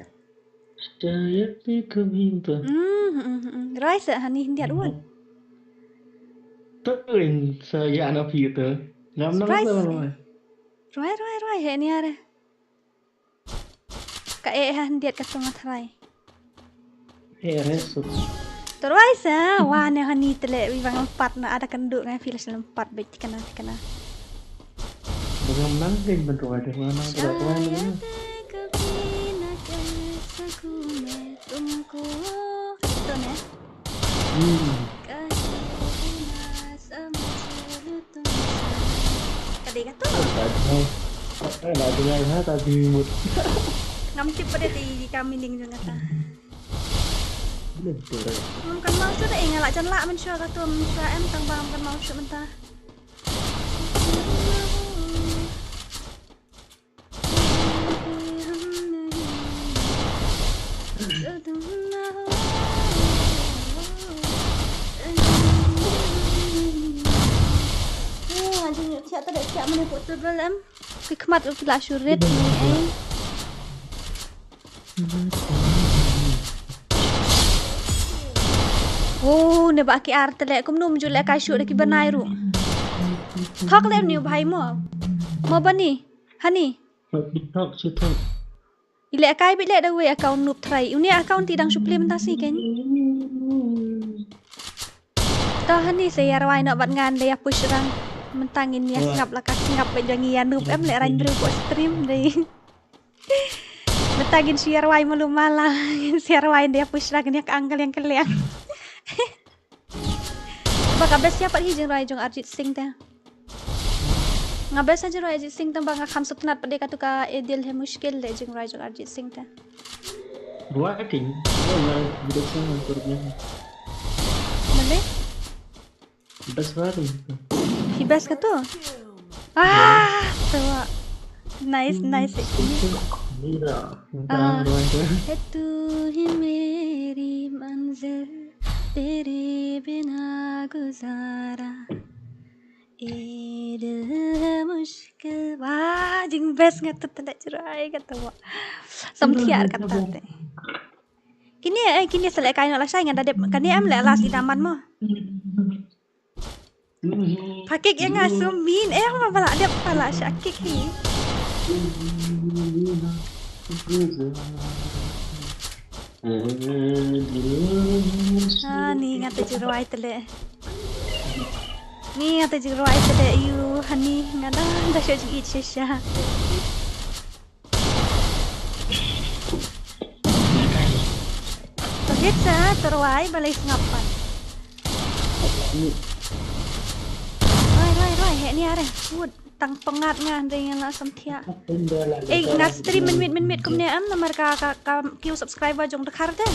Shayat ni kami tu. Hmm, hmm, hmm, hmm. Rwai sa hani hyndiat wan. Tu in saya anak phi tu. Ngam nang Surprise. tu. Rwai, rwai, rwai he ni are. Ka eh ha hyndiat ka tunga tharai. He resu. Terwai sa, wa ne hani tele wi bang empat na ada kendu ngai phi la sel empat bek tikana tikana. Ngam nang ke bentuk ada ngam nang tu. Shayat kabhi na keh sakun main tumko. Gitu ne. Hmm. Kahin bhi na samajh lo tumse. Ka dei katu. Tak ada. Tak ada dengar ha tadi mut. Ngam tip pat de ka meaning jong kata. Boleh betul. Ngam kan mau shu da eh nga la jan la mynshuwa katu mynshuwa em tang ba ngam kan mau shu mynta. Ki khmat u ki la shu rit ni eh. Wow, ne ba ki ar te leh kumno mju leh kai shuh da ki bnai ruh. Thok leh ni u bhai mo. Mo bani. Hani. Thok, shi thok. I leh kai bit leh da wei account noob trai. Uni account ti dang shu play mynta si ken. To hani sa ïa rwai noh bad ngan da ïa push rang. Mynta ngin ïa sngap la ka sngap bad jong ïa noob em leh rang briew ko stream dei. Mynta ngin shu ïa rwai malu mala. Ngin shu ïa rwai da ïa push rang ngin ïa ka angkal ïa ka liang. Ba ka best ïa pat hi jingrwai jong Arjit Singh te. Nga best ha jingrwai Arjit Singh tang ba nga kham sngewtynnat pat de katu ka Ye Dil Hai Mushkil de jingrwai jong Arjit Singh te. Rwai ka king. Rwai video song ngan tur biang. Mane? Best rwai ka king. Hi best katu? Ah, tu. Nice, nice. Mira. Ah. Rwai ka. Hai tu hi meri manzil, tere bina guzara. Ye dil hai mushkil. Wah, jing best nga tu tanda cerai kata wah. Samthiar kata te. Kini eh kini selek kain lah sai ngan dadep kani em leh last idaman mo. Pakik yang ngasumin eh ma bala dep pala syakik hi. Ah, ni nga te jingrwai te leh. Ni nga te jingrwai te leh yu hani nga da da sha jingit sha sha. Tagit sa te rwai balei sngap pat. Rwai rwai rwai he ni are. Wut. Tang pengat nga hynrei nga la samthiah. Eh, nga stream mynmiet mynmiet kumne em namar ka ka ka kiew subscriber jong Dkhar te.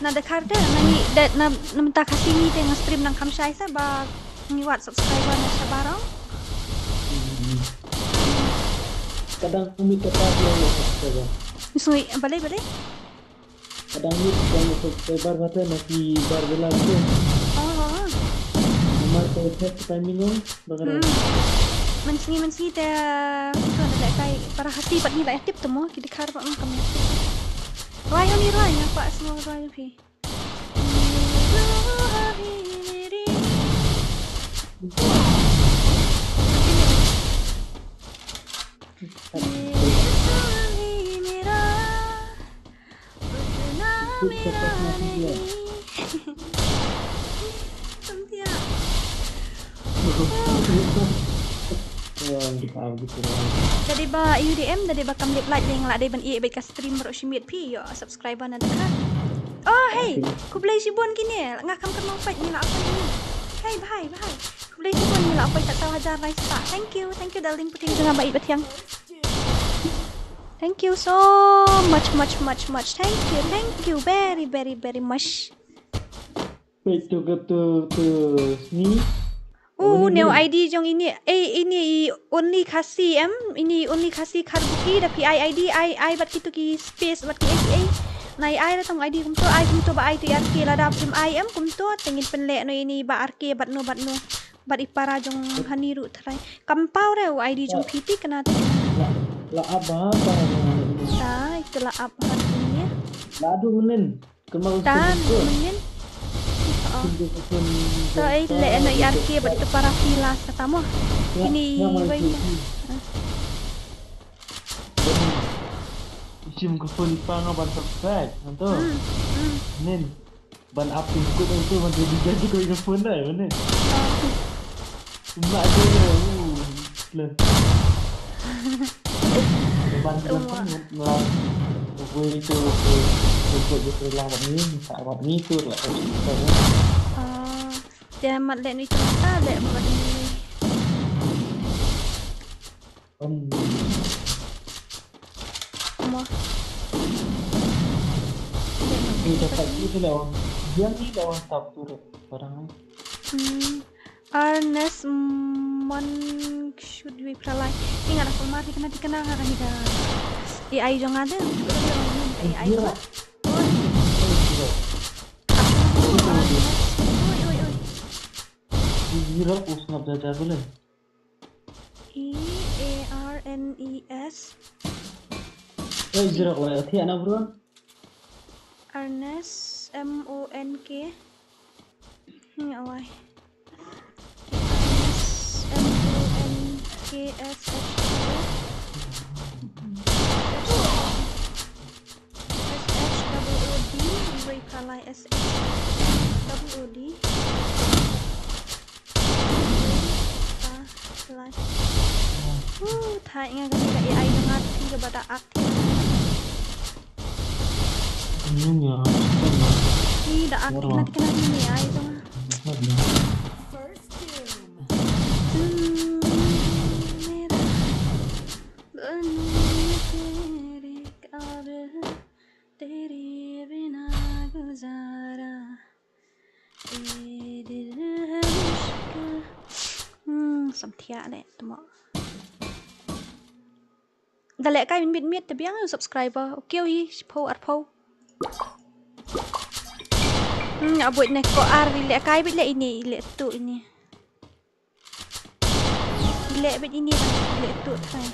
Na Dkhar te na ngi de na na mynta Khasi ngi te nga stream nang kham shai sa ba ngi wad subscriber na shabar ong. Kadang mynmiet kata dia subscriber. Sngui balei balei. Kadang ni kadang ni subscriber kata na ki bar bela tu. Oh. Mar tu set timing on. Bagaimana? Mynsngi mynsngi te tu ada kai para hati pat ni lah tip tu mo ki Dkhar pat kam. Rwai ni rwai nga pa semua rwai phi. Dadi ba U D M dadi ba kam lip light leng la dei ban i bad ka stream baroh shi miet phi ïoh subscriber na dkhar. Oh hey, khublei shibun kine nga kam kam nong peit ni la apa ni. Hey bhai bhai. Khublei shibun ni la poi kat saw hajar lai spah. Thank you, thank you darling putting jong nga ba i ba thiang. Thank you so much much much much. Thank you, thank you very very very much. Wait to get to to sneeze. Uh, new I D jong ini, eh ini i only Khasi em, ini only Khasi Kharbuki da phi ai I D ai ai bad kitu ki space bad ki A P A. Nai ai da tong I D kumto ai kumto ba ai tu R K lada phi ai em kumto te ngin pynleh no ini ba R K bad no bad no. Bad i para jong hani ruh trai. Kam pau re u I D jong phi ti kena te. La la ap ba pa. Ta itu la ap ha ini. La du menin. Kemang. Tan menin. Oh. To ai le no R K bad tu para phi la sa tamo. Ini wai. Isim ka phone pa nga ban subscribe. Nanto. Hmm. Hmm. Nin. Ban ap pin kut tu ban jadi jadi ko ina phone dai mana. Mak dia ya. Uh, plan. Ban plan pun ngelang. Gue itu gue gue gue gue lah ni tak buat ni tu lah. Ah, dia mat lek ni cerita lek buat ni. Mo. Ni dapat ni lawan. Dia ni lawan tap tu barang ni. Hmm. Ernest Mon should we pralai. Ni ngara pemati kena dikena ngara ni da. A I jong ada. A I jong ada. Oi oi oi. Zero usngap jaja boleh. E A R N E S. Eh, Zero, wala, thiah na, bro. Ernest, M O N K. Hmm, awai. M O N K S H O. S H O O D. Wei phalai S H O O D. Phalai. Uh, thai nga kani ka A I jong nga phi kaba da ak. Ni da ak na tikna ni A I jong nga. First doom. तू मेरा बनूं तेरे काबिल, तेरे बिना गुजारा, ये दिल है मुश्किल. Hmm, samthiah leh tmo. Da lehkai mynmiet miet te biang u subscriber. Okay hi, shiphew arphew. Hmm, abuit ne ko ar ri lehkai bit leh ini, leh tu ini. Leh bit ini bang, leh tu thai.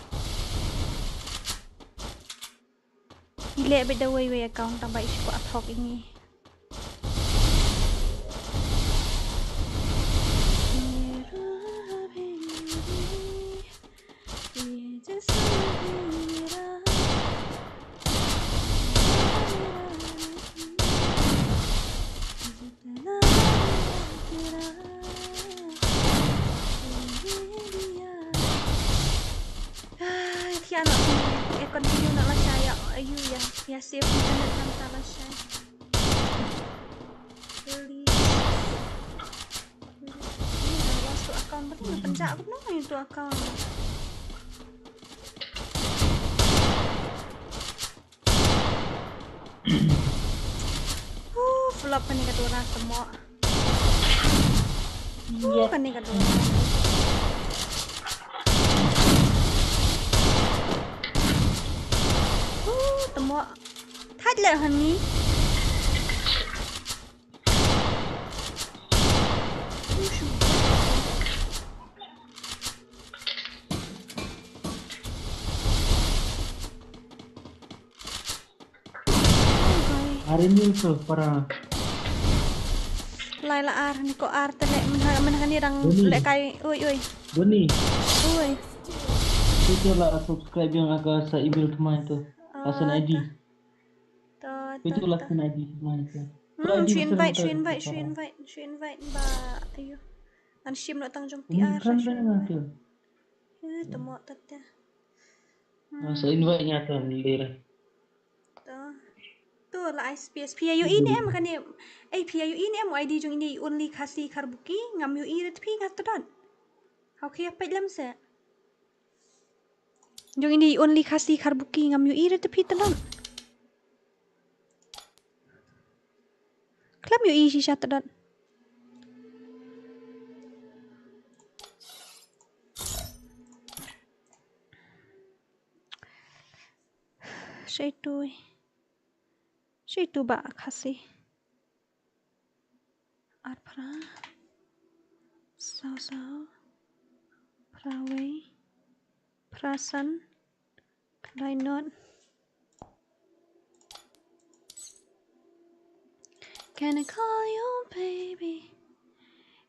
Leh bit da wei wei account tang ba ish ko athok ini. Ai, thiah noh, eh, continue noh lashai ïa, ayu ïa, ïa save internet nangta lashai. Release. Ïa, lost to account, ba dei nga pynjah kumno ïa to account. Uh, flop kane ka Dora tmo. Uh, kane ka Dora. Uh, tmo. Thait leh hani. Uh, shu. Are ni tu para. Lai la ar ni ko ar te leh mynha mynha ni dang lehkai. Oi oi. Boni. Oi. Itu lah subscribe yang aku sa email kemarin tu. Hasan I D. Itu lah Hasan I D kemarin tu. Hmm, shu invite, shu invite, shu invite, shu invite ba ayo. An shim noh tang jong T R. Kan shu invite. Eh, temo tat ya. Masa invite nya kan lir. To. To la I S P S. Phi ïohi ne em kane. Eh, phi ïohi ne em I D jong ine Only Khasi Kharbuki ngam ïohi rit phi nga tdon. Hau khia peit lem se. Jong ine Only Khasi Kharbuki ngam ïohi rit phi tdon. Khlem ïohi shisha tdon. Shei tui. Shei tu ba Khasi. Ar phra. Saw saw. Phra wei. Phra san. Why not? Can I call you baby?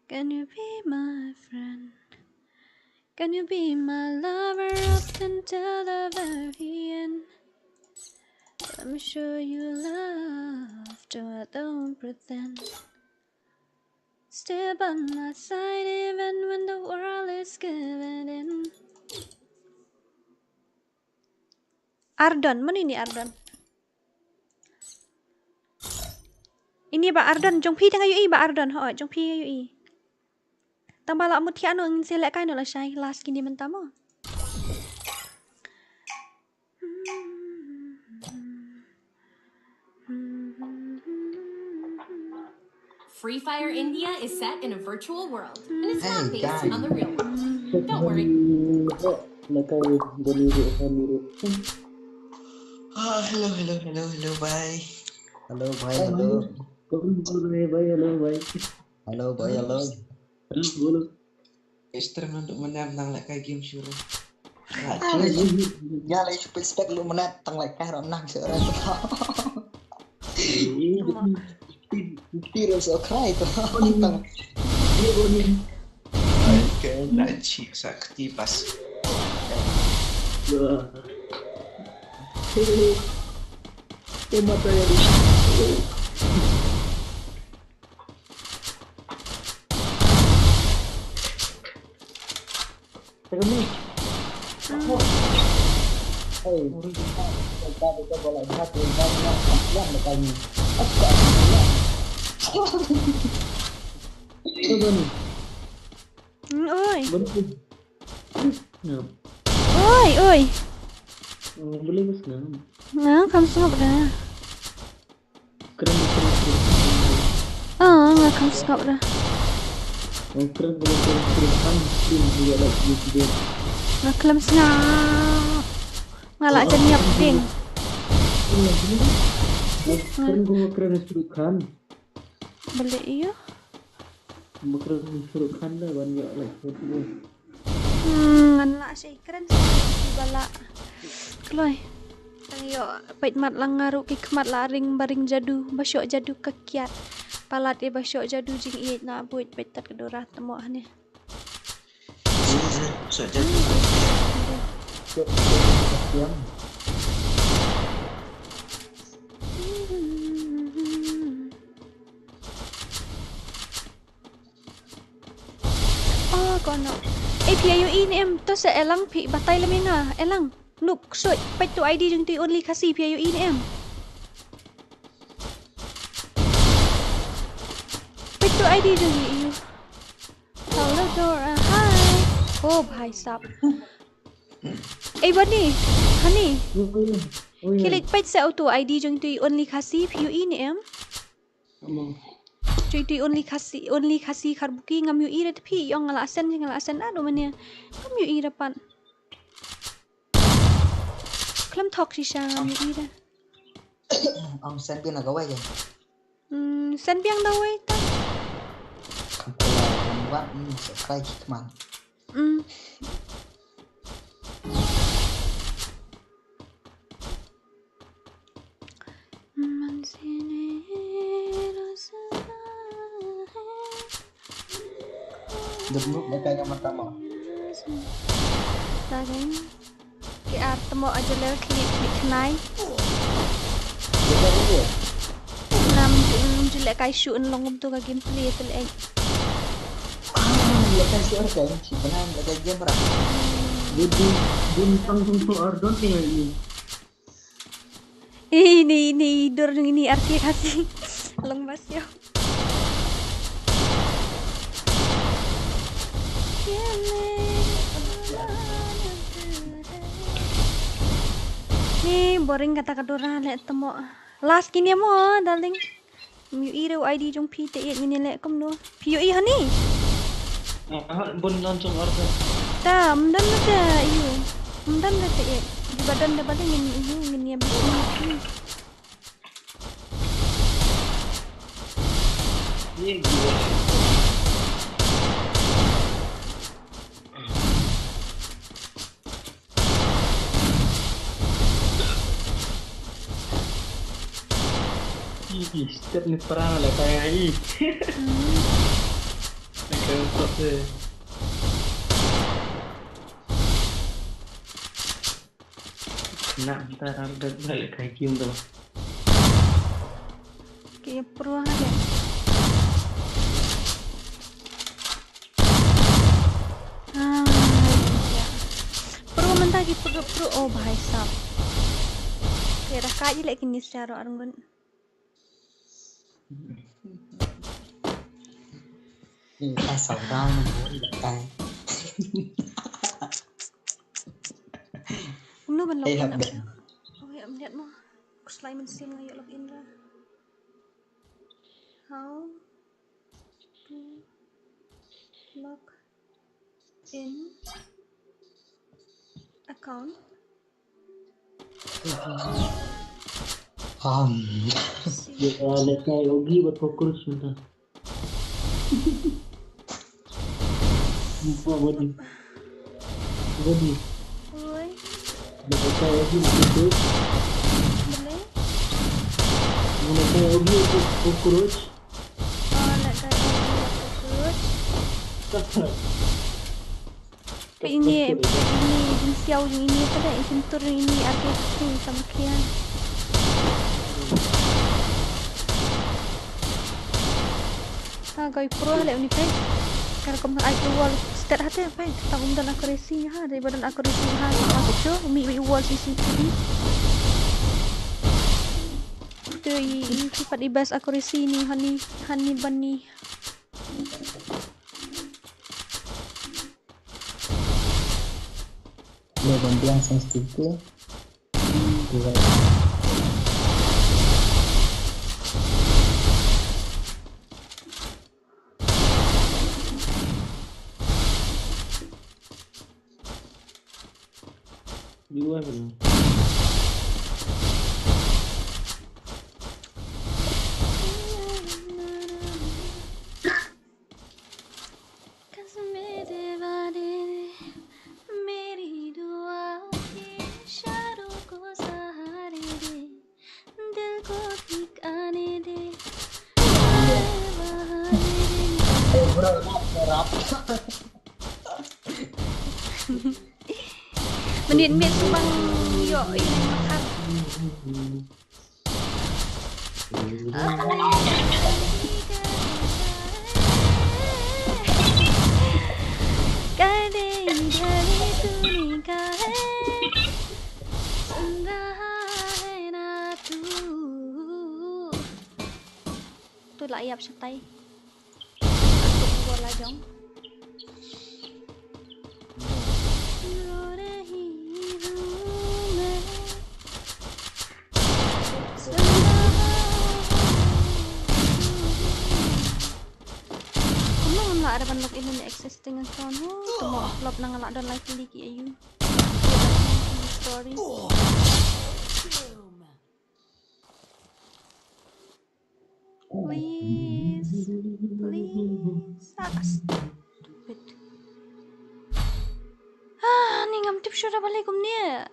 Can you be my friend? Can you be my lover up until the very end? Let me show you love, though I don't pretend. Stay by my side even when the world is giving in. Ardon, mano ini Ardon? Ini ba Ardon, jong phi tang ayu i ba Ardon, ho, jong phi ayu i. Tang ba la mut thiah no ngin se lehkai no lashai, last kini mynta mo. Free Fire India is set in a virtual world, and it's not based on the real world. Don't worry. Ah, hello, hello, hello, hello, bhai. Hello, bhai, hello. Hello, bhai, hello. Hello, bolo. Mister Mandu Manam nang lehkai game shuru. Ya, leh expect lu menat tang lehkai ro nang shuru. Heroes of Cry to. Tang. Ke na chi sa kti pas. Te mata ya di. Terus ni. Hey, Mm, oi. Oi, oi. Nga kam sngap da. Ah, nga kam sngap da. Nga khlem sngap. Nga la jan ïap ding. Balei ïa? Hmm, ngan lah sha i kren sha i ba lah. Kloi. Tang ïoh peit mat lang nga ruh ki khmat la ring ba ring jadu ba shoh jadu ka kiad. Palat ïa ba shoh jadu jingïeit na buit peit tat ka dura tamo hane. Shoh jadu. Oh, kono. Eh, phi ïohi ne em, to sa elang phi batai lem ïa nga, elang. Nuk soi peit tu I D jong tu Only Khasi phi ïohi ne em. Peit tu I D jong i. Hello Dora, hi. Oh, bhai sab. Eh, bani, hani. Kilik peit sa tu I D jong tu Only Khasi phi ïohi ne em. Tui tui Only Khasi, Only Khasi Kharbuki ngam ïohi re te phi ong nga la send, nga la send ado mane. Ngam ïohi re pat. Khlem thok shisha ngam ïohi re. Ong send biang na kawei ke? Hmm, send biang na kawei ta. Kam kawei, kam wan, hmm, subscribe ki kman. Hmm. Dum nuk da kai ka mata mo. Tagain. Ki ar tamo aja le klik klik khnai. Nam jule kai shu un long tu ka gameplay tu le. Ah, le kai shu ar kai chi bana le kai game ra. Bun bun tang tang tu ar don ni. Ini, ini, dur ini R K Khasi. Long bas yo. Ni boring kata ka dura le temo. Last kini mo, darling. Ym ïohi re u I D jong phi te ïeit ngin ïaleh kumno. Phi ïohi hani? Ah, bun don jong order. Ta, ym don re te ïohi. Ym don re te ïeit. Di ba don da ba ngin ïohi ngin ïa bisi. Ye gua. Ih, step ni perang lah kaya ih. Nak kena stop deh. Nak minta rambut balik kayak gitu. Kayak pro aja. Ah, ya. Pro mynta ki pro, pro, oh, bhai sab. Kira kaji lek kini secara arngun. Ni ka saw down na mo ila kai. Kumno ban log in. Oh, ya, mliat mo. Kuslai men sim nga ïoh log in ra. How to log in account. Um. Ya, lekai ogi buat fokus sebentar. Buka body. Body. Oi. Lekai ogi buat fokus. Boleh. Lekai ogi buat fokus. Peit ine, peit ine, jingsiaw jong ine, peit ine, i shyntur jong ine, arke shu samkhian. Ha, koi pro le uni peit. Kar kom ai pro wall stat hate peit. Tang um don accuracy ha, dei ba don accuracy ha, sa ma shu, mi wi wall C C T V. Tu i, i, i pat i best accuracy ni, hani, hani bani. Lo ban biang sensitive tu. Dua. Dua belum. कस्में दे वादे रे, मेरी दुआओं के इशारों को सहारे दे, दिल को ठिकाने दे, आए बहाने रे। Eh, bro, rap, rap. Menit mit subang yo ini makan. Tu la ïap shatai. Aku bola jong. Kumno ngam lah ada ban log in on existing account. Huh, tamo lop na nga lah don live lagi ayu. Story. Please, please. Ah, stupid. Ah, ni ngam tip shuh da balei kumne.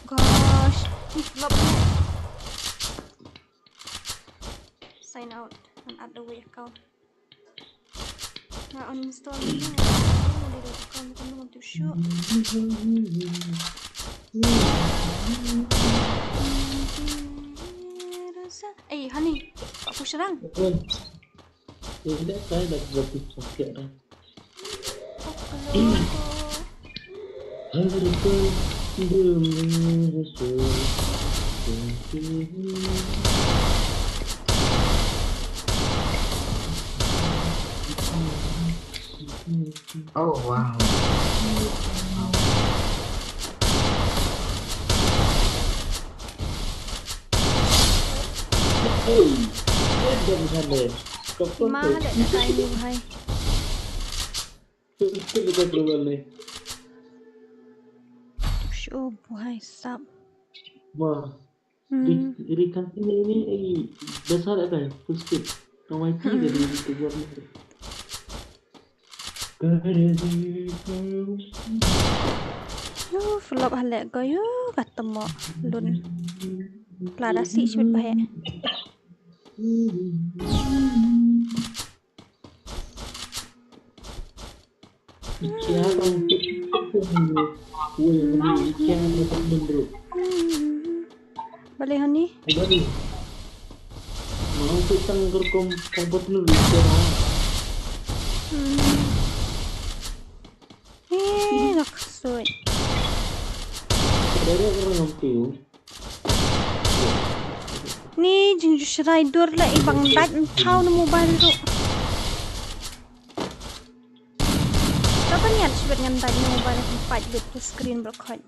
Gosh. Ih, lop ne. Sign out and add the way account. Nga uninstall ni. Nga uninstall ni. Nga uninstall ni. Nga uninstall ni. Eh, honey, aku serang. Tidak, saya dah berpikir dah. Oh, wow. Hey, dia dah bersabar. Kau pun ma tu. Ada kat kayu, hai. Shu buhai sap. Wah. Hmm. Ri, ri kan ini, ini, ini dasar apa ya? Full speed. Kawai ti dari itu buat ni. Yu, flop halek ko yu, kata mo lun. Plada si shut bahek. Balei hani? Hmm. Eh, nak soi. Ni jingju shrai dur la i bang dait nthaw na mobile ruh. Ka ban ïa shibit ngan dait na mobile ka pait lut ka screen ba khot.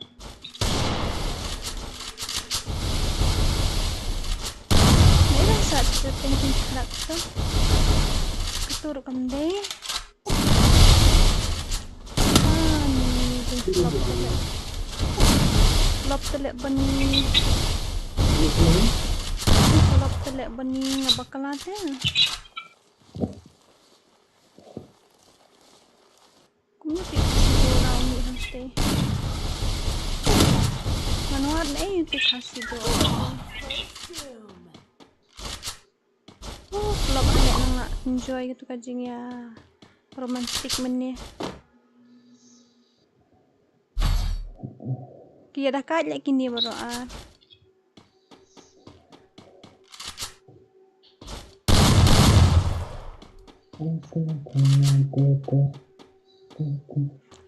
Ni dah sat setting kin khlak tu. Ka tu ruh kam dei. Ah, ni, ni, flop tele. Flop tele bani. Flop tele bani nga bakla te. Kumno ti khasi do raw ni hangte. Ngan wad ne ïa ti khasi do. Oh, flop. Enjoy katu ka jingïa romantic mynne. Ki ïa da kait leh kine baroh ar.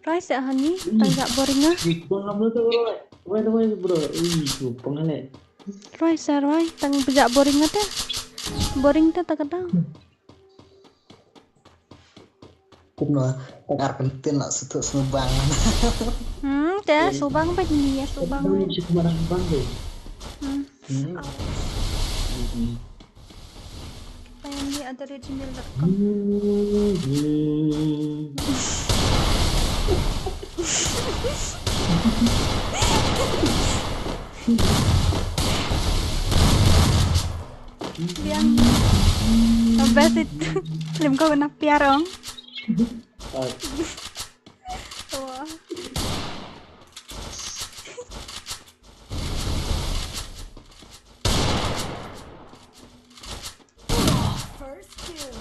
Rwai seh hani, tang jah boring ah. Wait, wait, bro. Ui, tu pang leh. Rwai seh rwai, tang jah boring ah te. Boring te ta ka dang. Kumno, tang ar pyntin la suthu sngewbang. Hmm, te sngewbang ba ni ya sngewbang. Sngewbang, sngewbang bang deh. Hmm. Hmm. Payam ni ada di gmail dot com. Hmm. Biang. Abes itu. Lim ko kena piarong. Wah. First kill.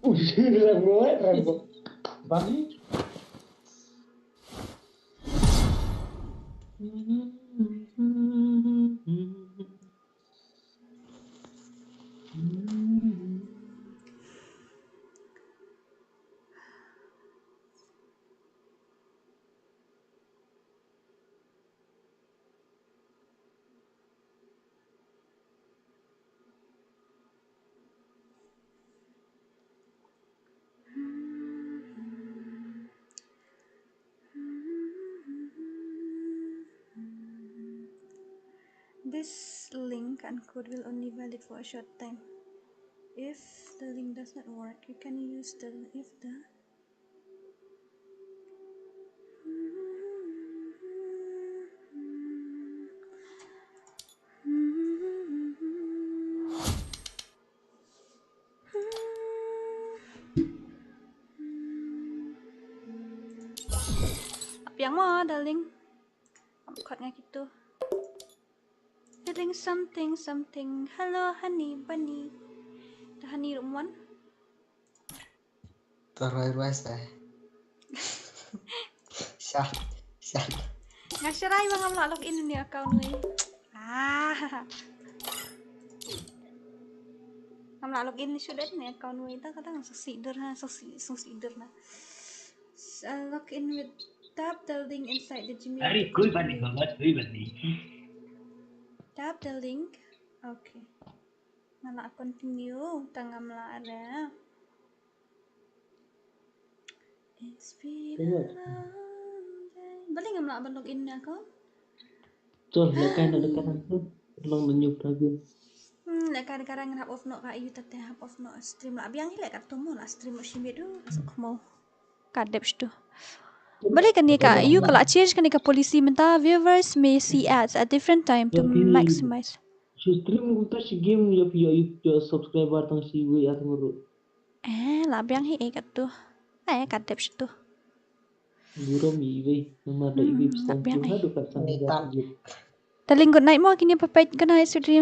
Udah, rambo, rambo. Bang. This link and code will only valid for a short time. If the link does not work, you can use the, if the Apiang mo, darling. Am kot nga kitu. Feeling something, something. Hello, honey bunny. The honey room one. Tarai rice eh. Sha, sha. Nga sharai ba ngam lah log in ni account wei. Ah. Ngam lah log in ni shudet ni account wei ta kata ngam saksi dur ha, saksi, saksi dur na. S-, uh, log in with, tap the link inside the Gmail. Hari koi baat nahi, koi baat nahi. Tap the link. Okay. Ngam lah continue, ta ngam lah ada. It's been a long day. Balei ngam lah ban log in na account? Chol, lehkai na dekat aku. Long na nyup lagi. Hmm, lehkai dekat ngan hap off noh ka yu tate hap off noh stream lah biang hi leh kat tumo lah stream shi miet u. Sok mo. Ka dep shitu. Balei kane ka yu ka la change kane ka policy mynta viewers may see ads at different time to maximize. Shi stream kumta shi game ya pi ya subscriber tang shi wei at nguru. Eh, la biang hi eh katu. Eh, ka dep shitu. Burom i wei, nama da i wei. Hmm, la biang hi. Darling, good night mo, kine pa peit, good night, sweet dreams.